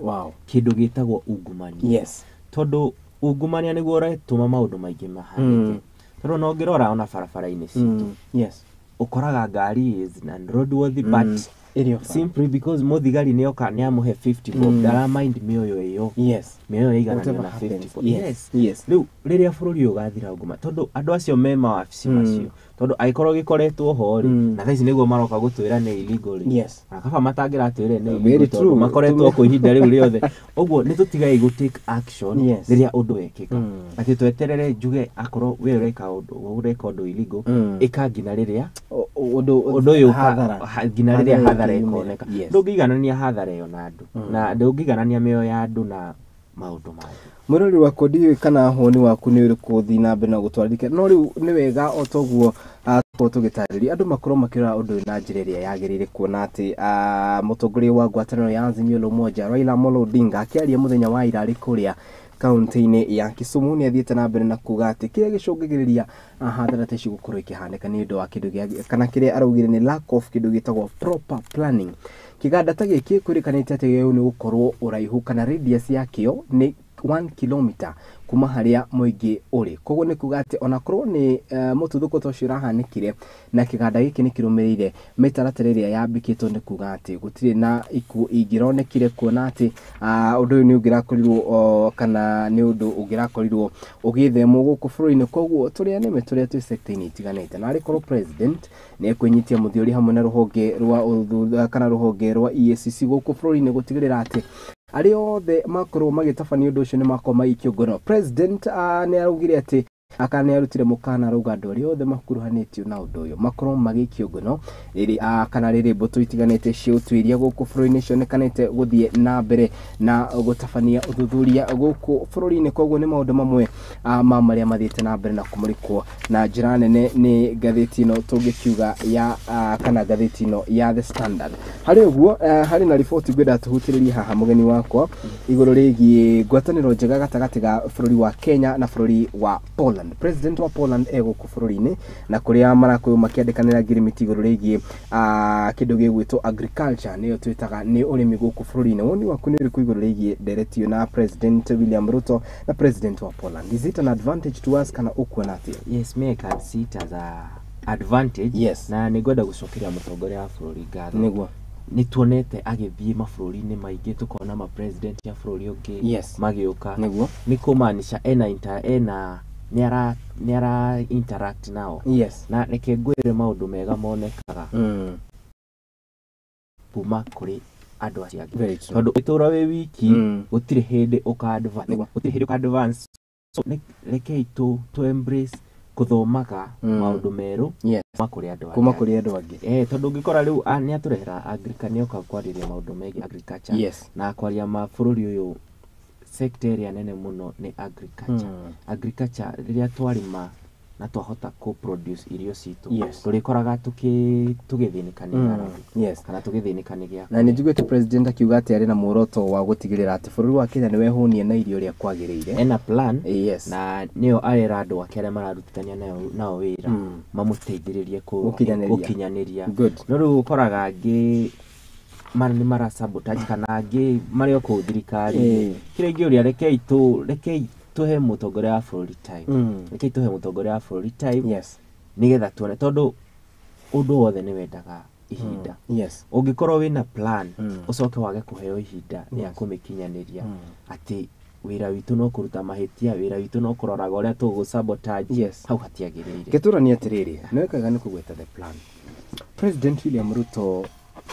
Kĩndũ gĩtagwo ungumania. Tondũ ungumania nĩguo ũratũma maũndũ maingĩ mahanĩke. Tondũ ona ũngĩrora ona barabara-inĩ citũ, ũkoraga ngari is non-roadworthy, but Ĩrĩ o bara. simply because mũthigari nĩ oka nĩ amũhe 50 bob, ndaramind mĩoyo ĩyo. Mĩoyo ĩigananio Whatever na 50 happens. bob. Rĩu rĩrĩa bũrũri ũyũ ũgathira ungumania, tondũ andũ acio me mawabici macio, tondũ angĩkorwo gĩkoretwo ho rĩ, na thaa ici nĩguo maroka gũtwĩra nĩ illegal rĩ, ona kaba matangĩratwĩre nĩ Very illegal, tondũ true. makoretwo kũ ihinda rĩu rĩothe. Ũguo nĩ tũtigei gũ take action rĩrĩa ũndũ wekĩka. Atĩ tweterere njuge akorwo we ũreka ũndũ illegal, ĩka nginya rĩrĩa Ũndũ ũndũ ũyũ hathara. Nginya rĩrĩa Hathara hathara ĩkiumĩra. ĩkoneka. Ndũngĩiganania hathara ĩyo na andũ, na ndũngĩiganania mĩoyo ya andũ na maũndũ mangĩ. Mwĩrori wakwa, ndiũĩ kana woni waku nĩ ũrĩkũ ũthiĩ na mbere na gũtwarithia, no rĩu nĩ wega o toguo tũkorwo tũgĩtarĩria andũ makorwo makĩrora ũndũ ũyũ na njĩra ĩrĩa yagĩrĩire, kuona atĩ mũtongoria wa ngwatanĩro ya Azimio la Umoja Raila Amolo Odinga akĩaria mũthenya wa ira arĩ kũrĩa kaunti-inĩ ya Kisumu nĩ athiĩte na mbere na kuga atĩ kĩrĩa gĩcũngagĩrĩria hathara ta ici gũkorwo ikĩhanĩka nĩ ũndũ wa kĩndũ gĩa kana kĩrĩa araugire nĩ lack of kĩndũ gĩtagwo proper planning. Kĩganda ta gĩkĩ kwĩrĩkanĩte atĩ gĩagĩrĩirwo nĩ gũkorwo ũraihu kana radius yakĩo nĩ 1 kilometer kuma harĩa mũingĩ ũrĩ. Koguo nĩ kuga atĩ onakorwo nĩ mũtuthũko ta ũcio ũrahanĩkire na kĩganda gĩkĩ nĩ kĩrũmĩrĩire mĩtaratara ĩrĩa yambĩkĩtwo, nĩ kuga atĩ gũtirĩ na ikuũ ingĩronekire, kuona atĩ ũndũ ũyũ nĩ ũngĩrakorirwo kana nĩ ũndũ ũngĩrakorirwo ũgĩthemwo gũkũ bũrũri-inĩ. Koguo tũrĩa nĩme tũrĩa twĩ sector-inĩ itiganĩte, na arĩ korwo president nĩ ekwĩnyitia mũthiori hamwe na rũhonge rwa ũthuthuria kana rũhonge rwa EACC gũkũ bũrũri-inĩ gũtigĩrĩra atĩ arĩa othe makorwo magĩtabania ũndũ ũcio nĩ makorwo magĩikio ngono. President nĩ araugire atĩ aka nĩ arutire mũkana, arauga andũ arĩa othe makuruhanĩtio na ũndũ ũyũ makorwo magĩikio ngono rĩrĩ kana rĩrĩ mbũtũ itiganĩte cia ũtuĩria gũkũ bũrũri-inĩ cionekanĩte gũthiĩ na mbere na gũtabania ũthuthuria gũkũ bũrũri-inĩ. Koguo nĩ maũndũ mamwe ma marĩa mathiĩte na mbere na kũmũrĩkwo na njĩra nene nĩ ngathĩti ĩno tũngĩkiuga ya kana ngathĩti ĩno ya The Standard. Harĩ ũguo harĩ na riboti ngwenda tũhutĩrĩrie haha mũgeni wakwa igũrũ rĩgiĩ ngwatanĩro njega gatagatĩ ga bũrũri wa Kenya na bũrũri wa Poland. President wa Poland e gũkũ bũrũri-inĩ na kũrĩa marakorwo makĩandĩkanĩra ngirimiti igũrũ rĩgiĩ kĩndũ gĩgwĩtwo agriculture, nĩyo twĩtaga nĩ ũrĩmi gũkũ bũrũri-inĩ. Woni waku nĩ ũrĩkũ igũrũ rĩgiĩ ndereti ĩyo na President William Ruto na President wa Poland? Is it an advantage to us kana ũkuona atĩa? Yes, me I can see it as a advantage. Na nĩ ngwenda gũcokeria mũtongoria wa bũrũri ngatho. Nĩ tuonete agĩthiĩ mabũrũri-inĩ maingĩ, tũkona ma president ya bũrũri ũngĩ magĩũka. Nĩguo. Nĩ kũmaanisha ena ena nĩ ara interact nao. Na reke ngwĩre maũndũ mega monekaga kuma kũrĩ andũ acio angĩ. Very true. Tondũ ũtũra wĩ wiki, gũtirĩ hĩndĩ ũka advance. Gũtirĩ hĩndĩ ũka advance. So rekei tu embrace kũthomaga maũndũ merũ kuma kũrĩ andũ Kuma arĩa kũrĩ andũ angĩ. Tondũ ũngĩkora rĩu nĩ atũrehera agriculture, nĩ oka kwarĩria maũndũ megiĩ agriculture. Na kwaria ma bũrũri ũyũ, sector ĩrĩa nene mũno nĩ agriculture. Agriculture, rĩrĩa twarĩma na twahota kũ produce irio citũ, tũrĩkoraga tũgĩthĩnĩka nĩ ng'aragu kana tũgĩthĩnĩka nĩ gĩa Na nĩ njiguĩte president akiuga atĩ arĩ na muoroto wa gũtigĩrĩra atĩ bũrũri wa Kenya nĩ wehũnia na irio ũrĩa kwagĩrĩire. Ena plan. Na nĩyo arera andũ ake arĩa mararutithania nao wĩra mamũteithĩrĩrie Gũkinyanĩria. Gũkinyanĩria. Good. No rĩu ũkoraga angĩ nĩ mara sabotage kana angĩ marĩ o kũu thirikari. Kĩrĩa ingĩũria, rekei tũhe mũtongoria wa bũrũri time. Rekei tũhe mũtongoria wa bũrũri time nĩgetha tuone, tondũ ũndũ wothe nĩ wendaga ihinda. Ũngĩkorwo wĩna plan, ũcoke wage kũheo ihinda rĩa kũmĩkinyanĩria, atĩ wĩra witũ no kũruta mahĩtia, wĩra witũ no kũroraga ũrĩa tũgũ sabotage, hau hatiagĩrĩire. Gĩtũra nĩ atĩrĩrĩ, nĩ wekaga nĩ kũgweta the plan. President William Ruto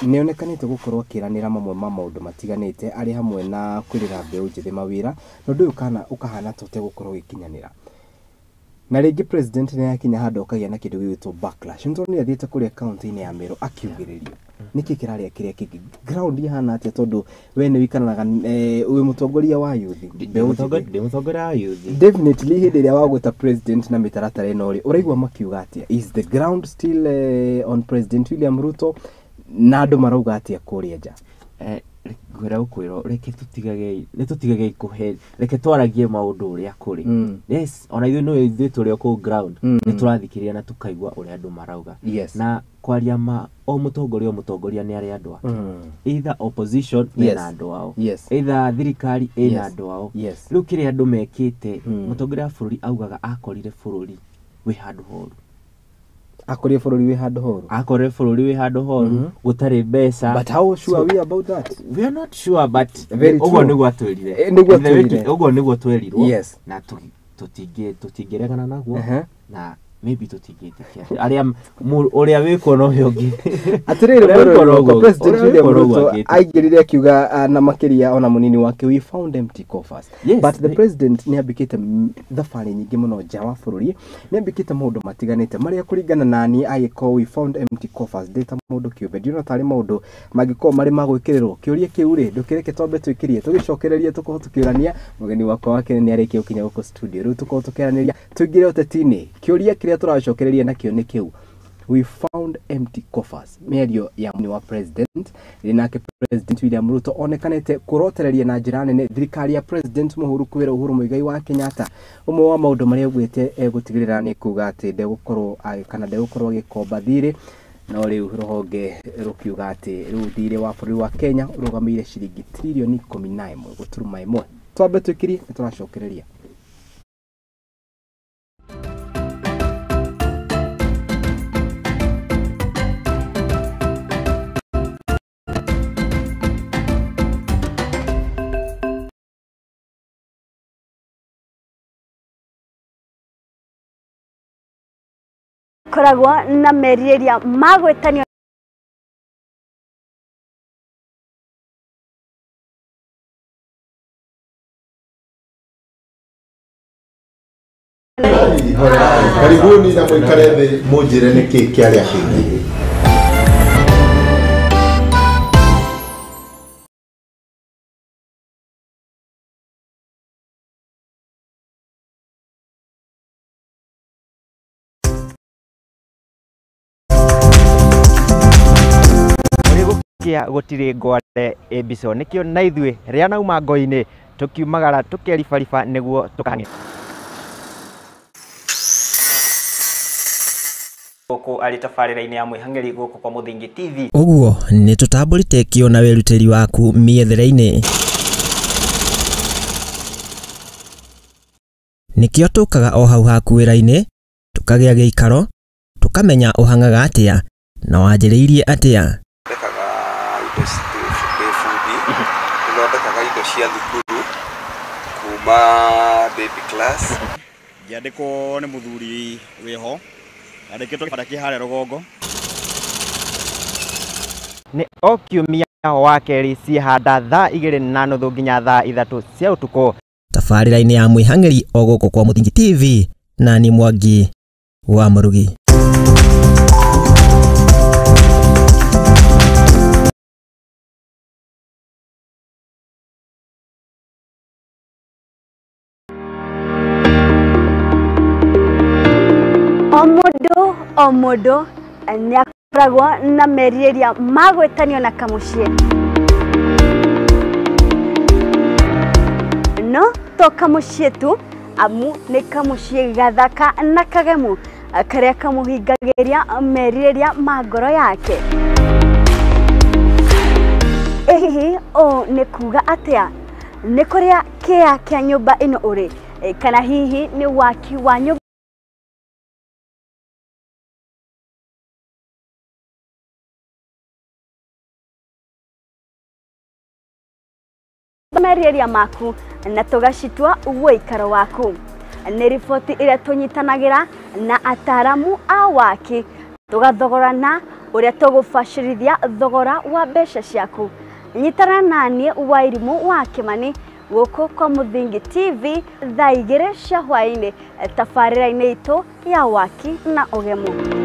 nĩ onekanĩte gũkorwo akĩranĩra mamwe ma maũndũ matiganĩte, arĩ hamwe na kwĩrĩra mbeũ njĩthĩ mawĩra, na ũndũ ũyũ kana ũkahana ta ũtegũkorwo ũgĩkinyanĩra. Na rĩngĩ president nĩ akinya handũ akagĩa na kĩndũ gĩgwĩtwo backlash. Nĩ tondũ nĩ athiĩte kũrĩa kaunti-inĩ ya Meru akiugĩrĩrio. Nĩkĩ kĩrarĩa kĩrĩa kĩngĩ? Ground ihana atĩa, tondũ we nĩ wĩikaranaga wĩ mũtongoria wa youth, mbeũ njĩthĩ. Ndĩ mũtongoria wa youth. Definitely hĩndĩ ĩrĩa wagwĩta president na mĩtaratara ĩno rĩ, ũraigua makiuga atĩa? Is the ground still on President William Ruto, na andũ marauga atĩa kũrĩa nja? Ngwĩra gũkwĩra, reke tũtigage, nĩ tũtigage kũhe, reke twaragie maũndũ ũrĩa kũrĩ. Yes, ona ithuĩ no ithuĩ tũrĩ o kũu ground, nĩ tũrathikĩrĩria na tũkaigua ũrĩa andũ marauga. Na kwaria ma, o mũtongoria nĩ arĩ andũ ake. Either opposition mena andũ ao, either thirikari ĩna andũ ao. Rĩu kĩrĩa andũ mekĩte, mũtongoria wa bũrũri augaga akorire bũrũri wĩ handũ horu. Akorire bũrũri wĩ handũ horu. Akorire bũrũri wĩ handũ horu, gũtarĩ mbeca. But how sure are we about that? We are not sure, but Very ũguo true. nĩguo atwĩrire. Nĩguo atwĩrire. Ũguo nĩguo twerirwo. Na tũtingĩregana naguo. Na maybe tũtingĩtĩkia arĩa ũrĩa wĩkuo no ũyũ ũngĩ. Atĩrĩrĩ, Ũrĩa wĩkuo mwĩroreri no wakwa, ũguo. President Ũrĩa William wĩkuo no ũguo Ruto angĩtĩkia. aingĩrire akiuga, na makĩria ona mũnini wake, we found empty coffers. But the president nĩ ambĩkĩte thabarĩ nyingĩ mũno nja wa bũrũri, nĩ ambĩkĩte maũndũ matiganĩte marĩa kũringana na niĩ agĩkorwo we found empty coffers, ndĩ ta mũndũ kĩũmbe ndiona tarĩ maũndũ mangĩkorwo marĩ ma gwĩkĩrĩrwo. Kĩũria kĩu rĩ, ndũkĩreke twambe twĩkĩrie, tũgĩcokererie tũkorwo tũkĩũrania. Mũgeni wakwa wa kerĩ nĩ arĩkia gũkinya gũkũ studio, rĩu tũkorwo tũkĩaranĩria tũingĩre ũteti-inĩ. Kĩũria kĩrĩa tũracokereria nakĩo nĩ kĩu, we found empty coffers, mĩario ya mũnini wa president, rĩ nake President William Ruto onekanĩte kũrotereria na njĩra nene thirikari ya President Mũhuru kwĩra Uhuru Muigai wa Kenyatta. Ũmwe wa maũndũ marĩa augĩte egũtigĩrĩra nĩ kuga atĩ ndegũkorwo kana ndegũkorwo agĩkomba thirĩ, no rĩu rũhonge rũkiuga atĩ rĩu thirĩ wa bũrũri wa Kenya ũrũgamĩire ciringi tririoni 11.1. Twambe twĩkĩrie, nĩ tũracokereria. Koragwo na merirĩria ma gwĩtanio. Karibuni na mũikare thĩ, mũnjĩre nĩkĩ kĩarĩa kĩngĩ. Kũrĩ gũkĩa gũtirĩ ngware ĩmbico, nĩkĩo na ithuĩ rĩa nauma ngo-inĩ tũkiumagara tũkeribariba nĩguo tũkahang'e gũkũ arĩ tabarĩra-inĩ ya mwĩhang'ĩri gũkũ kwa Mũthingi TV. Ũguo nĩ tũtambũrĩte kĩo na wĩrutĩri waku mĩethere-inĩ, nĩkĩo tũkaga o hau haku wĩra-inĩ, tũkagĩa gĩikaro, tũkamenya ũhang'aga atĩa na wanjĩrĩirie atĩa. Thondekaga indo. indo ndĩ bundi, nĩthondekaga indo cia thukuru kuma baby class. Ngĩandĩkwo nĩ mũthuri wĩho, andĩkĩtwo kĩbanda kĩ harĩa rũgongo. Nĩ o kiumia wa kerĩ ciehanda thaa 2:30 nginya thaa 3 cia ũtukũ. Tabarĩra-inĩ ya mwĩhang'ĩri o gũkũ kwa Mũthingi TV na ni Mwangi wa Mũrugi. O mũndũ nĩ akoragwo na merirĩria ma gwĩtanio na kamũciĩ, no to kamũciĩ tu, amu nĩ kamũciĩ gathaka na kagemu karĩa kamũhingagĩria merirĩria ma ngoro yake. Hihi ũũ nĩ kuga atĩa? Nĩ kũrĩa kĩa kĩa nyũmba ĩno ũrĩ, kana hihi nĩ waki wa nyũmba merirĩria maku na tũgacitua ũikaro waku. Nĩ riboti ĩrĩa tũnyitanagĩra na ataramu a waki, tũgathogorana ũrĩa tũgũbacĩrithia thogora wa mbeca ciaku. Nyitana naniĩ Wairimũ wa Kĩmani gũkũ kwa Mũthingi TV thaa 2 cia hwaĩ-inĩ tabarĩra-inĩ itũ ya waki na ũgemu.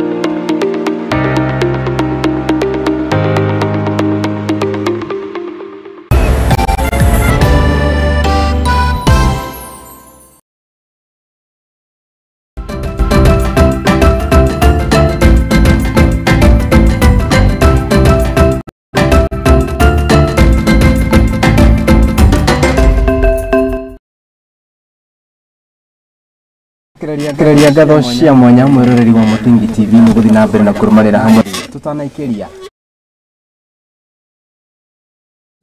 Kereria ngatho cia mwanya mwiroreri wa Mũthingi TV nĩ gũthiĩ na mbere na kũrũmanĩra hamwe tũtanaikĩria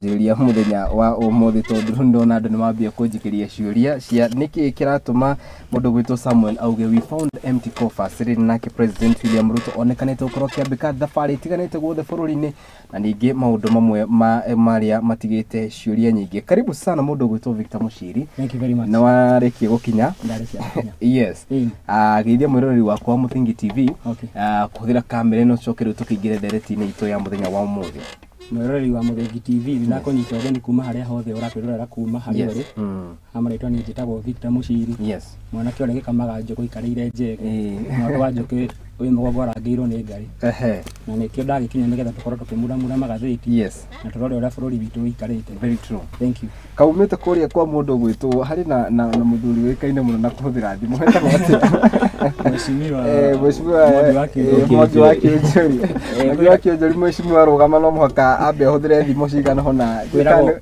njĩrĩria mũthenya wa ũmũthĩ, tondũ ndona andũ nĩmambia kũnjikĩria ciũria cia nĩkĩĩ kĩratũma mũndũ gwĩtwo Samuel auge we found empty coffers. Rĩrĩ nake President William Ruto onekanĩte gũkorwo akĩambĩka thabarĩ itiganĩte guothe bũrũri-inĩ, na ningĩ maũndũ mamwe marĩa matigĩte ciũria nyingĩ. Karibu sana mũndũ gwĩtwo Victor Muchiri. Thank you very much. Na warĩkia gũkinya? Ndarĩkia gũkinya. Yes. Geithia mwĩroreri wakwa wa Mũthingi TV kũhũthĩra kamera ĩno coke rĩu tũkĩingĩre ndereti-inĩ itũ ya mũthenya wa ũmũthĩ. Mwĩroreri wa Mũthingi TV, nĩndakũnyita ũgeni kuma harĩa hothe ũratwĩrorera kuma harĩa ũrĩ. Ha marĩtwa niĩ njĩtagwo Victor Muchiri. Yes. Mwanake ũrĩa gĩkamaga njũkũ ikarĩire njege. Mwanake wa njũkĩ wĩ mũgongo arangĩirwo nĩ ngari. Na nĩkĩo ndagĩkinya nĩgetha tũkorwo tũkĩmuramura magathĩti. Yes. Na tũrore ũrĩa bũrũri witũ ũikarĩte. Very true. Thank you. Kaumĩte kũrĩa kwa mũndũ gwĩtwo harĩ na mũthuri ũĩkaine mũno na kũhũthĩra thimũ etagwo atĩa? Mheshimiwa Mwangi wa Kĩonjori. Mwangi wa Kĩonjori mheshimiwa rũgama no mũhaka ambe ahũthĩre thimũ cigana ũna.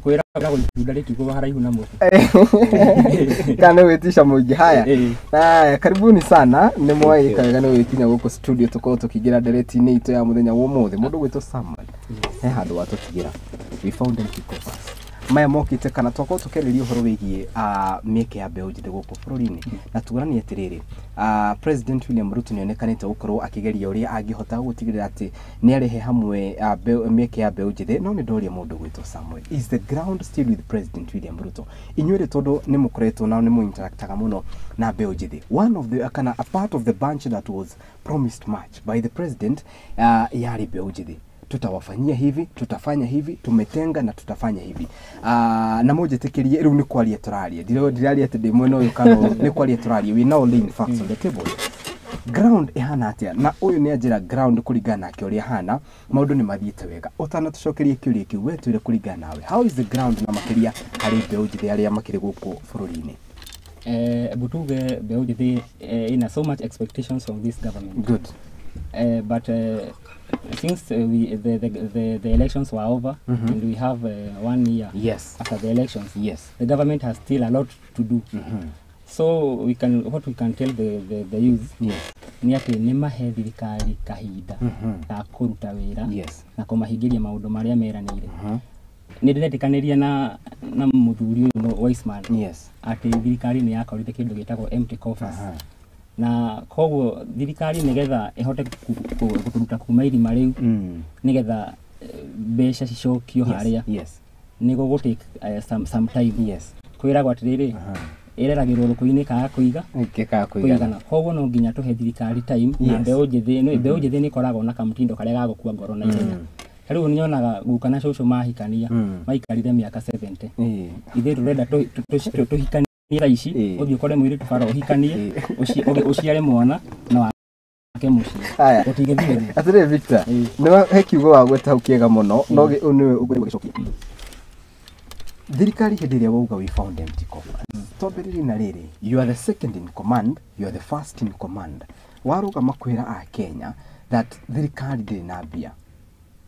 Kwĩragwo itunda rĩtigũa haraihu na mũtĩ. Kana wĩtisha mũingĩ. Haya. Haya, karibuni sana. Nĩ mwagĩka wega nĩ gũgĩkinya gũkũ studio tũkorwo tũkĩingĩra ndereti-inĩ itũ ya mũthenya wa ũmũthĩ. Mũndũ gwĩtwo Samuel he handũ watũtigĩra we found empty coffers maya mokĩte kana twakorwo tũkĩarĩria ũhoro wĩgiĩ mĩeke ya mbeũ njĩthĩ gũkũ bũrũri-inĩ, na tuonanie atĩrĩrĩ, President William Ruto nĩonekanĩte gũkorwo akĩgeria ũrĩa angĩhota gũtigĩrĩra atĩ nĩarehe hamwe mĩeke ya mbeũ njĩthĩ. No nĩ ndoria mũndũ gwĩtwo Samuel, is the ground still with President William Ruto? Inyuĩ rĩ, tondũ nĩ mũkoretwo nao nĩ mũinteractaga mũno na mbeũ njĩthĩ, one of the kana a part of the bunch that was promised much by the president yarĩ mbeũ njĩthĩ. Tutawafanyia hivi, tutafanya hivi, tumetenga na tutafanya hivi. Na mũnjĩtĩkĩrie rĩu nĩ kwaria tũraria, ndiraria atĩ ndĩ mwena ũyũ kana ũyũ, nĩ kwaria tũraria. We now laying facts on the table. Ground ĩhana atĩa? Na ũyũ nĩ anjĩra ground kũringana nake ũrĩa hana, maũndũ nĩ mathiĩte wega. Ũtanatũcokeria kĩũria kĩu, we twĩre kũringana nawe, how is the ground na makĩria harĩ mbeũ njĩthĩ arĩa makĩrĩ gũkũ bũrũri-inĩ? Butuge mbeũ njĩthĩ ina so much expectations from this government. Good. But since the elections were over, and we have 1 year after the elections, the government has still a lot to do. So we can, what we can tell the youth nĩ atĩ nĩ mahe thirikari kahinda ga kũruta wĩra na kũmahingĩria maũndũ marĩa meranĩire. Nĩ ndĩretĩkanĩria na mũthuri ũyũ Wiseman atĩ thirikari nĩ yakorire kĩndũ gĩtagwo empty coffers. Na koguo thirikari nĩgetha ĩhote gũtũruta kuma irima rĩu, nĩgetha mbeca cicokio harĩa nĩ gũgũ take some time. Kwĩragwo atĩrĩrĩ, ĩreragĩrwo rũkũ-inĩ kaga kũiga kũigana. Koguo no nginya tũhe thirikari time na mbeũ njĩthĩ. Mbeũ njĩthĩ nĩ ĩkoragwo na kamũtindo karĩa ga gũkua ngoro na ihenya. Rĩu nyonaga guka na cũcũ mahikania maikarire mĩaka 70. Ithuĩ tũrenda tũhikanie thaa ici, ũthiĩ ũkore mũirĩtu bara ũhikanie, ũciare mwana na wake mũciĩ. Gũtingĩthiĩ. Atĩrĩrĩ Victor, nĩ he kiugo wagweta hau kĩega mũno, no nĩwe ũgũcokia. Thirikari hĩndĩ ĩrĩa wauga we found empty coffers, twambĩrĩrie na rĩrĩ, you are the second in command, you are the first in command. Warũgama kwĩra a Kenya that thirikari ndĩrĩ na mbia,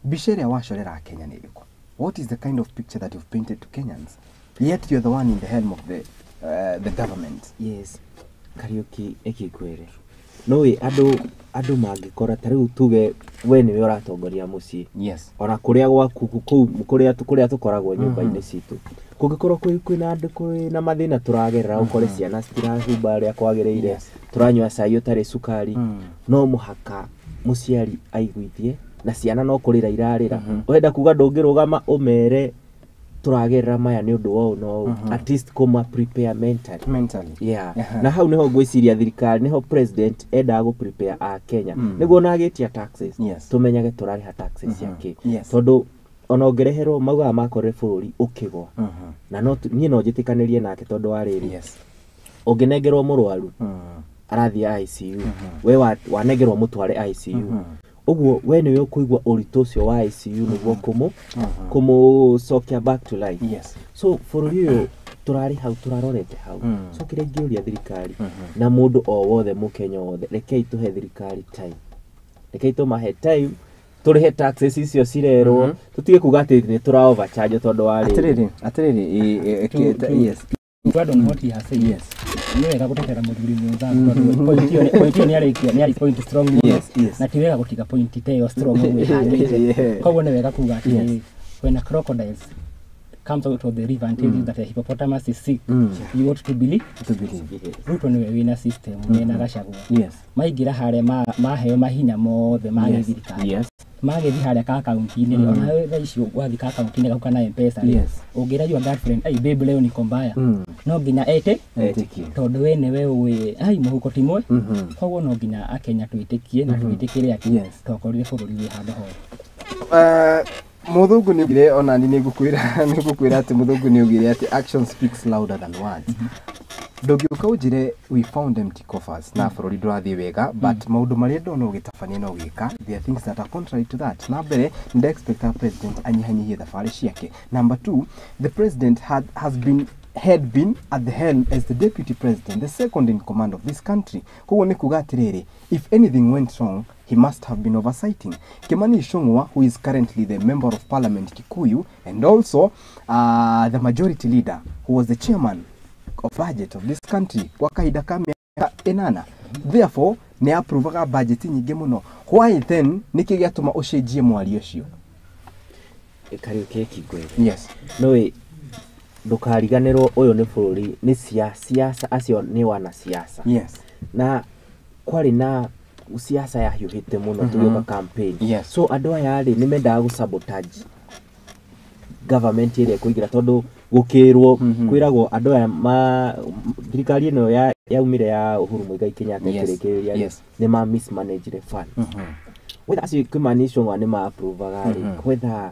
mbica ĩrĩa wacorera a Kenya nĩ ĩrĩkũ? What is the kind of picture that you've painted to Kenyans? Yet you're the one in the helm of the government. Yes. Kariuki ĩkĩkwĩre nũĩ andũ mangĩkora ta rĩu tuge we nĩwe ũratongoria mũciĩ. Ona kũrĩa gwaku kũu kũrĩa tũkoragwo nyũmba-inĩ citũ, kũngĩkorwo kwĩna andũ kwĩna mathĩna tũragerera, ũkore ciana citirahumba ũrĩa kwagĩrĩire, tũranyua cai ũtarĩ cukari, no mũhaka mũciari aiguithie na ciana no kũrĩra irarĩra. Ũrenda kuga ndũngĩrũgama ũmere tũragerera maya nĩ ũndũ wa ũũ na ũũ, at least kũma prepare mentally. Yeah. Na hau nĩho ngwĩciria thirikari, nĩho president endaga gũ prepare a Kenya nĩguo ona agĩtia taxes tũmenyage tũrarĩha taxes cia kĩ. Tondũ ona ũngĩreherwo maugaga makorire bũrũri ũkĩgwa, na no niĩ no njĩtĩkanĩrie nake tondũ wa rĩrĩ, ũngĩnengerwo mũrwaru arathiĩ ICU, we wanengerwo mũtware ICU, ũguo we nĩwe ũkũigua ũritũ ũcio wa ICU nĩguo kũmũcokia back to life. So bũrũri ũyũ tũrarĩ hau, tũrarorete hau. So kĩrĩa ingĩũria thirikari na mũndũ o wothe mũkenya wothe, rekei tũhe thirikari time, rekei tũmahe time tũrĩhe taxes icio cirerwo, tũtige kuga atĩ nĩ tũra overcharge tondũ wa rĩrĩ. Atĩrĩrĩ, yes. To add on what he has said, nĩ wega gũtetera mũthuri mwenzangu tondũ point ĩyo nĩ arĩkia, nĩ arĩ point strong mũno, na ti wega gũtiga point ta ĩyo strong ũguo ĩhandĩte. Koguo nĩ wega kuga atĩrĩrĩ, when a crocodile comes out of the river and tells you that a hippopotamus is sick, you ought to believe. Ruto nĩwe wĩna system mena Gachagua. Maingĩra harĩa maheo mahinya mothe ma gĩthirikari. Magĩthiĩ harĩa ka kaunti-inĩ, ona thaa ici wathiĩ ka kaunti-inĩ gaku kana M-Pesa rĩ, ũngĩra your girlfriend, ai babe leo niko mbaya, no nginya etĩkie tondũ we nĩwe ũĩ ai mũhuko ti mwe. Koguo no nginya akenya twĩtĩkie na twĩtĩkĩre atĩ twakorire bũrũri wĩ handũ horu. Mũthũngũ nĩ augire, ona niĩ nĩngũkwĩra atĩ mũthũngũ nĩ augire atĩ action speaks louder than words. Ndũngĩũka ũnjĩre we found empty coffers na bũrũri ndũrathiĩ wega, but maũndũ marĩa ndona ũgĩtabania na ũgĩka, there are things that are contrary to that. Na mbere, nĩ expect our president anyihanyihie thabarĩ ciake. Number two, the president had been at the helm as the deputy president, the second in command of this country. Koguo nĩ kuga atĩrĩrĩ, if anything went wrong, he must have been oversighting. Kimani Ichung'wa, who is currently the member of parliament Kikuyu and also the majority leader, who was the chairman of budget of this country kwa kahinda ka mĩaka 8, therefore nĩ approvaga budget nyingĩ mũno. Why then nĩkĩ gĩatũma ũcenjie mwario ũcio? Kariũki kĩngwĩre. Nĩũĩ ndũkariganĩrwo ũyũ nĩ bũrũri, nĩ siasa, acio nĩ wanasiasa. Na kwarĩ na siasa yahiũhĩte mũno tũgĩũka campaign. So andũ aya rĩ nĩ mendaga gũ sabotage government ĩrĩa ĩkũingĩra tondũ gũkĩrwo kwĩragwo andũ aya ma thirikari ĩno yaumire ya Uhuru Muigai Kenyatta ĩkĩrĩkĩrĩria nĩ ma mismanaged funds. Whether acio Kimani Ichung'wa nĩ ma approvaga rĩ, whether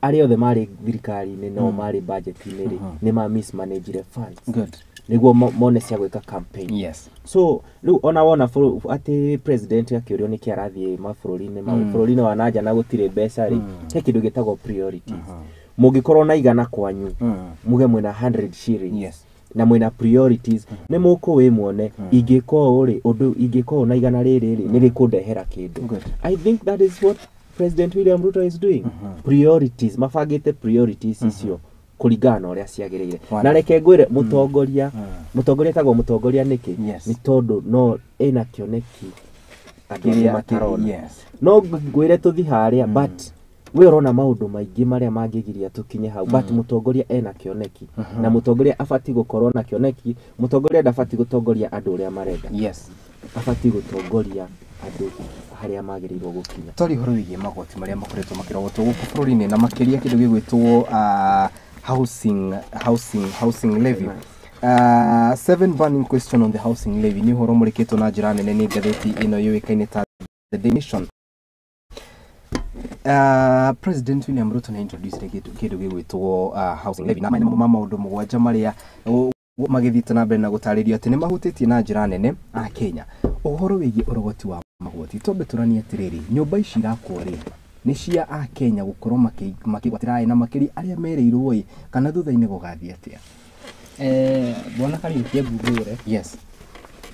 arĩa othe marĩ thirikari-inĩ no marĩ budget-inĩ rĩ, nĩ ma mismanaged funds. Nĩguo mone cia gwĩka campaign. So rĩu ona wona atĩ president akĩũrio nĩkĩ arathiĩ mabũrũri-inĩ bũrũri-inĩ wa nanja na gũtirĩ mbeca rĩ, he kĩndũ gĩtagwo priorities. Mũngĩkorwo na igana kwanyu, muge mwĩna 100 shillings na mwĩna priorities, nĩ mũkũĩ muone ingĩka ũũ rĩ, ũndũ ingĩka ũũ na igana rĩrĩ rĩ, nĩ rĩkũndehera kĩndũ. I think that is what President William Ruto is doing. Priorities, mabangĩte priorities icio kũringana na ũrĩa ciagĩrĩire. Na reke ngwĩre mũtongoria, mũtongoria etagwo mũtongoria nĩkĩ? Nĩ tondũ no ena kĩoneki andũ angĩ matarona. No ngwĩre tũthi harĩa, but We ũrona maũndũ maingĩ marĩa mangĩgiria tũkinye hau, but mũtongoria ena kĩoneki, na mũtongoria abatiĩ gũkorwo na kĩoneki. Mũtongoria ndabatiĩ gũtongoria andũ ũrĩa marenda, abatiĩ gũtongoria andũ harĩa magĩrĩirwo gũkinya. Twari ũhoro wĩgiĩ magoti marĩa makoretwo makĩrogotwo gũkũ bũrũri-inĩ, na makĩria kĩndũ gĩgwĩtwo housing levy. Seven burning question on the housing levy nĩ ũhoro mũrĩkĩtwo na njĩra nene nĩ ngathĩti ĩno yũĩkaine ta The Daily Nation. President William Ruto nĩ introduced kĩndũ gĩgwĩtwo housing levy, na ma maũndũ 7 marĩa magĩthiĩte na mbere na gũtarĩrio atĩ nĩ mahutĩtie na njĩra nene a Kenya. Ũhoro wĩgiĩ ũrogoti wa magoti, twambe tũranie atĩrĩrĩ, nyũmba ici irakwo rĩ, nĩ cia a Kenya gũkorwo makĩgwatĩra na makĩria arĩa merĩirwo ĩ, kana thutha-inĩ gũgathiĩ atĩa? Bwana Kariuki, ngũre. Yes.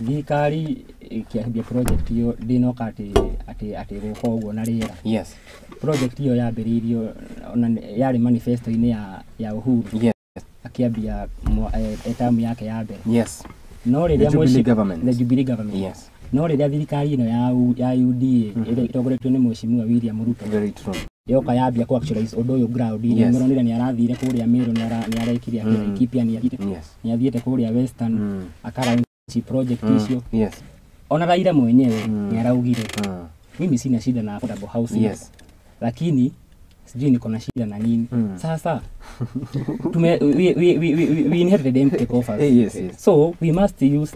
Thirikari ĩkĩambia project ĩyo ndĩnoka atĩ gũka ũguo na rĩera. Project ĩyo yambĩrĩirio ona yarĩ manifesto-inĩ ya Uhuru. Akĩambia term yake ya mbere. No rĩrĩa The Jubilee government. The Jubilee government. No rĩrĩa thirikari ĩno ya UDA ĩrĩa ĩtongoretio nĩ Mheshimiwa William Ruto. Very true. Yoka yambia ku actualize ũndũ ũyũ ground inĩ. Mũronire nĩ arathire kũrĩa Meru, nĩ arekire Laikipia, nĩ athiĩte kũrĩa Western, akaraunch project icio. Ona Raila mwenyewe nĩ araugire, mimi sina shida na affordable housing. Lakini sijui niko na shida na nini. Sasa tume we inherited empty coffers. Yes. So we must use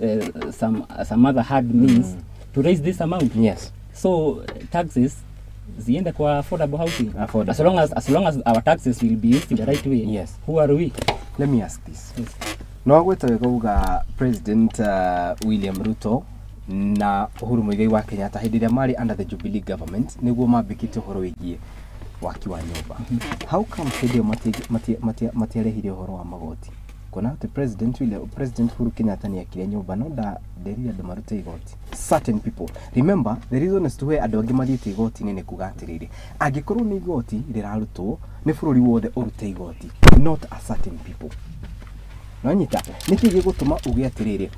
some other hard means to raise this amount. So taxes ziende kwa affordable housing. Affordable. As long as our taxes will be used in the right way. Who are we? Let me ask this. Yes. No gweta wega uga President William Ruto na Uhuru Muigai wa Kenyatta hĩndĩ ĩrĩa marĩ under the Jubilee government nĩguo mambĩkĩte ũhoro wĩgiĩ waki wa nyũmba. How come hĩndĩ ĩyo matiarehire ũhoro wa magoti? Kuona atĩ President Uhuru Kenyatta nĩ akire nyũmba, no nderire andũ marute igoti. Certain people. Remember, the reason is to where andũ angĩ mathiĩte igoti-inĩ nĩ kuga atĩrĩrĩ, angĩkorwo nĩ igoti rĩrarutwo, nĩ bũrũri wothe ũrute igoti, not a certain people. Nonyita, nĩkĩ gĩgũtũma uge atĩrĩrĩ,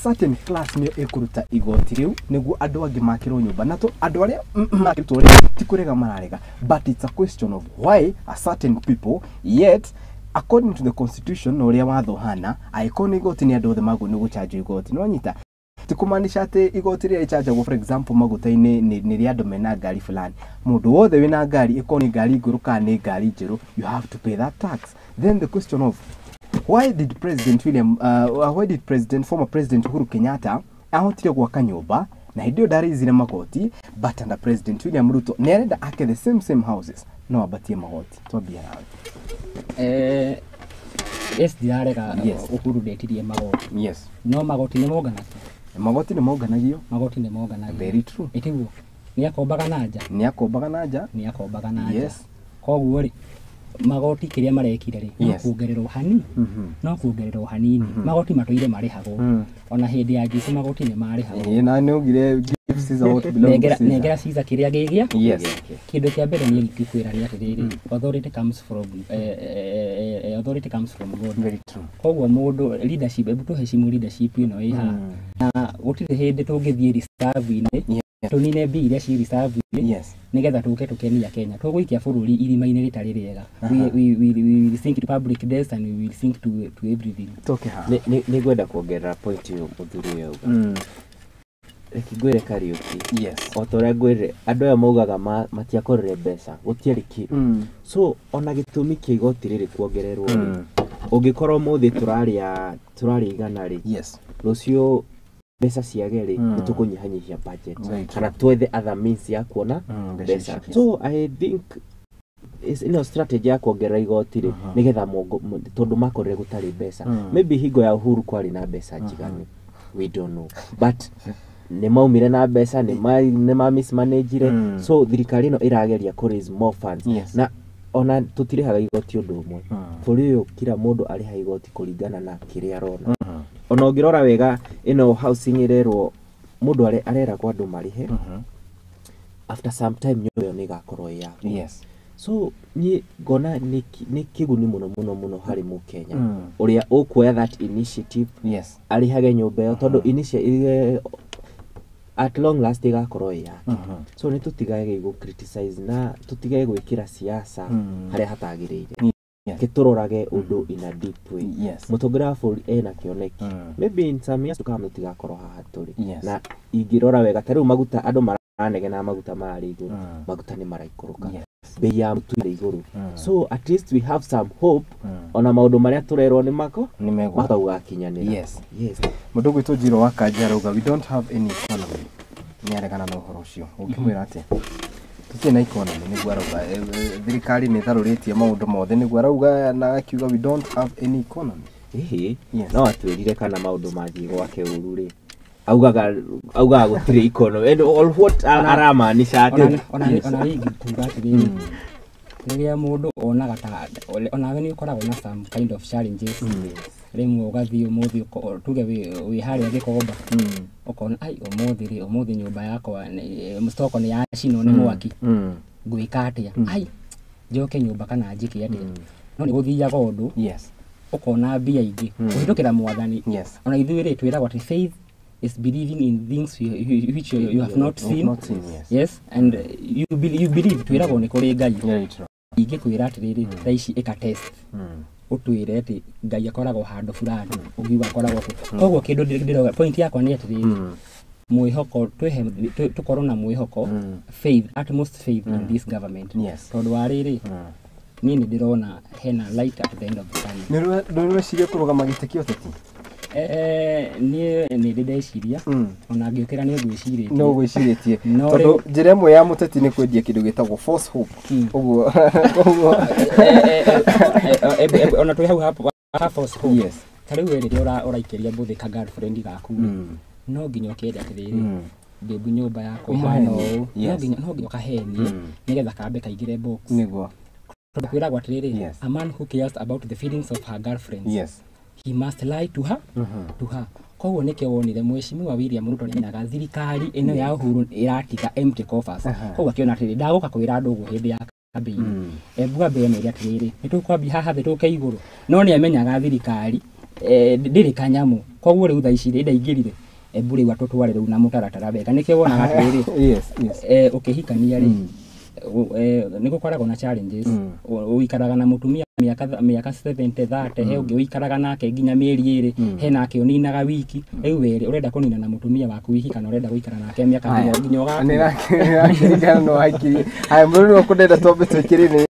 certain class nĩyo ĩkũruta igoti rĩu nĩguo andũ angĩ makĩrwo nyũmba, na to andũ arĩa makĩrutwo rĩ, ti kũrega mararega, but it's a question of why a certain people, yet according to the constitution na ũrĩa watho hana, angĩkorwo nĩ igoti nĩ andũ othe magwo nĩ gũchanjwo igoti. Nĩwanyita, ti kũmaanisha atĩ igoti rĩrĩa rĩchanjagwo, for example, maguta-inĩ nĩ rĩa andũ mena ngari fulani. Mũndũ wothe wĩna ngari, ĩkorwo nĩ ngari ngũrũ kana nĩ ngari njerũ, you have to pay that tax. Then the question of why did President William why did President former President Uhuru Kenyatta ahotire gwaka nyũmba na hĩndĩ ĩyo ndarĩizire magoti, but under President William Ruto nĩ arenda ake the same houses no ambatie magoti? Twambia nawe. Yes, ndirarega. Uhuru ndetirie magoti. No magoti nĩ monganagio. Magoti nĩ monganagio. Magoti nĩ monganagio. Very true. Ĩtiguo nĩ akombaga na nja. Nĩ akombaga na nja. Nĩ akombaga na nja. Koguo rĩ, magoti kĩrĩa marekire rĩ, no kuongererwo hanini, no kuongererwo hanini. Magoti matũire marĩhagwo. Ona hĩndĩ ya Jesu magoti nĩ marĩhagwo. Ĩĩ, na nĩ ugire give Caesar what belongs to Nengera Caesar. Nengera Caesar kĩrĩa gĩ gĩa. Kĩndũ kĩa mbere niĩ ingĩkwĩra nĩ atĩrĩrĩ, authority comes from God. Very true. Koguo mũndũ leadership, hebu tũheshimu leadership ĩno ĩ haha. Na gũtirĩ hĩndĩ tũngĩthiĩ reserve-inĩ tũnine mbia iria ci reserve-inĩ nĩgetha tũke tũkenia Kenya. Tũgũikia bũrũri irima-inĩ rĩtarĩ rĩega. We will sink to public debt and we will sink to everything. Toke haha. Nĩ ngwenda kuongerera point ĩyo mũthuri ũyũ auga. Reke ngwĩre, Kariũki, o ta ũrĩa ngwĩrire, andũ aya maugaga matiakorire mbeca, gũtiarĩ kĩndũ. So ona gĩtũmi kĩa igoti rĩrĩ kuongererwo rĩ, ũngĩkorwo ũmũthĩ tũrarĩa 100 rĩ, rũciũ mbeca ciage rĩ, nĩ tũkũnyihanyihia budget kana twethe other means ya kuona mbeca mbeca. icio. So I think ĩno strategy ya kuongerera igoti rĩ, nĩgetha tondũ makorire gũtarĩ mbeca. Maybe hingo ya Uhuru kwarĩ na mbeca njiganu, we don't know, but nĩ maumire na mbeca, nĩ ma mismanagire. So thirikari ĩno ĩrageria kũ raise more funds. Na ona tũtirĩhaga igoti ũndũ ũmwe. Bũrũri ũyũ kila mũndũ arĩha igoti kũringana na kĩrĩa arona. Ona ũngĩrora wega, ĩno housing ĩrerwo mũndũ areragwo andũ marĩhe, after some time nyũmba ĩyo nĩ ĩgakorwo ĩ yaku. So niĩ ngona nĩ kĩguni mũno mũno mũno harĩ mũkenya ũrĩa ũkuoya that initiative arĩhage nyũmba ĩyo, tondũ At long last ĩgakorwo ĩ yake. So nĩ tũtigage gũ criticize na tũtigage gwĩkĩra siasa harĩa hatagĩrĩire. Gĩtũrorage ũndũ in a deep way. Mũtongoria wa bũrũri ena kĩoneki. Maybe in some years to come tũtigakorwo haha tũrĩ. Na ingĩrora wega ta rĩu maguta andũ maranegena maguta marĩ igũrũ. Maguta nĩ maraikũrũka. Bei ya mũtu ĩrĩ igũrũ. So at least we have some hope ona maũndũ marĩa tũrerwo nĩ mako mahota gũgakinyanĩra. Yes. Mũndũ ũgwĩtwo Njirũ wa Kanja arauga we don't have any economy. Nĩ aregana na ũhoro ũcio. Ũngĩmwĩra atĩa? Tũtirĩ na economy nĩguo arauga. Thirikari nĩ ĩtharũrĩtie maũndũ mothe nĩguo arauga na akiuga we don't have any economy. Ĩhĩ, no atwĩrire kana maũndũ mathiĩ gwake ũru rĩ. Augaga gũtirĩ economy. And all what aramaanisha atĩ ona rĩngĩ kuga atĩrĩrĩ, rĩrĩa mũndũ onaga ta onawe nĩ ũkoragwo na some kind of challenges. Rĩmwe ũgathiĩ ũmũthĩ tuge wĩ harĩa Gĩkomba, ũkona ai ũmũthĩ rĩ, ũmũthĩ nyũmba yakwa stoko nĩ yacinwo nĩ mwaki, ngwĩka atĩa? Ai njoke nyũmba kana njĩke atĩa? No nĩ gũthiaga ũndũ ũkona mbia ingĩ kũhĩtũkĩra mwathani. Ona ithuĩ rĩ twĩragwo atĩ faith is believing in things which you have not seen. Yes, and you believe twĩragwo nĩ kũrĩ Ngai. Ingĩkwĩra atĩrĩrĩ, thaa ici ĩka test ũtwĩre atĩ Ngai akoragwo handũ fulani, ũngiuga akoragwo kũ. Koguo kĩndũ ndĩrauga point yakwa nĩ atĩrĩrĩ, mwĩhoko tũkorwo na mwĩhoko, faith, utmost faith in this government. Tondũ wa rĩrĩ, niĩ nĩ ndĩrona hena light at the end of the tunnel. Nĩ ũreciria kũrũgama gĩtĩ kĩa ũteti? Niĩ nĩ ndĩ ndeciria ona ngĩũkĩra nĩ ngwĩcirĩtie. No gwĩcirĩtie tondũ njĩra ĩmwe ya mũteti nĩ kwendia kĩndũ gĩtagwo false hope. Ũguo ona twĩ hau ha false hope. Ta rĩu we rĩrĩa ũraikĩria mbũthĩ ka girlfriend gaku, no nginya ũkende atĩrĩrĩ, babe nyũmba yakwa ĩhana ũũ, no nginya ũkahenie nĩgetha kambe kaingĩre box. Nĩguo tondũ kwĩragwo atĩrĩrĩ, a man who cares about the feelings of her girlfriends, he must lie to her, to her. Koguo nĩkĩo wonire Mheshimiwa William Ruto nĩamenyaga thirikari ĩno ya Uhuru ĩratiga empty coffers. Koguo akĩona atĩrĩrĩ, ndagũka kwĩra andũ ũguo hĩndĩ ya campaign. Embu ambe emere atĩrĩrĩ, nĩtũkwambia haha thĩ tũke igũrũ. No nĩamenyaga thirikari ndĩrĩ kanyamũ. Koguo rĩu thaa ici rĩ ndaingĩrire embu rĩu atũtware rĩu na mũtaratara wega. Nĩkĩo wonaga atĩrĩrĩ, ũkĩhikania rĩ, nĩ gũkoragwo na challenges. Ũikaraga na mũtumia mĩaka 70 30, he ũngĩ ũikaraga nake nginya mĩeri ĩrĩ, he nake ũninaga wiki. Rĩu werĩ ũrenda kũnina na mũtumia waku wiki kana ũrenda gũikara nake mĩaka nginya ũgakua? Nĩrakirikana no haikirie. Haya mũrũri wakwa ndĩrenda twambe twĩkĩre nĩ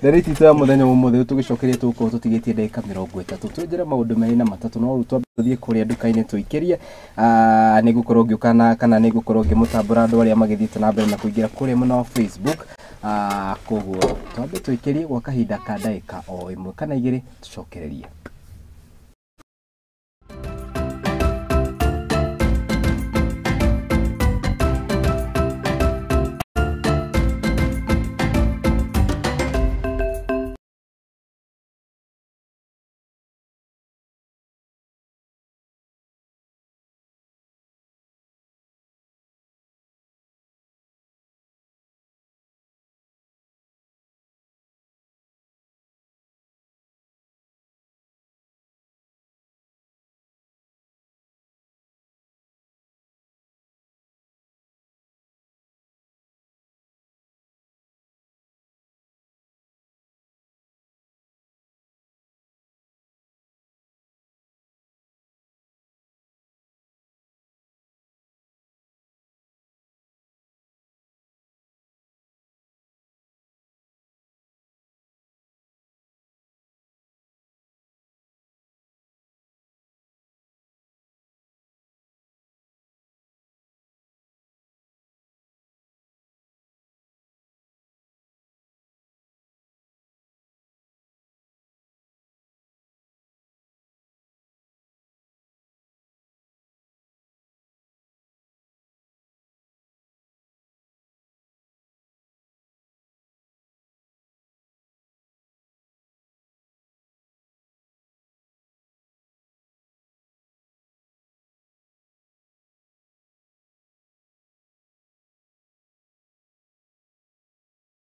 ndarĩti itũ ya mũthenya wa ũmũthĩ tũgĩcokeria tũgũkorwo tũtigĩtie ndagĩka 30 twenjere maũndũ merĩ na matatũ, no rĩu twambe tũthiĩ kũrĩa nduka-inĩ tũikĩrie. Nĩ ngũkorwo ngĩũka kana nĩ ngũkorwo ngĩmũtambũra andũ arĩa magĩthiĩte na mbere na kũingĩra kũrĩa mwena wa Facebook. Koguo twambe tũikĩrie gwa kahinda ka ndagĩka o ĩmwe kana igĩrĩ tũcokererie.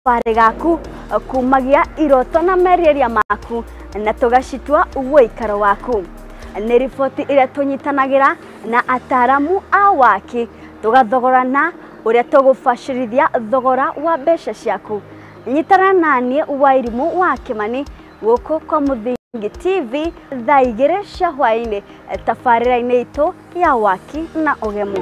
Thabarĩ gaku kumagia iroto na merirĩria maku na tũgacitua ũikaro waku. Nĩ riboti ĩrĩa tũnyitanagĩra na ataramu a waki tũgathogorana ũrĩa tũgũbacĩrithia thogora wa mbeca ciaku. Nyitana naniĩ Wairimu wa Kimani gũkũ kwa Mũthingi TV thaa 2 cia hwaĩ-inĩ tabarĩra-inĩ itũ ya waki na ũgemu.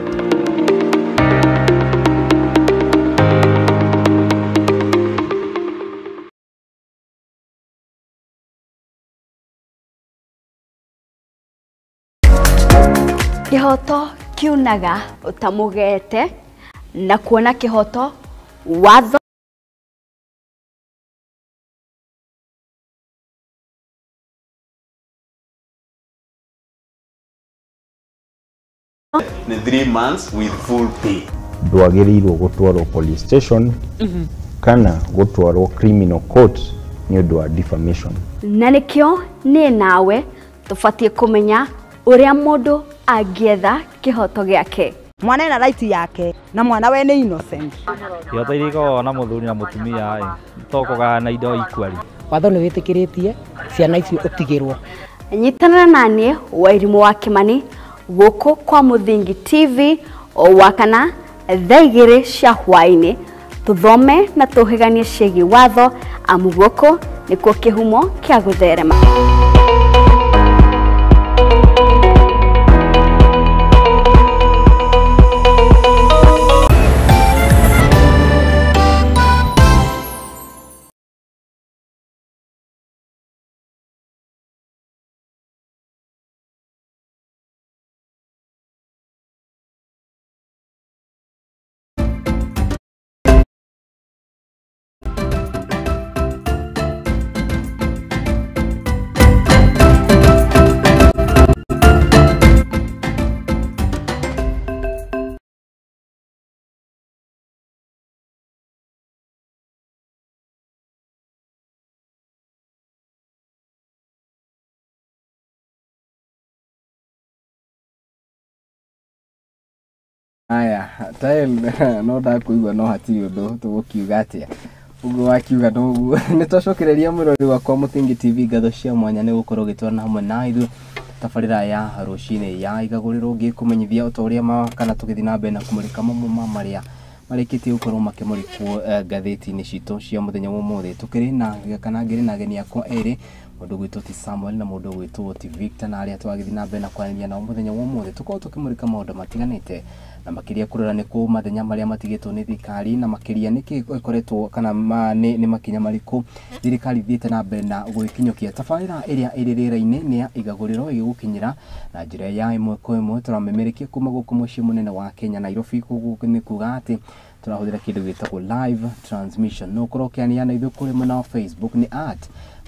Kĩhoto kiunaga ũtamũgete na kuona kĩhoto watho ni 3 months with full pay. Ndwagĩrĩirwo gũtwarwo police station kana gũtwarwo criminal court nĩ ũndũ wa defamation. Na nĩkĩo niĩ nawe tũbatiĩ kũmenya ũrĩa mũndũ angĩetha kĩhoto gĩake. Mwana ena right yake na mwana we nĩ innocent. Kĩhoto iria ikoragwo na mũthuri na mũtumia ĩ to kũgayana indo equally. Watho nĩ wĩtĩkĩrĩtie ciana icio ũtigĩrwo. Nyitana naniĩ Wairimu wa Kimani gũkũ kwa Mũthingi TV o wakana thaa 2 cia hwaĩ-inĩ tũthome na tũhĩganie ciĩgiĩ watho amu gũkũ nĩkuo kĩhumo kĩa gũtherema. Aya, tael no ndakuigua no hatirĩ ũndũ tũgũkiuga atĩa ũguo wakiuga noguo. Nĩ twacokereria mũrori wakwa Mũthingi TV ngatho cia mwanya nĩ gũkorwo ũgĩtwarana hamwe na ithuĩ tabarĩra ya rũcinĩ ya igagũrĩrwo ngĩkũmenyithia o ta ũrĩa kana tũgĩthiĩ na mbere na kũmũrĩka mamwe ma marĩa marĩkĩtie gũkorwo makĩmũrĩkwo ngathĩti-inĩ citũ cia mũthenya wa ũmũthĩ. Tũkĩrĩ na kana ngĩrĩ na ageni akwa erĩ, mũndũ ũgwĩtwo ti Samuel na mũndũ ũgwĩtwo ti Victor, na arĩa twagĩthiĩ na mbere na kwaranĩria nao mũthenya wa ũmũthĩ. Tũkorwo tũkĩmũrĩka maũndũ matiganĩte na makĩria kũrora nĩ kũ mathenya marĩa matigĩtwo nĩ thirikari na makĩria nĩkĩ ĩkoretwo kana nĩ makinya marĩkũ thirikari ithiĩte na mbere na gwĩkinyũkia. Tabarĩra ĩrĩa ĩrĩ rĩera-inĩ nĩ ya igagũrĩrwo ĩgĩgũkinyĩra na njĩra ya ĩmwe kwa ĩmwe tũramemerekia kuma gũkũ mũciĩ mũnene wa Kenya Nairobi. Koguo nĩ kuga atĩ tũrahũthĩra kĩndũ gĩtagwo live transmission. No ũkorwo ũkĩaria na ithuĩ kũrĩ mwena wa Facebook nĩ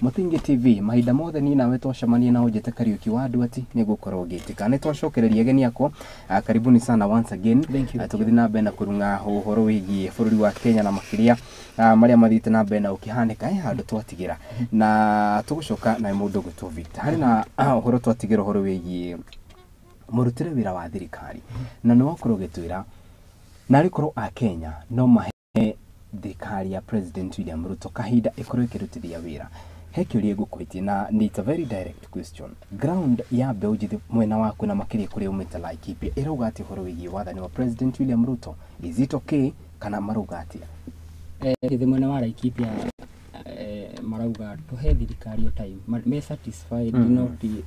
@Mũthingi TV. Mahinda mothe niĩ nawe twacemania na ũnjĩte Kariũki wa Nduati nĩngũkorwo ngĩtĩka. Nĩ twacokereria ageni akwa, karibuni sana once again. Tũgĩthiĩ na mbere na kũrung'a ũhoro wĩgiĩ bũrũri wa Kenya na makĩria marĩa mathiĩte na mbere na ũkĩhanĩka handũ twatigĩra, na tũgũcoka na mũndũ ũgwĩtwo Victor. Harĩ na ũhoro twatigĩra ũhoro wĩgiĩ mũrutĩre wĩra wa thirikari, na nĩ wakorwo ũgĩtwĩra narĩ korwo a Kenya no mahe thirikari ya President William Ruto kahinda ĩkorwo ĩkĩrutithia wĩra. He kĩũria ngũkũĩtie na it's a very direct question. Ground ya mbeũ njĩthĩ mwena waku na makĩria kũrĩa umĩte Laikipia ĩrauga atĩa ũhoro wĩgiĩ wathani wa President William Ruto? Is it okay kana marauga atĩa? Thĩ mwena wa Laikipia marauga tũhe thirikari o time me satisfied no ti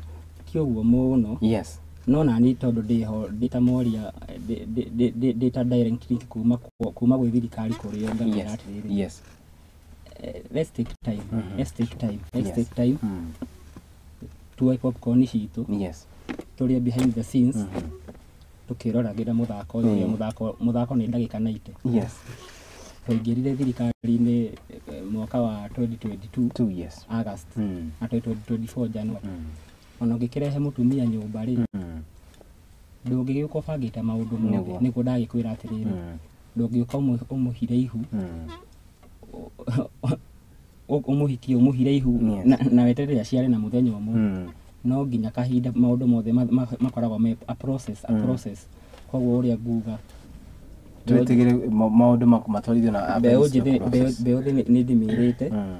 ũguo mũno. Yes. No nani tondũ ndĩho ndĩ ta mwaria ndĩ ta direct link kuma gwĩ thirikari kũrĩ o ngamera atĩrĩrĩ. Yes. Let's take time. Let's take time. Let's take time. Tuoe popcorn citũ. Yes. Tũrĩe behind the scenes. Tũkĩroragĩra mũthako ũyũ. Mũthako nĩ ndagĩka 90. Yes. Twaingĩrire thirikari-inĩ mwaka wa 2022. 2 years. August. Na 2024 January. Ona ũngĩkĩrehe mũtumia nyũmba rĩ, ndũngĩgĩũka ũbangĩte maũndũ mothe. Nĩguo ndagĩkwĩra atĩrĩrĩ, ndũngĩũka ũmũhire ihu, ũmũhikie ũmũhire ihu na weterere aciare na mũthenya ũmwe. No nginya kahinda maũndũ mothe makoragwo me a process, a process. Koguo ũrĩa nguga twĩtigĩre maũndũ matwarithio na mbeũ njĩthĩ nĩ ndĩmĩrĩte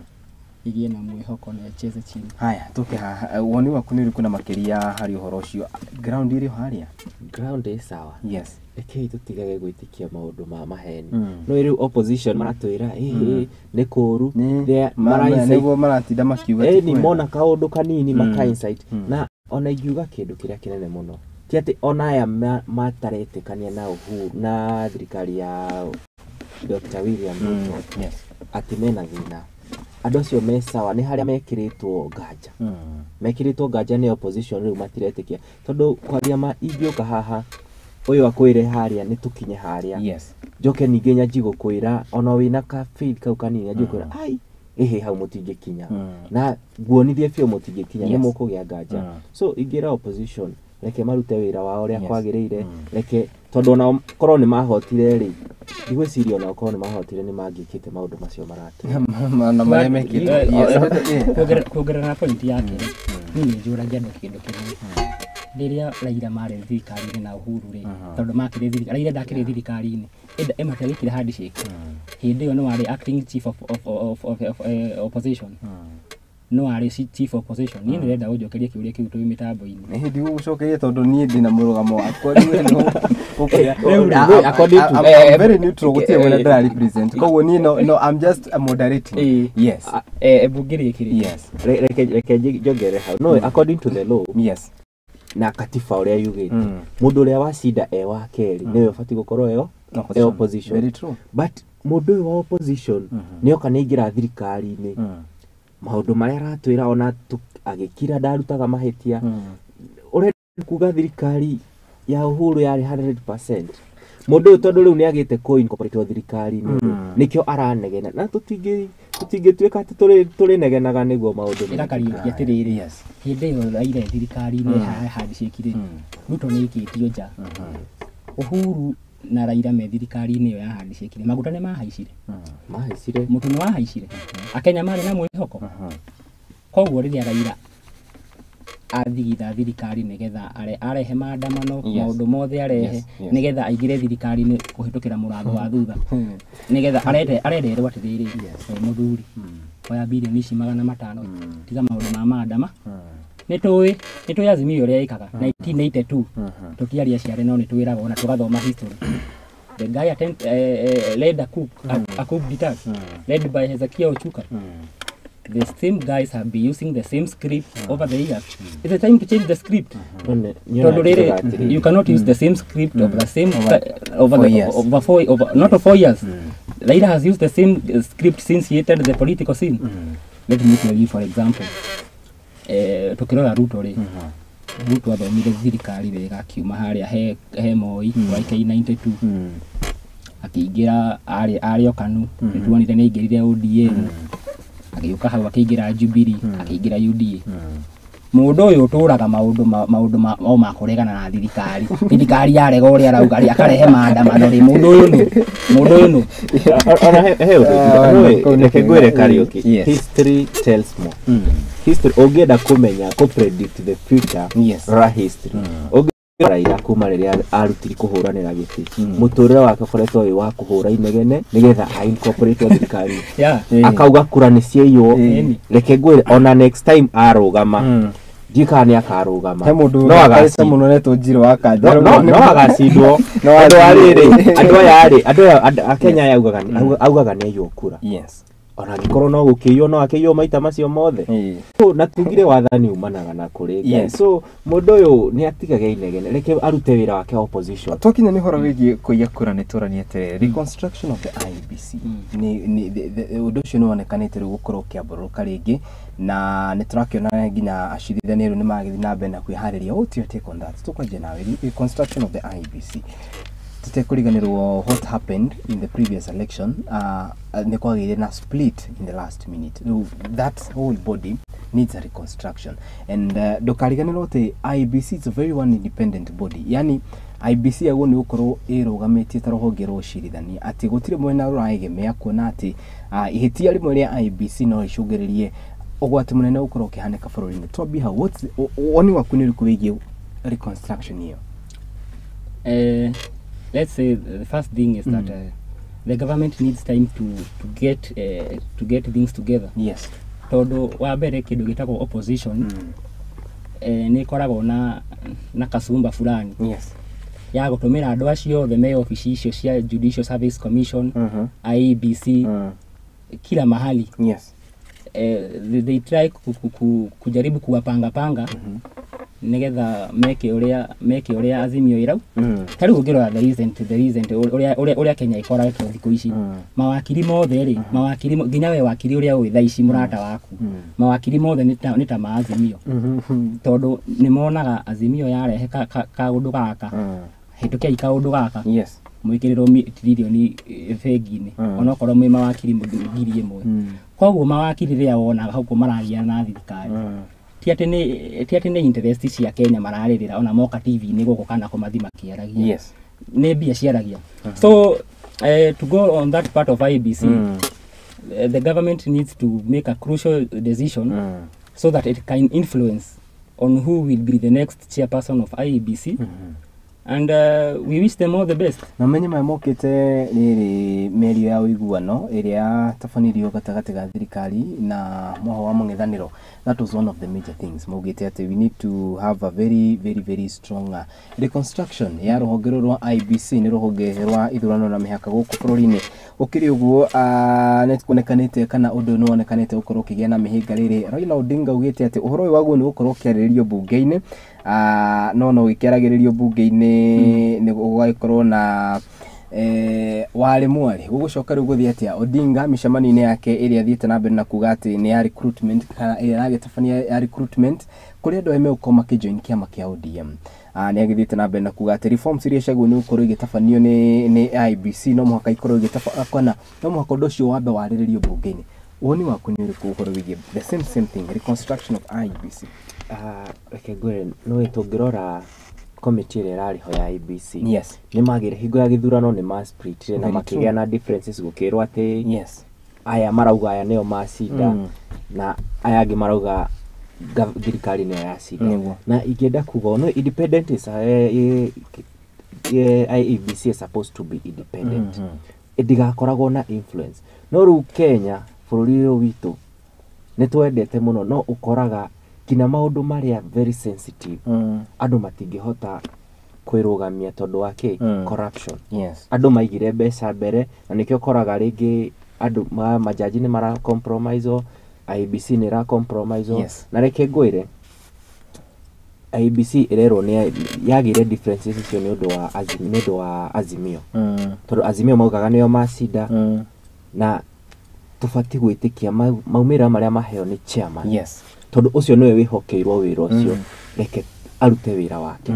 Ĩgĩe na mwĩhoko na ĩcheze chini. Haya, tũke haha, woni waku nĩ ũrĩkũ na makĩria harĩ ũhoro ũcio? Ground ĩrĩ harĩa? Ground ĩ sawa. Yes. Rekei tũtigage gwĩtĩkia maũndũ ma maheni. No rĩu opposition maratwĩra ĩ nĩ kũũru. Nĩguo maratinda makiuga ti kwega. Mona kaũndũ kanini maka insight. Na ona ingiuga kĩndũ kĩrĩa kĩnene mũno ti atĩ ona aya mataretĩkania na Uhuru na thirikari ya Dr. William Ruto. Yes. Atĩ mena thĩna. Andũ acio me sawa, nĩ harĩa mekĩrĩtwo nganja. Mekĩrĩtwo nganja nĩ opposition rĩu matiretĩkia. Tondũ kwaria ma ingĩũka haha ũyũ akwĩre harĩa nĩ tũkinye harĩa. Yes. Njoke ningĩ nyanjie gũkwĩra ona wĩna ka faith kau kanini nyanjie gũkwĩra ai ĩhĩ hau mũtingĩkinya. Na nguonithie biũ mũtingĩkinya nĩ mũkũgĩa nganja. So ingĩra opposition reke marute wĩra wao ũrĩa kwagĩrĩire, reke tondũ ona korwo nĩ mahotire rĩ, ndigwĩciria ona korwo nĩ mahotire nĩ mangĩkĩte maũndũ macio maratwĩra. Na marĩa mekĩte. Kuongerera na point yake, niĩ nĩ njũragia andũ kĩndũ kĩmwe. Rĩrĩa Raila marĩ thirikari-inĩ na Uhuru rĩ, tondũ makĩrĩ thirikari, Raila ndakĩrĩ thirikari-inĩ, matiagĩkire handshake. Hĩndĩ ĩyo nĩ warĩ acting chief of opposition. No arĩ chief opposition. Niĩ ndĩrenda ũnjokerie kĩũria kĩu twĩ mĩtambo-inĩ. Nĩ ndigũgũcokeria tondũ niĩ ndĩna mũrũgamo wakwa. I'm very neutral, gũtirĩ mwena ndĩra represent. Koguo niĩ no I'm just moderating. Yes. Ebu ngĩrĩkĩrĩrie. Yes. Reke njongerere hau. No, according to the law. Yes. Na katiba ũrĩa yugĩte. Mũndũ ũrĩa wacinda e wa kerĩ nĩwe ũbatiĩ gũkorwo e opposition. Very true. But mũndũ ũyũ wa opposition nĩoka nĩaingĩra thirikari-inĩ. Maũndũ marĩa aratwĩra ona agĩkira ndarutaga mahĩtia. Ũrenda kuga thirikari ya Uhuru yarĩ 100%. Mũndũ ũyũ tondũ rĩu nĩagĩte kũ-incorporate thirikari-inĩ nĩkĩo aranegena. Na tũtingĩtuĩka atĩ tũrĩnegenaga nĩguo maũndũ mekĩke. Ĩrakariũkia atĩrĩrĩ, hĩndĩ ĩyo Raila thirikari-inĩ handshake rĩ, Ruto nĩaikĩtio nja. Uhuru na Raila me thirikari-inĩ ĩyo ya handshake rĩ, maguta nĩ mahaicire. Mahaicire. Mũtu nĩ wahaicire. Akenya marĩ na mwĩhoko. Koguo rĩrĩa Raila athigitha thirikari nĩgetha arehe maandamano, maũndũ mothe arehe nĩgetha aingĩre thirikari-inĩ kũhĩtũkĩra mũrango wa thutha. Nĩgetha arererwo atĩrĩrĩ, we mũthuri, oya birioni ici 500, tiga maũndũ ma maandama. Nĩ tũĩ Azimio ũrĩa ĩkaga 1982 tũtiarĩ aciare no nĩ twĩragwo na tũgathoma history. The guy led a coup d'etat led by Hezekiah Ochuka. The same guys have been using the same script over the years. It's a time to change the script. You cannot use the same script over the same over 4 years. Raila has used the same script since he entered the political scene. Let me tell you, for example, tukirora Ruto rĩ, Ruto athomire thirikari wega akiuma harĩa he Moi YK92 akĩingĩra arĩ o KANU, nĩtuonire nĩaingĩrire ODM, agĩũka hau akĩingĩra Jubilee, akĩingĩra UDA. Mũndũ ũyũ ũtũraga maũndũ o ma kũregana na thirikari. Thirikari yarega ũrĩa arauga rĩ, akarehe maandamano rĩ, mũndũ ũyũ nũ. Ona he ũndũ, reke ngwĩre Kariũki, history tells more. History, ũngĩenda kũmenya, kũ predict the future, rora history. Raila kuma rĩrĩa arutire kũhũranĩra gĩtĩ, mũtũrĩre wake ũkoretwo wĩ wa kũhũra inegene nĩgetha a incorporate thirikari. Akauga kura nĩ ciaiywo, reke ngwĩre ona next time arũgama ndiũĩ kana nĩ akarũgama. He mũndũ ũrakarĩte mũno etwo Njirũ wa Kanja. No agacindwo. Andũ a rĩrĩ, andũ aya rĩ, andũ aya a Kenya aya augaga nĩ aiywo kura. Yes. Ona angĩkorwo no gũkĩiywo no akĩiywo maita macio mothe. Na tugire wathani umanaga na kũrĩ Ngai. So mũndũ ũyũ nĩ atigage inegene, reke arute wĩra wake wa opposition. Twakinya nĩ ũhoro wĩgiĩ kũiya kura nĩ tũranie atĩrĩrĩ, reconstruction of the IEBC ũndũ ũcio nĩ wonekanĩte rĩu gũkorwo ũkĩambũrũka rĩngĩ, na nĩ tũrakĩona nginya acirithania rĩu nĩ maragĩthiĩ na mbere na kwĩharĩria. What's your take on that? Tũkwanjia nawe, reconstruction of the IEBC. Tutekũriganĩrwo what happened in the previous election, nĩ kwagĩire na split in the last minute. Rĩu that whole body needs a reconstruction. And ndũkariganĩrwo atĩ IEBC is a very one independent body. Yani IEBC yaguo nĩ gũkorwo ĩrũgamĩtie ta rũhonge rwa ũcirithania, atĩ gũtirĩ mwena rũraegemea kuona atĩ ihĩtia rĩmwe rĩa IEBC no rĩcũngĩrĩrie ũgwati mũnene ũkorwo ũkĩhanĩka bũrũri-inĩ. Twambie hau, woni waku nĩ ũrĩkũ wĩgiĩ reconstruction ĩyo? Let's say the first thing is that the government needs time to get things together. Yes. Tondũ wa mbere kĩndũ gĩtagwo opposition nĩ ĩkoragwo na kasumba fulani. Yes. Ya gũtũmĩra andũ acio othe me obici icio cia Judicial Service Commission, IEBC, kila mahali. Yes. They try kujaribu kuwapanga panga nigetha meke ũrĩa Azimio ĩrau. Ta rĩu ũngĩrora the recent ũrĩa Kenya ĩkoretwo thikũ ici, mawakiri mothe rĩ, mawakiri nginya we wakiri ũrĩa ũĩ thaa ici mũrata waku, mawakiri mothe nĩ ta ma Azimio. Tondũ nĩ monaga Azimio yarehe kaũndũ gaka, hĩtũkiai kaũndũ gaka. Yes. Mwĩkĩrĩrwo tririoni bengi-inĩ, onokorwo mwĩ mawakiri 1,000. Koguo mawakiri rĩrĩa wonaga hau maragiana na thirikari, ti atĩ nĩ interest cia Kenya mararĩrĩra, ona moka TV-inĩ gũkũ kana kũmathi makĩaragia. Yes. Nĩ mbia ciaragia. So to go on that part of IEBC, the government needs to make a crucial decision so that it can influence on who will be the next chairperson of IEBC. And we wish them all the best. Na menye maya mokĩte rĩrĩ mĩario ya ũiguano ĩrĩa yatabanirio gatagatĩ ga thirikari na mwahũ wa mũng'ethanĩro. That was one of the major things maugĩte atĩ we need to have a very very very strong reconstruction ya rũhonge rũrũ rwa IEBC, nĩ rũhonge rwa ithurano na mĩhaka gũkũ bũrũri-inĩ. Gũkĩrĩ ũguo nĩ kuonekanĩte kana ũndũ nĩ wonekanĩte gũkorwo ũkĩgĩa na mĩhĩnga rĩrĩ Raila Odinga augĩte atĩ ũhoro ũyũ waguo nĩ gũkorwo ũkĩarĩrĩrio bunge-inĩ, no gĩkĩaragĩrĩrio bunge-inĩ nĩ gũgagĩkorwo na warĩ mwarĩ gũgũcoka rĩu gũthiĩ atĩa. Odinga mĩcemanio-inĩ yake ĩrĩa athiĩte na mbere na kuga atĩ nĩ ya recruitment kana ĩrĩa ĩragĩtabania ya recruitment kũrĩ andũ arĩa megũkorwo makĩjoin kĩama kĩa ODM. Nĩ agĩthiĩte na mbere na kuga atĩ reforms iria ciagĩrĩirwo nĩ gũkorwo igĩtabanio nĩ IEBC no mũhaka ikorwo igĩtabana, no mũhaka ũndũ ũcio wambe warĩrĩrio bunge-inĩ. Woni waku nĩ ũrĩkũ ũhoro wĩgiĩ the same thing, reconstruction of IEBC? Reke ngwĩre, no tũngĩrora committee ĩrĩa ĩrarĩ ho ya IEBC, yes, nĩ magĩre hingo ya gĩthurano nĩ masplitire na makĩgĩa na differences, gũkĩrwo atĩ yes, aya marauga aya nĩo macinda na aya angĩ marauga thirikari nĩyo yacinda. Na ingĩenda kuga no independent is IEBC is supposed to be independent, ĩndigakoragwo na influence. No rĩu Kenya bũrũri ũyũ witũ nĩ twendete mũno, no ũkoraga nginya maũndũ marĩa very sensitive andũ matingĩhota kwĩrũgamia tondũ wa kĩ corruption. Yes. Andũ maigire mbeca mbere na nĩkĩo ũkoraga rĩngĩ andũ majaji nĩ mara compromise, IEBC nĩ ĩra compromise. Yes. Na reke ngwĩre IEBC ĩrerwo nĩ yagĩire differences icio nĩ ũndũ wa Azimio. Tondũ Azimio maugaga nĩo macinda na tũbatiĩ gwĩtĩkia maumĩrĩra marĩa maheo nĩ chairman. Yes. Tondũ ũcio nĩwe wĩhokeirwo wĩra ũcio, reke arute wĩra wake.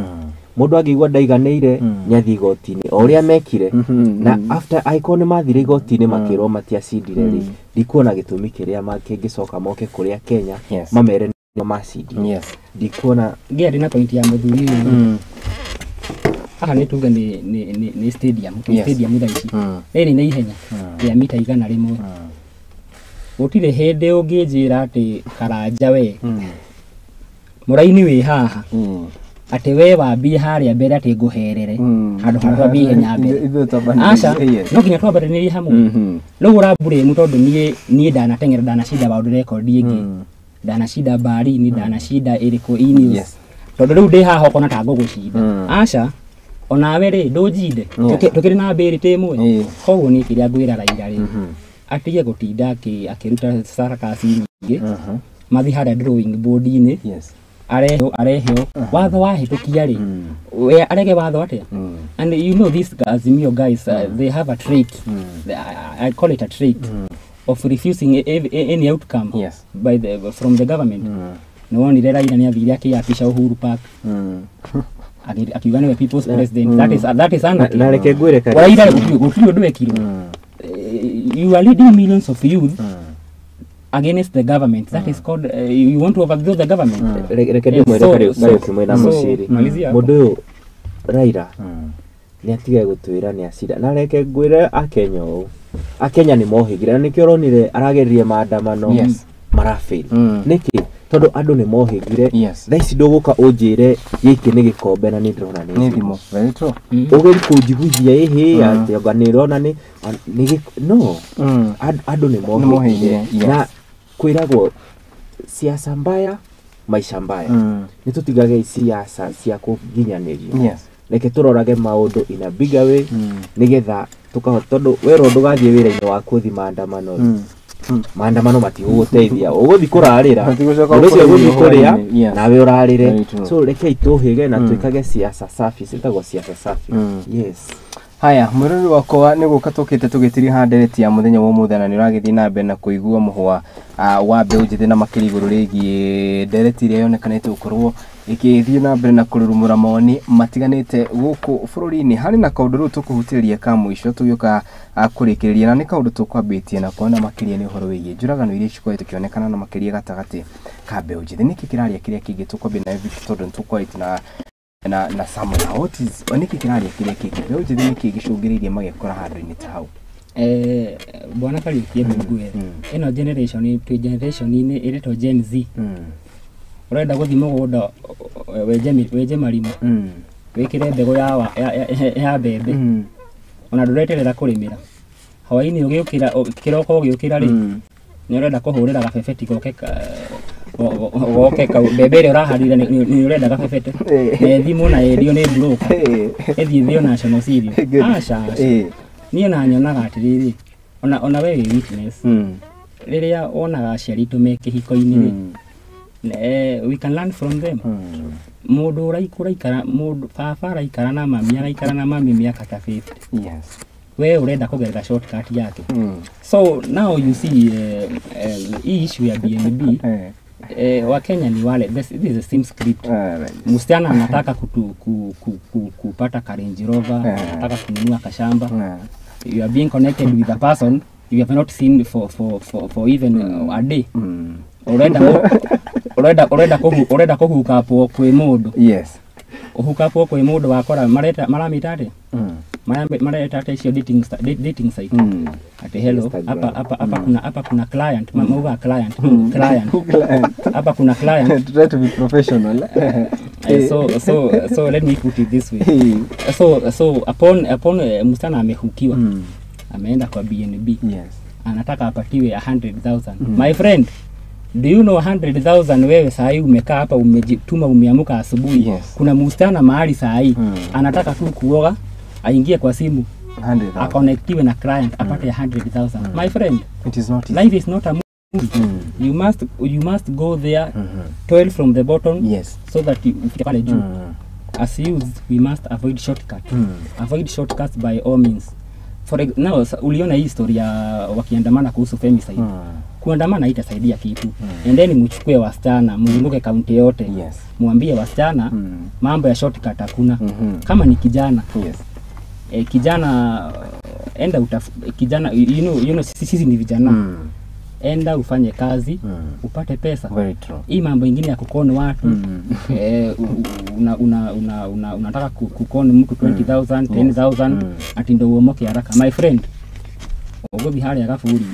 Mũndũ angĩigua ndaiganĩire nĩ athiĩ igoti-inĩ o ũrĩa mekire, na after angĩkorwo nĩ mathire igoti-inĩ makĩrwo matiacindire rĩ, ndikuona gĩtũmi kĩrĩa kĩngĩcoka moke kũrĩa Kenya mamere nĩo macindire. Yes. Ndikuona ngĩa ndĩ na point ya mũthuri ũyũ. Haha nĩ tuge nĩ stadium, stadium thaa ici rĩrĩ nĩ ihenya rĩa mita 100. Gũtirĩ hĩndĩ ũngĩnjĩra atĩ Karanja we mũraini wĩ haha atĩ we wambie harĩa mbere atĩ ngũherere handũ ha twambie ihenya mbere. Aca, no nginya twambatĩrĩrie hamwe. Rĩu ũramburĩmu tondũ niĩ ndanateng'era, ndanacinda world record ĩngĩ, ndanacinda Berlin, ndanacinda ĩrĩkũ E-News, tondũ rĩu ndĩ haha ũkona ta ngũgũcinda. Aca, onawe rĩ ndũnjinde, tũkĩrĩ na mbĩrĩ tĩ ĩmwe. Koguo niĩ kĩrĩa ngwĩra Raila rĩ, atige gũtinda akĩruta sarakasi nyingĩ, mathi harĩa drawing board-inĩ, areheo watho wahĩtũkia rĩ, we arege watho atĩa? And you know these Azimio guys, they have a trait, I call it a trait of refusing any outcome by the, from the government. Nĩ wonire Raila nĩ athire akĩapisha Uhuru Park, akiuga nĩwe people's president. That is anarchy. Na reke ngwĩre Raila gũtirĩ ũndũ ekirwo. You are leading millions of youth against the government. That is called you want to overthrow the government. Reke ndĩmwĩre Kariũki mwĩna mũciri mũndũ ũyũ Raila nĩ atige gũtwĩra nĩ acinda. Na reke ngwĩre Akenya ũũ, Akenya nĩ mohĩgire na nĩkĩo ũronire arageririe maandamano marafail. Nĩkĩ? Tondũ andũ nĩ mohĩgire. Thaa ici ndũgũka ũnjĩre gĩkĩ nĩ gĩkombe na nĩ ndĩrona nĩ thimũ. Very true. Ũgĩri kũnjiguithia ĩhĩ atĩ anga nĩ ĩrona nĩ no andũ nĩ mohĩgire. Na Kwĩragwo siasa mbaya maisha mbaya. Nĩ tũtigage siasa cia kũnginyanĩrio. Yes. Reke tũrorage maũndũ in a bigger way nĩgetha tũkahota, tondũ werwo ndũgathiĩ wĩra-inĩ waku ũthiĩ maandamano rĩ, maandamano matigũgũteithia, ũgũthiĩ kũrarĩra, Matigũcoka mũndũ ũcio ũgũthiĩ kũrĩa kũrĩa Yes. nawe ũrarĩre. Very true. So rekei tũhĩge na twĩkage siasa safi, ciĩtagwo siasa safi. Yes. Haya, mwĩrori wakwa, nĩ gũka tũkĩte tũgĩtiriha ndereti ya mũthenya wa ũmũthĩ, na nĩ ũragĩthiĩ na mbere na kũigua mũhwa wa mbeũ njĩthĩ na makĩria igũrũ rĩgiĩ ndereti ĩrĩa yonekanĩte gũkorwo ĩgĩthiĩ na mbere na kũrurumũra mawoni matiganĩte gũkũ bũrũri-inĩ. Harĩ na kaũndũ rĩu tũkũhutĩrĩria ka mũico tũgĩũka kũrĩkĩrĩria, na nĩ kaũndũ tũkwambĩtie nako, na makĩria nĩ ũhoro wĩgiĩ njũragano iria cikoretwo ikĩonekana na makĩria gatagatĩ ka mbeũ njĩthĩ. Nĩkĩ kĩraria kĩrĩa kĩngĩ? Tũkwambia na Victor, tondũ nĩ tũkwarĩtie na Samuel. What is, nĩkĩ kĩraria kĩrĩa kĩngĩ? Mbeũ njĩthĩ nĩkĩ gĩcũngĩrĩirie magekora handũ-inĩ ta hau? Bwana Kariuki, ngue ĩno generation twĩ generation-inĩ ĩretwo Gen Z. Ũrenda gũthiĩ mũgũnda wenje marima, wĩkĩre mbegũ ya mbembe, ona ndũreterera kũrĩmĩra. Hwaĩ-inĩ ũgĩũkĩra, kĩroko ũgĩũkĩra rĩ, nĩ ũrenda kũhũrĩra gabebeti goke goke kau mbembe ĩrĩa ũrahandire, nĩ ũrenda gabebete na ĩthimwo na yendio nĩ broker, ĩthiĩ thĩo national cereal. Good. Aca, aca. Niĩ ona nyonaga atĩrĩrĩ, ona we wĩ witness, rĩrĩa wonaga aciari aitũ me kĩhiko-inĩ rĩ, we can learn from them. Mũndũ ũraikara, mũndũ baba araikara na mami, araikara na mami mĩaka ta 50. We ũrenda kũgerera shortcut yake. So now you see, hii issue ya BNB, Wakenya ni wale, this is the same script. Msichana anataka kupata ka Range Rover, anataka kununua kashamba. You are being connected with a person you have not seen for even a day. Urenda kũhukapwo kwĩ mũndũ. Ũhukapwo kwĩ mũndũ wakora mareta maramĩta atĩa? Mareta atĩa icio dating site? Ati hello, Instagram. Hapa hapa kuna client, mauga client, client. Client. Hapa kuna client. Try to be professional. So let me put it this way. So upon msichana amehukiwa, ameenda kwa BNB. Anataka apatiwe 100,000. My friend, do you know 100,000, wewe saa hii umekaa hapa, umejituma, umeamuka asubuhi. Kuna msichana mahali saa hii anataka tu kuoga, aingie kwa simu, 100,000. Aconnectiwe na client, apate 100,000. My friend, It is not easy. Life is not a movie. You must go there, toil from the bottom, so that you ufike pale juu. As youth, we must avoid shortcut. Avoid shortcuts by all means. Now uliona hii story ya wakiandamana kuhusu femicide. Kuandamana itasaidia kitu? Endeni mchukue wasichana, mzunguke kaunti yote, muambie wasichana mambo ya shortcut hakuna. Kama ni kijana, kijana, enda kijana, you know, sisi ni vijana, enda ufanye kazi, upate pesa. Very true. Hii mambo ingine ya kukoni watu, unataka kukoni mtu 20,000, 10,000, ati ndo uomoke haraka, my friend, ũgũthiĩ harĩa gaburi.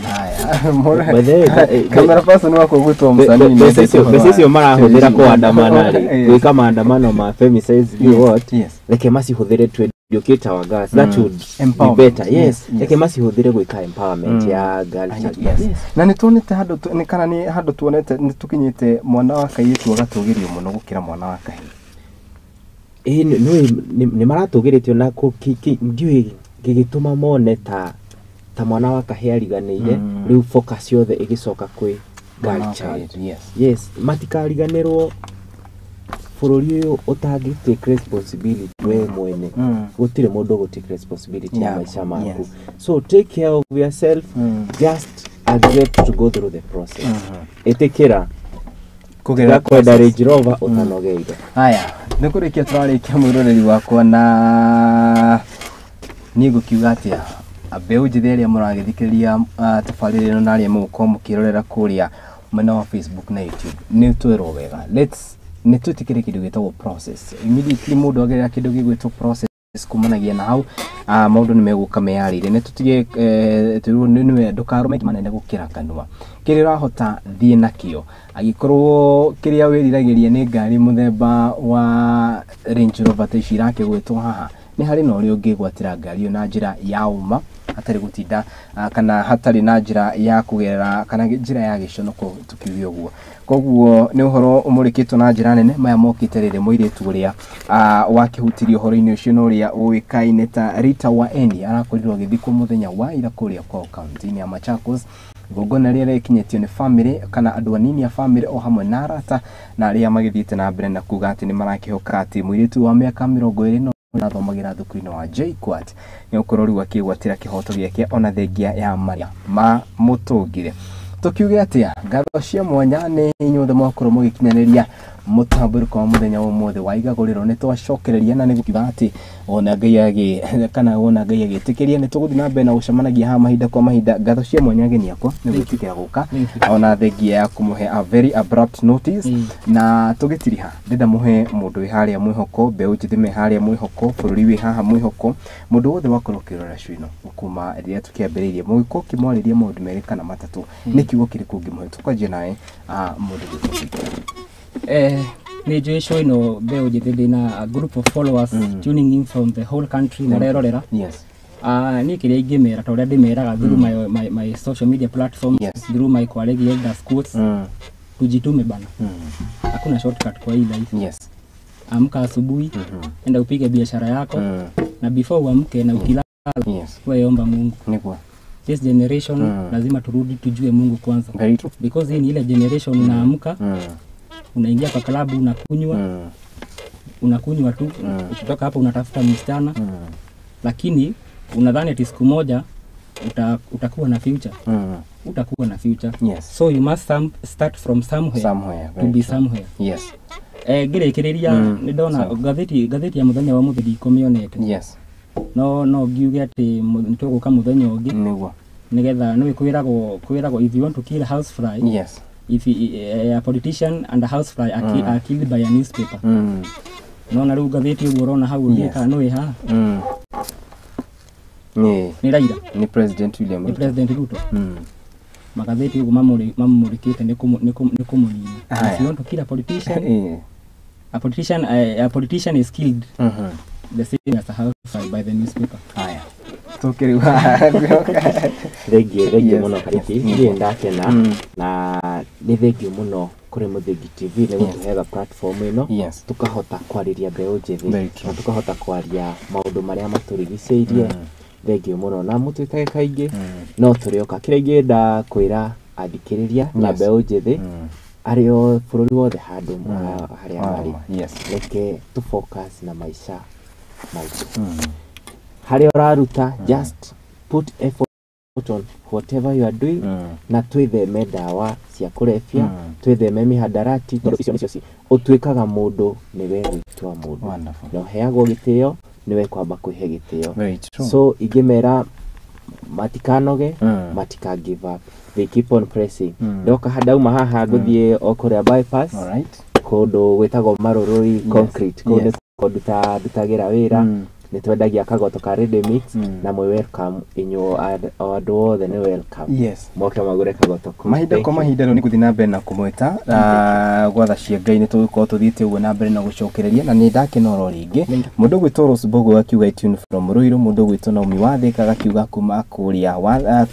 By the way, Camera person wako gwitwo msanii. Mbeca icio marahũthĩra kũandamana rĩ, gwĩka maandamano ma femicide, you what, reke macihũthĩre to educate our girls. That would be Empowerment. better. Yes, reke macihũthĩre gwĩka empowerment ya girl child. Yes. Na nĩ tuonete handũ nĩ kana nĩ handũ tuonete nĩ tũkinyĩte mwana wa kairĩtu agatũgĩrio mũno gũkĩra mwana wa kahĩĩ. Ĩĩ, nĩ maratũgĩrĩtio na ndiũĩ gĩgĩtũma mone ta mwana wa kahĩĩ ariganĩire. Rĩu focus yothe ĩgĩcoka kwĩ Mwana girl wa child. kairĩtu, yes. Yes, matikariganĩrwo bũrũri ũyũ ũtangĩ take responsibility we mwene, gũtirĩ mũndũ ũgũ take responsibility ya maica maku. So take care of yourself. Just accept to go through the process. Ĩtĩkĩra Kũgerera tiga kwenda process. Range Rover ũtanogeire. Haya, nĩ kũrĩkia tũrarĩkia, mwĩroreri wakwa, na niĩ ngũkiuga atĩa, mbeũ njĩthĩ arĩa mũragĩthikĩrĩria tabarĩra ĩno na arĩa mũgũkorwo mũkĩrorera kũrĩa mwena wa Facebook na YouTube, nĩ twerwo wega, let's nĩ twĩtĩkĩre kĩndũ gĩtagwo process. Immediately mũndũ agerera kĩndũ gĩgwĩtwo process, kumanagia na hau maũndũ nĩ megũka meyarĩire. Nĩ tũtige twĩrwo nĩwe ndũkarũme manene gũkĩra kanua. Kĩrĩa ũrahota, thiĩ nakĩo. Angĩkorwo kĩrĩa wĩriragĩria nĩ ngari mũthemba wa Range Rover ta ici irakĩgwĩtwo haha, nĩ harĩ na ũrĩa ũngĩgwatĩra ngari ĩyo na njĩra ya ũma. Hatarĩ gũtinda kana hatarĩ na njĩra ya kũgerera kana njĩra ya gĩconoko tukiuge ũguo. Koguo nĩ ũhoro ũmũrĩkĩtwo na njĩra nene maya mokĩte rĩrĩ mũirĩtu ũrĩa wakĩhutirie ũhoro-inĩ ũcio na ũrĩa ũĩkaine ta Rita Waeni arakorirwo agĩthikwo mũthenya wa ira kũrĩa kwao kaunti-inĩ ya Machakos. Igongona rĩrĩa rĩkinyĩtio nĩ famĩlĩ kana andũ anini a famĩlĩ o hamwe na arata na arĩa magĩthiĩte na mbere na kuga atĩ nĩ marakĩhoka atĩ mũirĩtu wa mĩaka 20 na athomagĩra thukuru-inĩ wa JKUAT nĩ gũkorwo rĩu akĩgwatĩra kĩhoto gĩake ona thengia ya marĩa mamũtũngire. Tukiuge atĩa, ngatho cia mwanya nĩ inyuothe mwakorwo mũgĩkinyanĩria mũtambũrĩko wa mũthenya wa ũmũthĩ wa igagũrĩro. Nĩ twacokereria na nĩgũkiuga atĩ ona Ngai agĩ kana ona Ngai agĩtĩkĩria nĩ tũgũthiĩ na mbere na gũcemanagia haha mahinda kwa mahinda. Ngatho cia mwanya ageni akwa nĩ gwĩtĩkĩra gũka ona thengia ya kũmũhe a very abrupt notice. Na tũgĩtiriha ndĩrenda mũhe mũndũ wĩ harĩa mwĩhoko, mbeũ njĩthĩ me harĩa mwĩhoko, bũrũri wĩ haha mwĩhoko, mũndũ wothe wakorwo ũkĩrora show ĩno kuma rĩrĩa tũkĩambĩrĩirie mũgĩkorwo ũkĩmwarĩria maũndũ merĩ kana matatũ, nĩ kiugo kĩrĩkũ ũngĩmũhe? Tũkwanjia nawe mũndũ gwĩtwo. Nĩ njũĩ show ĩno mbeũ njĩthĩ ndĩna a group of followers tuning in from the whole country marerorera. Niĩ kĩrĩa ingĩmera ta ũrĩa ndĩmeraga through my social media platforms, through my Kwaregi Elders quotes, tujitume bana. Hakuna shortcut kwa hii life. Amka asubuhi, enda upige biashara yako, na before uamke na ukilala, wewe omba Mungu. Nĩguo. This generation lazima turudi tujue Mungu kwanza. Very true. Because hii ni ile generation unaamka, unaingia kwa klabu unakunywa, unakunywa tu, ukitoka hapo unatafuta msichana, lakini unadhani ati siku moja utakuwa na future. Utakuwa na future. So you must start from somewhere, to be somewhere. Ngĩrĩkĩrĩria nĩ ndona ngathĩti ya mũthenya wa mũthĩ ndikũmĩonete. No ngiuge atĩ nĩ tũgũka mũthenya ũngĩ. Nĩguo. Nĩgetha nĩ kwĩragwo if you want to kill a housefly, if a politician and a housefly are killed by a newspaper. No na rĩu ngathĩti ũguo ũrona hau ũngĩ no ĩ haha. Nĩ Raila. Nĩ President William Ruto. Nĩ President Ruto. Magathĩti ũguo mamũrĩkĩte nĩ kũmũnina. If you want to kill a politician, a politician is killed the same as a housefly by the newspaper. Haya. Tũkĩrĩu haha. Thengiũ mũno Kariuki, niĩ ndakena na nĩ thengiũ mũno kũrĩ Mũthingi TV nĩ gũtũheaga platform ĩno, tukahota kwarĩria mbeũ njĩthĩ na tukahota kwaria maũndũ marĩa matũrigicĩirie. Thengiũ mũno na mũtwĩtage kaingĩ no tũrĩoka. Kĩrĩa ingĩenda kwĩra athikĩrĩria na mbeũ njĩthĩ arĩ o bũrũri wothe handũ harĩa marĩ, reke tũ focus na maica maitũ. Harĩa ũraruta, just put effort on whatever you are doing, na twĩtheme ndawa cia kũrebia, twĩtheme mĩhandarati, tondũ icio nĩcio ũtuĩkaga mũndũ nĩwe gwĩtua mũndũ, na ũheagwo gĩtĩo nĩwe kwamba kwĩhe gĩtĩo. So ingĩmera matikanoge, matika give up, they keep on pressing. Ndoka ndauma haha ngũthiĩ o kũrĩa bypass, kũndũ gwĩtagwo Marũrũri Concrete, kũu nĩkuo ndutagĩra wĩra. Nĩ twendagia kagoto ka Ready Mix, na mwĩ welcome inyuĩ andũ othe nĩ welcome. Moke magũre kagoto kau. Mahinda kwa mahinda rĩu nĩ gũthiĩ na mbere na kũmwĩta gwatha cia Ngai nĩ tũgũkorwo tũthiĩte ũguo na mbere na gũcokereria na nĩ ndakena oro rĩngĩ. Mũndũ ũgwĩtwo Rose Mbogo akiuga tune from Ruiru, mũndũ ũgwĩtwo Naomi wa Thika agakiuga kuma kũrĩa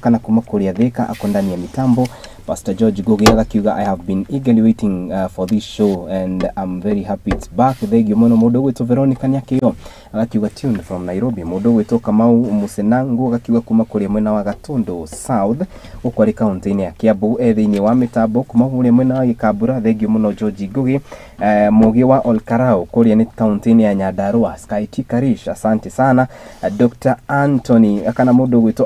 kana kuma kũrĩa Thika ako ndani ya mitambo. Pastor George Ngugi agakiuga I have been eagerly waiting for this show and I'm very happy it's back. Thank you mũno. Mũndũ ũgwĩtwo Veronica Nyakĩo agakiuga tune from Nairobi. Mũndũ ũgwĩtwo Kamau Musenangu agakiuga kuma kũrĩa mwena wa Gatundu South gũkũ arĩ kaunti-inĩ ya Kiambu e thĩinĩ wa mĩtambo kuma kũrĩa mwena wa Gĩkambura. Thank you mũno George Ngugi. Mũgĩ wa Olkarau kũrĩa nĩ kaunti-inĩ ya Nyandarua, Sky T Karish, asante sana. Dr. Anthony kana mũndũ ũgwĩtwo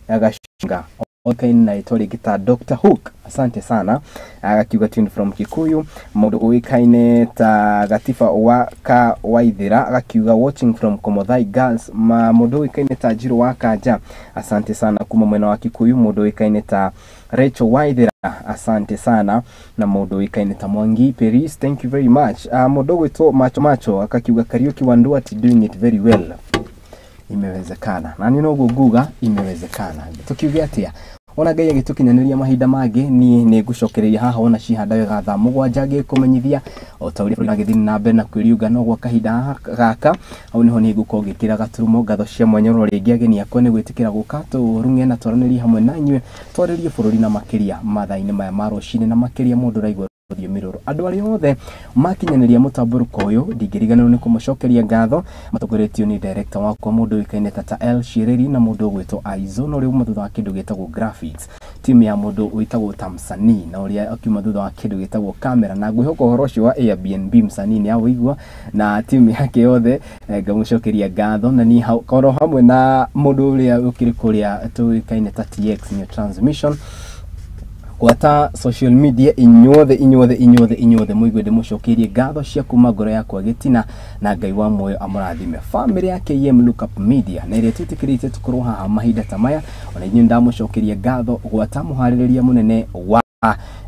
Agashinga okaine na itwa rĩngĩ ta Dr. Hook, asante sana, agakiuga tune from Kikuyu. Mũndũ ũĩkaine ta Gatiba wa Kawaithĩra agakiuga watching from Komothai Girls. Mũndũ ũĩkaine ta Njirũ wa Kanja, asante sana kuma mwena wa Kikuyu. Mũndũ ũĩkaine ta Rachel Waithĩra, asante sana. Na mũndũ ũĩkaine ta Mwangi Peris, thank you very much. Mũndũ ũgwĩtwo Macho Macho akakiuga Kariuki wa Nduati doing it very well. Imewezekana. Na nĩ noguo nguga imewezekana. Tukiuge atĩa Ona Ngai agĩtũkinyanĩria mahinda mangĩ, niĩ nĩ ngũcokereria haha ona cihanda wega thaa 7 ngĩkũmenyithia o ta ũrĩa bũrũri ũragĩthiĩ na mbere na kwĩriũnga. No gwa kahinda gaka hau nĩho niĩ ngũkorwo ngĩkĩra gaturumo. Ngatho cia mwanya oro rĩngĩ ageni akwa nĩ gwĩtĩkĩra gũka tũrung'e na twaranĩrie hamwe na inyuĩ, twarĩrie bũrũri na makĩria mathaa-inĩ maya ma rũcinĩ, na makĩria mũndũ ũraigua rũthiomi rũrũ. Andũ arĩa othe makinyanĩria mũtambũrũko ũyũ, ndingĩriganĩrwo nĩ kũmũcokeria ngatho, matongoretio nĩ director wakwa mũndũ ũĩkaine ta El Shiriri na mũndũ ũgwĩtwo Aizo, na ũrĩa uma thutha wa kĩndũ gĩtagwo graphics, timu ya mũndũ wĩtagwo Tamsanii, na ũrĩa akiuma thutha wa kĩndũ gĩtagwo kamera. Na ngwĩhoka ũhoro ũcio wa Airbnb msanii nĩ awũigua na timu yake yothe, ngamũcokeria ngatho. Na niĩ korwo hamwe na mũndũ ũrĩa ũkĩrĩ kũrĩa tũĩkaine ta TX New Transmission gwata social media, inyuothe inyuothe inyuothe inyuothe mũigue ndĩmũcokeirie ngatho cia kuma ngoro yakwa gĩtina, na Ngai wa muoyo amũrathime. Family ya KM Lookup Media na ĩrĩa twĩtĩkĩrĩte tũkorwo haha mahinda ta maya, ona inyuĩ ndamũcokeria ngatho, gwata mũharĩrĩria mũnene wa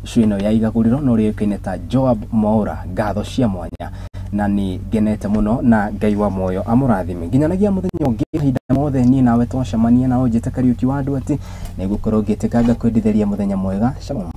show ĩno ya Igagũrĩro na ũrĩa ũĩkaine ta Joab Mwaura, ngatho cia mwanya, na nĩ ngenete mũno, na Ngai wa muoyo amũrathime nginyanagia mũthenya ũngĩ. Mahinda mothe niĩ nawe twacemania na ũnjĩte Kariũki wa andũ atĩ nĩngũkorwo ngĩtĩka ngakwendithĩria mũthenya mwega. Shalom.